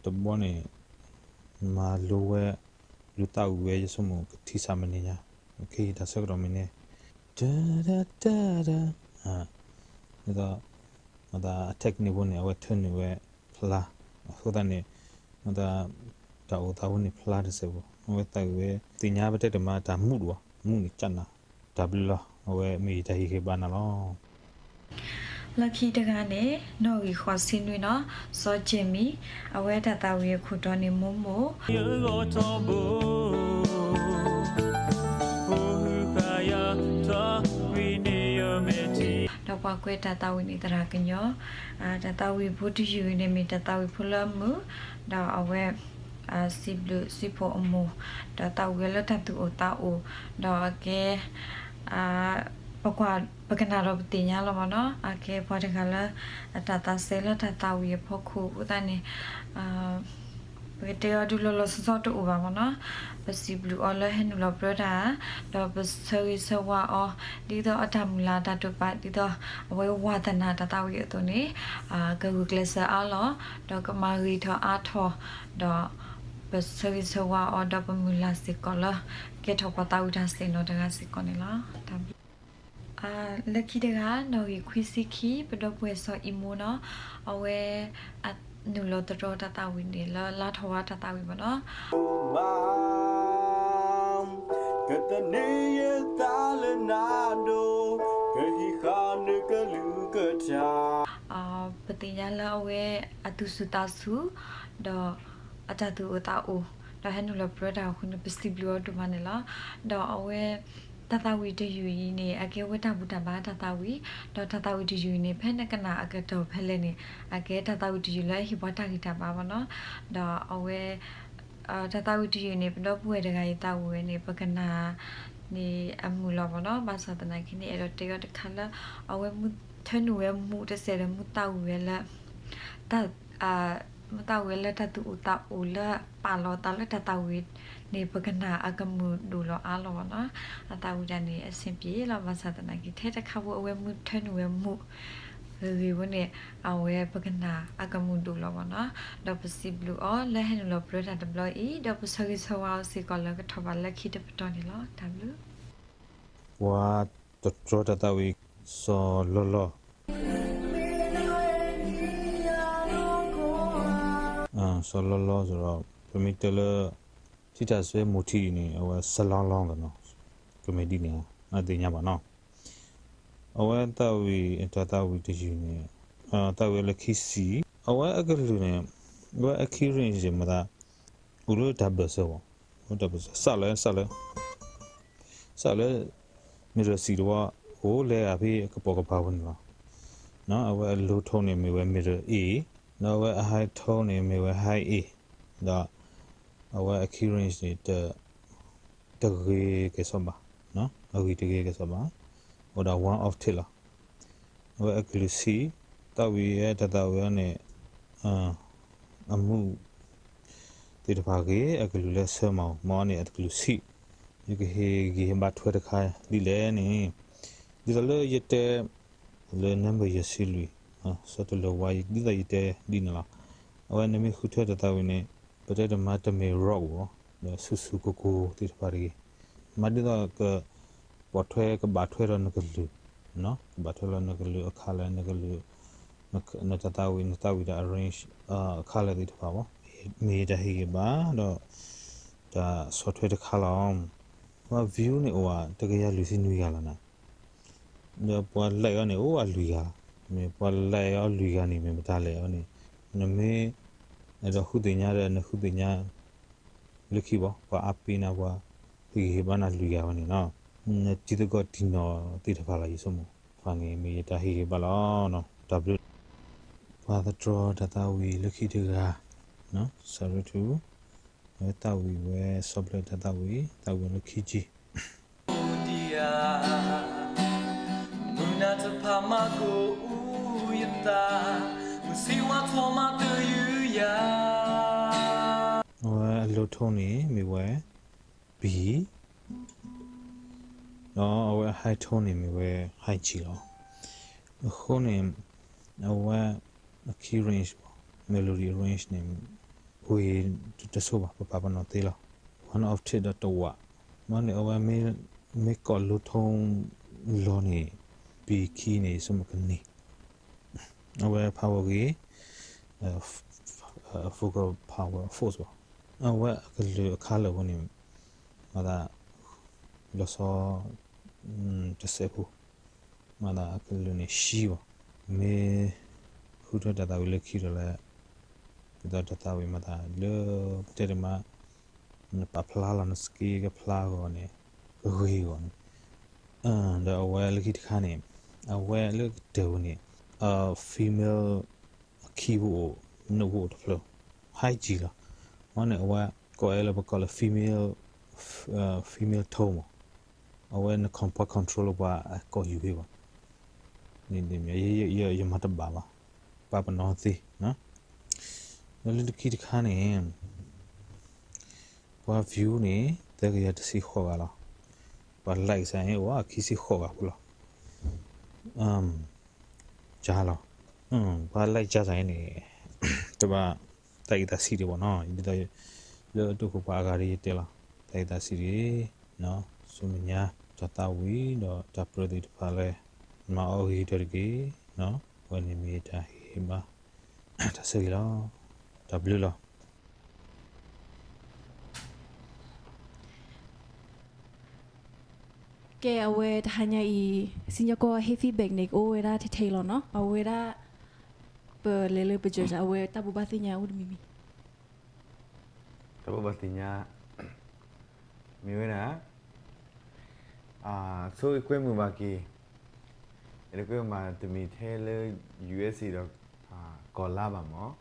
တဘျီန့ၣ် မၤလိဝဲ လူၤသးဝံၣ်ဝဲ ယဆိကမိၣ် ကထံဆးမ့ၢ်န့ၢ်ညါ, ခဲအံၤတၢ်ဆၢကတီၢ်မ့ၢ်န့ၢ် တၢ်တၢ်တၢ်တၢ်, ဒ်သိး မၤသး အ technique ဖိန့ၣ် အဝဲထၢနုာ်ဝဲဖျါ, အဃိသတးန့ၣ် မၤသး တၢ်အိၣ်သးဖိန့ၣ်ဖျါတစဲးဖိ, အဝဲသးဝံၣ်ဝဲ သ့ၣ်ညါပတဲတမးတၢ်မူးဒံးဘၣ်, မူးန့ၣ်ကၢ်နး, တၢ်ဘျုးလီၤ, အဝဲမ့ၢ်ယတၢ်ဟ့ၣ်ဂံၢ်ဘါနၤလီၤ. လၢခံတဂၤန့ၣ် နီၣ်ဂံၢ်ဃိးဆံနွံနီၤ, စီၤကၠ့ၣ်မံ, အဝဲတၢ်သးဝံၣ်အခိၣ်တီန့ၣ် မိၢ်မိၢ် ဒီးပှၤကွဲးတၢ်သးဝံၣ်န့ၣ် သရၣ်ကညီ, တၢ်သးဝံၣ်ဖိတယုၢ်အံၤန့ၣ် မ့ၢ်တၢ်သးဝံၣ်ဖိလၢအမုာ်, ဒီးအဝဲ စံးဘျုးစံးဖှိၣ်အမိၢ်, ဒီးသးဝံၣ်ဝဲလၢတၢ်သူၣ်အိၣ်သးအိၣ်, ဒီးအကဲ ပကွၢ် ပကနၣ်ဒီးပသ့ၣ်ညါလီၤမ့ၢ်နီၤ, အကဲပှၤတဂၤလၢ အတၢ်သးစဲလၢတၢ်သးဝံၣ်အဖီခိၣ်အဃိသတးန့ၣ် ပကတဲအီၤဒုးလီၤလီၤဆီဆီတအိၣ်ဘၣ်မ့ၢ်နီၤ, ပစံးဘျုးအီၤလၢဟဲနုာ်လီၤပြၢတၢ်, ဒီးပဆၢဂ့ၤဆၢဝါအီၤ ဒ်သိးအတၢ်မုၢ်လၢ်တၢ်တိာ်ပာ် ဒ်သိးအဝဲဝါသနာ်တၢ်သးဝံၣ်အသိးန့ၣ် ကဂုာ်ကျဲးစၢးအါလီၤ, ဒီးကမၤဂ့ၤထီၣ်အါထီၣ်, ဒီးပဆၢဂ့ၤဆၢဝါအီၤ ဒီးပမုၢ်လၢ်စ့ၢ်ကီးလၢ ကဲထီၣ်ပှၤသးဝံၣ်တၢ်စဲနီၤတဂၤစ့ၢ်ကီးန့ၣ်လီၤ. လၢခံတဂၤ နီၣ်ဂံၢ်ခွံဆံခံ ပဒီပုၢ်ဝဲၢ်စီၤအံၤမိၢ်နီၤ, အဝဲ နုာ်လီၤသတြီတၢ်သးဝံၣ်န့ၣ် လၢလါထီၣ်ဝါတၢ်သးဝံၣ်မ့ၢ်နီၤ, ကသန့ၤယသးလၢနၤဒိၣ်, ကဟံးဃာ်နကလုၢ်ကထါ ပသ့ၣ်ညါလၢအဝဲအသူၣ်စူၤသးစူၤ, ဒီးအတၢ်သူၣ်အိၣ်သးအိၣ်, ဒီးဟဲနုာ်လီၤပြၢတၢ်အဃိန့ၣ် ပစံးဘျုးအီၤဒိၣ်မးန့ၣ်လီၤ. ဒီးအဝဲ တၢ်သးဝံၣ်တယုၢ်အံၤန့ၣ် အကဲဝဲတၢ်ဘူၣ်တၢ်ဘါတၢ်သးဝံၣ်, ဒီးတၢ်သးဝံၣ်တယုၢ်အံၤန့ၣ် ဖဲနကနၣ်အကတီၢ်ဖဲလဲၣ်န့ၣ် အကဲတၢ်သးဝံၣ်တယုၢ်လၢအဟ့ၣ်ပှၤတၢ်ဂံၢ်တၢ်ဘါမ့ၢ်နီၤ, ဒီးအဝဲ တၢ်သးဝံၣ်တယုၢ်န့ၣ် ပဒီပုၢ်ဝဲၢ်တဂၤအံၤသးဝံၣ်ဝဲန့ၣ် ပကနၣ်န့ၣ်အမုာ်လီၤမ့ၢ်နီၤ, ဘၣ်ဆၣ်သနာ်က့န့ၣ် အဲၣ်ဒိးတဲအီၤတခါလၢ အဝဲမူထၢနုာ်ဝဲမူးတစဲးဒီး မူးသးဝံၣ်ဝဲလၢ တၢ် မူးသးဝံၣ်ဝဲလၢတၢ်သူၣ်အိၣ်သးအိၣ်လၢပာ်လီၤသးလၢတၢ်သးဝံၣ်န့ၣ် ပကနၣ်အကမုာ်ဒိၣ်လီၤအါလီၤမ့ၢ်နီၤ, အသးဝံၣ်တၢ်န့ၣ် အဆင်ပြေလီၤ, ဘၣ်ဆၣ်သနာ်က့ ထဲတခါဖိ အဝဲမူထၢနုာ်ဝဲမူး ဂ့ၤဂ့ၤဖိန့ၣ် အဝဲပကနၣ်အကမုာ်ဒိၣ်လီၤမ့ၢ်နီၤ, ဒီးပစံးဘျုးအီၤလၢဟဲနုာ်လီၤပြၢတၢ်တဘျီအံၤ, ဒီးပဆၢဂ့ၤဆၢဝါအီၤစ့ၢ်ကီးလၢ ကထီၣ်ဘးလၢခံတပတီၢ်န့ၣ်လီၤ. တၢ်ဘျုး ပှၤတတြီတၢ်သးဝံၣ် စီၤလီလီ စီၤလီလီ ဆိုတော့ ပမ့ၢ်တဲလၢ ထံတၢ်စွဲမိၢ်ထံအံၤန့ၣ် အဝဲစလီလီသနီၤ, ကမ့ၢ်ဒ်န့ၣ် အသ့ၣ်ညါဘၣ်နီၤ, အဝဲသးဝံၣ် တၢ်သးဝံၣ်တယုၢ်န့ၣ် သးဝံၣ်လၢခံဆံ, အဝဲအကလုၢ်န့ၣ် အဝဲအ key range မၤသး အိၣ်လၢတၢ်ဘၢၣ်စၢၤဘၣ်, တၢ်ဘၢၣ်စၢၤ စးလၢ စးလၢ စးလၢ middle C တဝီ အိၣ်လဲၤအဖဲကပိာ်ကပၤဝဲန့ၣ်လီၤ. အဝဲအ low tone န့ၣ် မ့ၢ်ဝဲ middle A, ဒီးအဝဲအ high tone န့ၣ် မ့ၢ်ဝဲ high A, ဒီးအဝဲအ key range န့ၣ် တဂ့ၤကဲၤဆီဘၣ်, အဂ့ၤတဂ့ၤကဲၤဆီဘၣ်, အိၣ်ဒီး one octave လီၤ. အဝဲအကလုၢ်ဆံး, သးဝံၣ်ဝဲတၢ်သးဝံၣ်အီၤန့ၣ် အမူးသ့ၣ်တဖၣ်ဂ့ၤ, အကလုၢ်လၢဆၢမၤအီၤ မၤအီၤန့ၣ် အကလုၢ်ဆံး, ယကဟ့ၣ်ဂံၢ်ဟ့ၣ်ဘါထွဲတခါဒ်လဲၣ်န့ၣ်, ဒ်သိးလၢယတဲ လၢ number ယဲၢ်ဆံလွံၢ်, စီၤတလၢၤဝါ ဒ်သိးယတဲဒ်န့ၣ်လီၤ. အဝဲနမ့ၢ်ဃုထၢတၢ်သးဝံၣ်န့ၣ် ပတဲတမၤတမ့ၢ် rock ဘၣ်, ဒီးဆူၣ်ဆူၣ်ကိၢ်ကိၢ်သ့ၣ်တဖၣ်တဂ့ၤ, မၤဒ်သိးက ပိာ်ထွဲကဘၣ်ထွဲဒီးနကလုၢ်, ကဘၣ်ထွဲလီၤနကလုၢ်အခါလၢနကလုၢ်, နတၢ်သးဝံၣ် နသးဝံၣ်တၢ် arrange အခါလၢသ့ၣ်တဖၣ်ဘၣ်, မ့ၢ်တၢ်ဟ့ၣ်ဂံၢ်ဘါဒီး တၢ်ဆီၣ်ထွဲတခါလီၤ. ပှၤ view န့ၣ်အိၣ်ဝဲ တကယၤလွံၢ်ဆံနွံဂၤလီၤနၤ, ဒီးပှၤ like အီၤန့ၣ် အိၣ်ဝဲလွံၢ်ဂၤ, မ့ၢ်ပှၤ like အီၤလွံၢ်ဂၤန့ၣ် မ့ၢ်မတၤ like အီၤန့ၣ်, နမ့ၢ် အဲၣ်ဒိးဃုသ့ၣ်ညါဒီး နဃုသ့ၣ်ညါ လၢခံဘၣ်, ပှၤအါပ့ၤနၤ ပှၤဟ့ၣ်ဂံၢ်ဟ့ၣ်ဘါနၤလွံၢ်ဂၤဝဲန့ၣ်လီၤ. နတံၤသကိးတံၢ်နီၢ်သ့ၣ်တဖၣ်လီၤ ယဆိကမိၣ် ပှၤန့ၣ်မ့ၢ်ယတၢ်ဟ့ၣ်ဂ့ၤဘၣ်လီၤ. တၢ်ဘျုး ပှၤသတြီၤတၢ်သးဝံၣ်လၢခံတဂၤ စရူထူ အဝဲသးဝံၣ်ဝဲစီဖျၢၣ်တၢ်သးဝံၣ် သးဝံၣ်လၢခံကံ မုၢ်နၤတဖၣ်မၤကိၢ်အူယသး, မုၢ်ဆ့ဝါထီၣ်မၤတယုယၤ. အဝဲအ low tone န့ၣ် မ့ၢ်ဝဲ B, ဒီးအဝဲအ high tone န့ၣ် မ့ၢ်ဝဲ high G လီၤ. အဃိန့ၣ် အဝဲအ key range ဘၣ် melody range န့ၣ် ဝ့ၢ်တဆိဘၣ် ပပာ်ပနီၣ်သ့လီၤ. One octave ဒီးတဝး, မ့ၢ်န့ၣ် အဝဲမ့ၢ်ကိး low tone လီၤန့ၣ် B key န့ၣ် ဆိကမိၣ်ကန့ၢ် အဝဲဖးဝဲဂ့ၤ vocal power force ဘၣ်. အဝဲအကလုာ်အခါလၢာ်အဃိန့ၣ် မၤသး လီၤဆီ တစဲးဖိ မၤသးအကလုာ်န့ၣ် ရှံဘၣ်. မ့ၢ်ဃုထၢတၢ်သးဝံၣ်လၢခံဒီးလၢ ဒ်သိးတၢ်သးဝံၣ်မၤသးလၢ ပတဲတမး နပာ်ဖျါလီၤ န scale ကဖျါဂီၤန့ၣ် ကဂ့ၤဂီၤန့ၣ် ဒီးအဝဲလၢခံတခါန့ၣ် အဝဲလၢကတၢၢ်ဝဲန့ၣ် female key ဖိအိၣ် note ဖိအိၣ်တဖျၢၣ် high G လီၤ. မ့ၢ်န့ၣ် အဝဲကိးဝဲလၢပကိးလၢ female, female tone မး အဝဲန con ပှၤ control လၢပှၤအကိးယူၤဖဲဘၣ်. ယမၤတဘၣ်ဘၣ် ပာ်ပနီၣ်သ့. ဒီးလၢတခံတခါန့ၣ် ပှၤ view န့ၣ် သၢကယၤတဆံဃိးဂၤလီၤ. ပှၤ like စ့ၢ်န့ၣ် အိၣ်ခံဆံဃိးဂၤဖိလီၤ. ကၢ်လီၤ. ပှၤ like ကၢ်စ့ၢ်န့ၣ် တဘၣ်သးအံၤသးဆံးဒံးဘၣ်နီၤ. ဒ်သိးလၢအတိၢ်ခိၣ်ပှၤအဂၤဒီးယတဲလီၤ. သးအံၤသးဆံးဒံး ဆူမဲာ်ညါ တၢ်သးဝံၣ်ဒီးတၢ်ပြၢသ့ၣ်တဖၣ်လၢ မၤအီၣ်ဂ့ၤကတၢၢ်တက့ၢ်. အဝဲန့ၣ်မ့ၢ်တၢ်ဟ့ၣ်ဘၣ် တၢ်ဆၢဂ့ၤလီၤ. တၢ်ဘျုးလီၤ. ကဲ အဝဲတဟါညါအံၤ စံၣ်ညီၣ်ကွီၢ်ဟ့ၣ် feedback န့ၣ် ကအိၣ်ဝဲဒၣ်ထဲထဲအံၤလီၤနီၤ. အဝဲဒၣ် ပလဲၤလၢပ judge အဝဲတၢ်ဘိးဘၣ်သ့ၣ်ညါအိၣ်တမံၤမံၤ တၢ်ဘိးဘၣ်သ့ၣ်ညါ မ့ၢ်ဝဲဒၣ် ဆိၣ်ဂ့ၤကွဲမုာ်ဘၣ်က့ၤ အဲၣ်ဒိးကွဲမုာ်ဘၣ်တမ့ၢ်ထဲလၢ USA ဒီး ကီၢ်လါဘၣ်မး,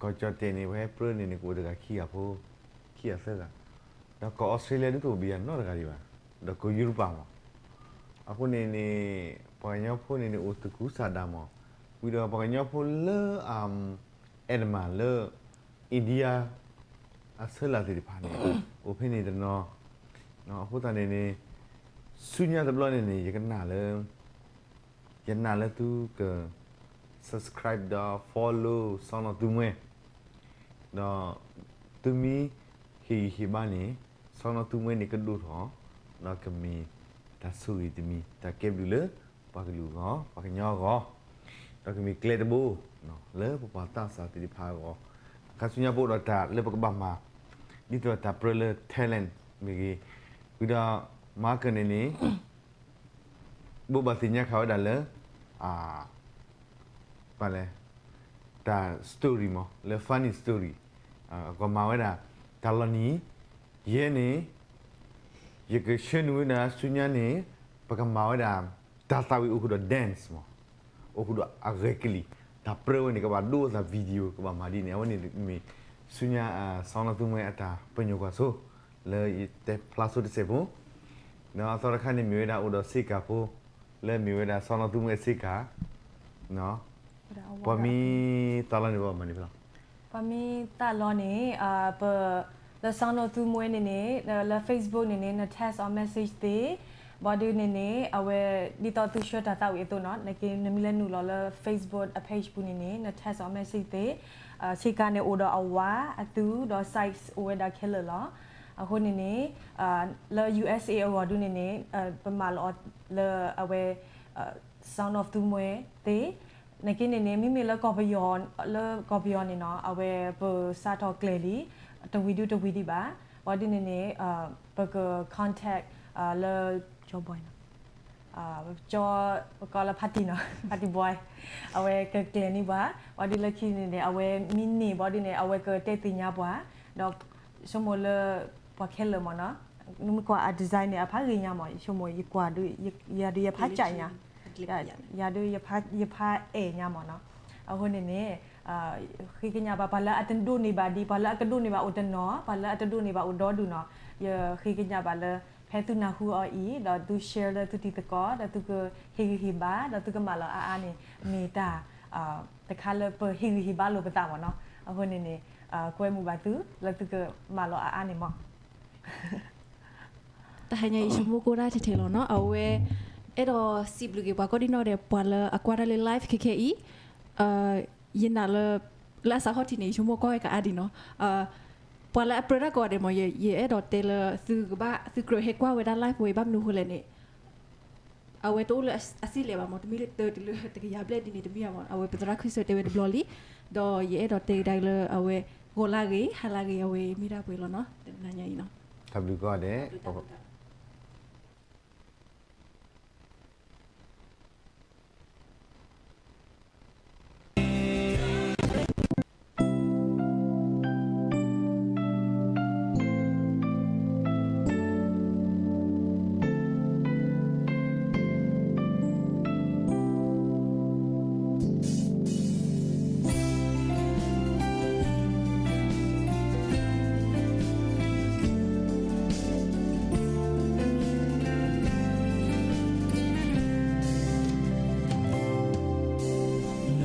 ကီၢ်ကၠီၣ်တဲာ်န့ၣ် ပဟဲပြၢန့ၣ်န့ၣ် ကအိၣ်တဂၤခံဂၤဖိ, ခံဂၤသၢဂၤ, ဒီးကီၢ်အီစထြ့လယါဒုးတအိၣ်ဘၣ်နီတဂၤဒံးဘၣ်, ဒီးကီၢ်ယူရပၤမး, အဃိန့ၣ်န့ၣ် ပှၤကညီဖိန့ၣ်န့ၣ် အိၣ်သူၣ်ခုသးဒါမး, ဝံၤဒီးပှၤကညီဖိလၢ အဲၣ်ဒမးလၢ India အဆၢလၢ်သ့ၣ်တဖၣ်န့ၣ် အိၣ်ဖဲန့ၣ်တနီၤ, အဃိသတးန့ၣ်န့ၣ် ဆူညါတဘျီန့ၣ်န့ၣ် ယကနၣ်လၢ ယနာ်လၢသုက subscribe ဒီး follow စီၤနီၢ်သူမှဲ, ဒီးသုမ့ၢ်ဟ့ၣ်ဂံၢ်ဟ့ၣ်ဘါန့ၣ် စီၤနီၢ်သူမှဲန့ၣ်ကဒိၣ်ထီၣ်, ဒီးကမ့ၢ်တၢ်ဆိၣ်ဂ့ၤတမံၤ တၢ်ကဲဘျုးလၢပှၤကလုာ်အဂီၢ် ပှၤကညီအဂီၢ်, ဒီးကမ့ၢ်ကျဲတဘိ လၢပပှၤသးစၢ်သ့ၣ်တဖၣ်အဂီၢ်, အခါဆူညါပအိၣ်ဒီးတၢ်လၢပကဘၣ်မၤ ဒ်သိးတၢ်ပြၢလၢ talent မ့ၢ်ဂ့ၤ, ဝံၤဒီး Mark န့ၣ်န့ၣ် ဘိးဘၣ်သ့ၣ်ညါခးဝဲဒၣ်လၢ ပလဲ တၢ် story မး လၢ funny story ကမၤဝဲဒၣ် တၢ်လီၤနံၤ, ယဲန့ၣ် ယကဆှၢနုာ်ဝဲဒၣ်ဆူညါန့ၣ် ပကမၤဝဲဒၣ် တၢ်သးဝံၣ်အိၣ်ဃုာ်ဒီး dance မး, အိၣ်ဃုာ်ဒီးအဂဲၤကလံၣ်, တၢ်ပြၢဝဲန့ၣ် ကဘၣ်ဒိသး video ကဘၣ်မၤဒ်န့ၣ် အဝဲန့ၣ်မ့ၢ် ဆူညါ စီၤနီၢ်သူမှဲအတၢ်ပညိၣ်ကွၢ်စိ လၢယတဲဖျါစိတစဲးဖိ, ဒီးအသီတခါန့ၣ်မ့ၢ်ဝဲဒၣ်အိၣ်ဒီးစ့ကၤဖိ လၢမ့ၢ်ဝဲဒၣ်စီၤနီၢ်သူမှဲအစ့ကၤ, ပှၤမံသးလီန့ၣ်ဘၣ်မၤန့ၣ်ဖဲလီၤ, ပှၤမံသးလီန့ၣ် ပ လၢစီၤနီၢ်သူမှဲန့ၣ်န့ၣ် လၢ Facebook န့ၣ်န့ၣ် န text or message သ့, ဘၣ်ဒုးန့ၣ်န့ၣ် အဝဲ ဒ်သိးသုဆှၢတၢ်သးဝံၣ်အသိးနီၤ နက့နမ့ၢ်လဲၤနုာ်လီၤလၢ Facebook အ page ပူၤန့ၣ်န့ၣ် န text or message သ့, စ့ကၤန့ၣ်အိၣ်ဒီးအဝါ အသူ ဒီး size အိၣ်ဝဲဒၣ်ခဲလၢာ်လီၤ. အဃိန့ၣ်န့ၣ် လၢ USA အဂီၢ်ဒုးန့ၣ်န့ၣ် ပမၤလီၤအီၤလၢအဝဲ စီၤနီၢ်သူမှဲသ့, နက့န့ၣ်န့ၣ် မ့မ့ၢ်လၢကီၢ်ပယီၤ လၢကီၢ်ပယီၤန့ၣ်နီၤ အဝဲပစးထီၣ်ကျဲၤလံ တဝံၤဒုတဝံၤဒံးဘၣ်, ဘၣ်ဒုးန့ၣ်န့ၣ် ပက contact လၢ ကၠီ boy နီၤ ကၠီ ပကိးလၢဖါတံၢ်နီၤ ဖါတံၢ် boy အဝဲကကျဲၤန့ၢ်ပှၤ, ဘၣ်ဒုးလၢခံန့ၣ်န့ၣ် အဝဲမ့ၢ်န့ၢ်ဘၣ်ဒုးန့ၣ် အဝဲကတဲသ့ၣ်ညါပှၤ, ဒီးဆိကမိၣ်လၢ ပှၤခဲလၢာ်မးနီၤ, နမ့ၢ်ကွၢ်အ design န့ၣ် အဖးဂ့ၤညါမး ဆိကမိၣ်ယကွၢ်ဒုး ယၤဒုးယဖးကၠးညါ, ယၤဒုး ယဖးအဲၣ်ညါမ့ၢ်နီၤ. အဃိန့ၣ်န့ၣ် ဃ့ကညးဘၣ်ပှၤလၢအတဒိးန့ၢ်ဘၣ်ဒံး, ပှၤလၢအကဒိးန့ၢ်ဘၣ်အိၣ်တနီၤ, ပှၤလၢအတဒိးန့ၢ်ဘၣ်အိၣ်ဒီဒူၣ်နီၤ. ယဃ့ကညးဘၣ်လၢ ဖဲသုနၢ်ဟူအီၤအံၤ ဒီးသု share လၢသုတံၤသကိး ဒီးသုကဟ့ၣ်ဂံၢ်ဟ့ၣ်ဘါ ဒီးသုကမၢလီၤအါအါန့ၣ် မ့ၢ်တၢ် တခါလၢပဟ့ၣ်ဂံၢ်ဟ့ၣ်ဘါလိာ်ပသးမ့ၢ်နီၤ. အဃိန့ၣ်န့ၣ် ကွဲမုာ်ဘၣ်သု လၢသုကမၢလီၤအါအါန့ၣ်မ့ၢ် တဟါညါအံၤ ယဆိကမိၣ်ကိးတၢ်ထဲထဲလီၤနီၤ. အဝဲ အဲၣ်ဒိးစံးဘျုးက့ၤပှၤကိးဒံနီၣ်ဒဲး ပှၤလၢအကွၢ်တၢ်လၢ live ခဲခဲအံၤ, ယနာ်လၢ လၢအစးထီၣ်ထံးန့ၣ် ယဆိကမိၣ်ကွၢ်ဝဲကအါဒံးနီၤ. ပှၤလၢအပြၢတၢ်ကိးဂၤဒဲးမ့ၢ် ယအဲၣ်ဒိးတဲလၢသုကဘၣ် သုကြၢးဟဲကွၢ်ဝဲဒၣ် live ဝဲအံၤ ဘၣ်မနုၤအဃိလဲၣ်န့ၣ် အဝဲတအိၣ်လၢအစ့လဲၣ်ဘၣ်မ့ၢ် တမ့ၢ်လၢတၢ်တုၤလၢတကယၤဘျဲၣ်ဒ်န့ၣ်တမ့ၢ်ဘၣ်မ့ၢ် အဝဲပသရၣ်ခရံာ်စၢၤတဲဝဲတဘျီလံ. ဒီးယအဲၣ်ဒိးတဲကဒါလၢအဝဲ ဂီၤလၢဂ့ၤ ဟါလၢဂ့ၤ အဝဲမ့ၢ်ဒၣ်ပှဲၤလီၤနီၤ တနၤညါအံၤနီၤ. တၢ်ဘျုးကိးဂၤဒဲး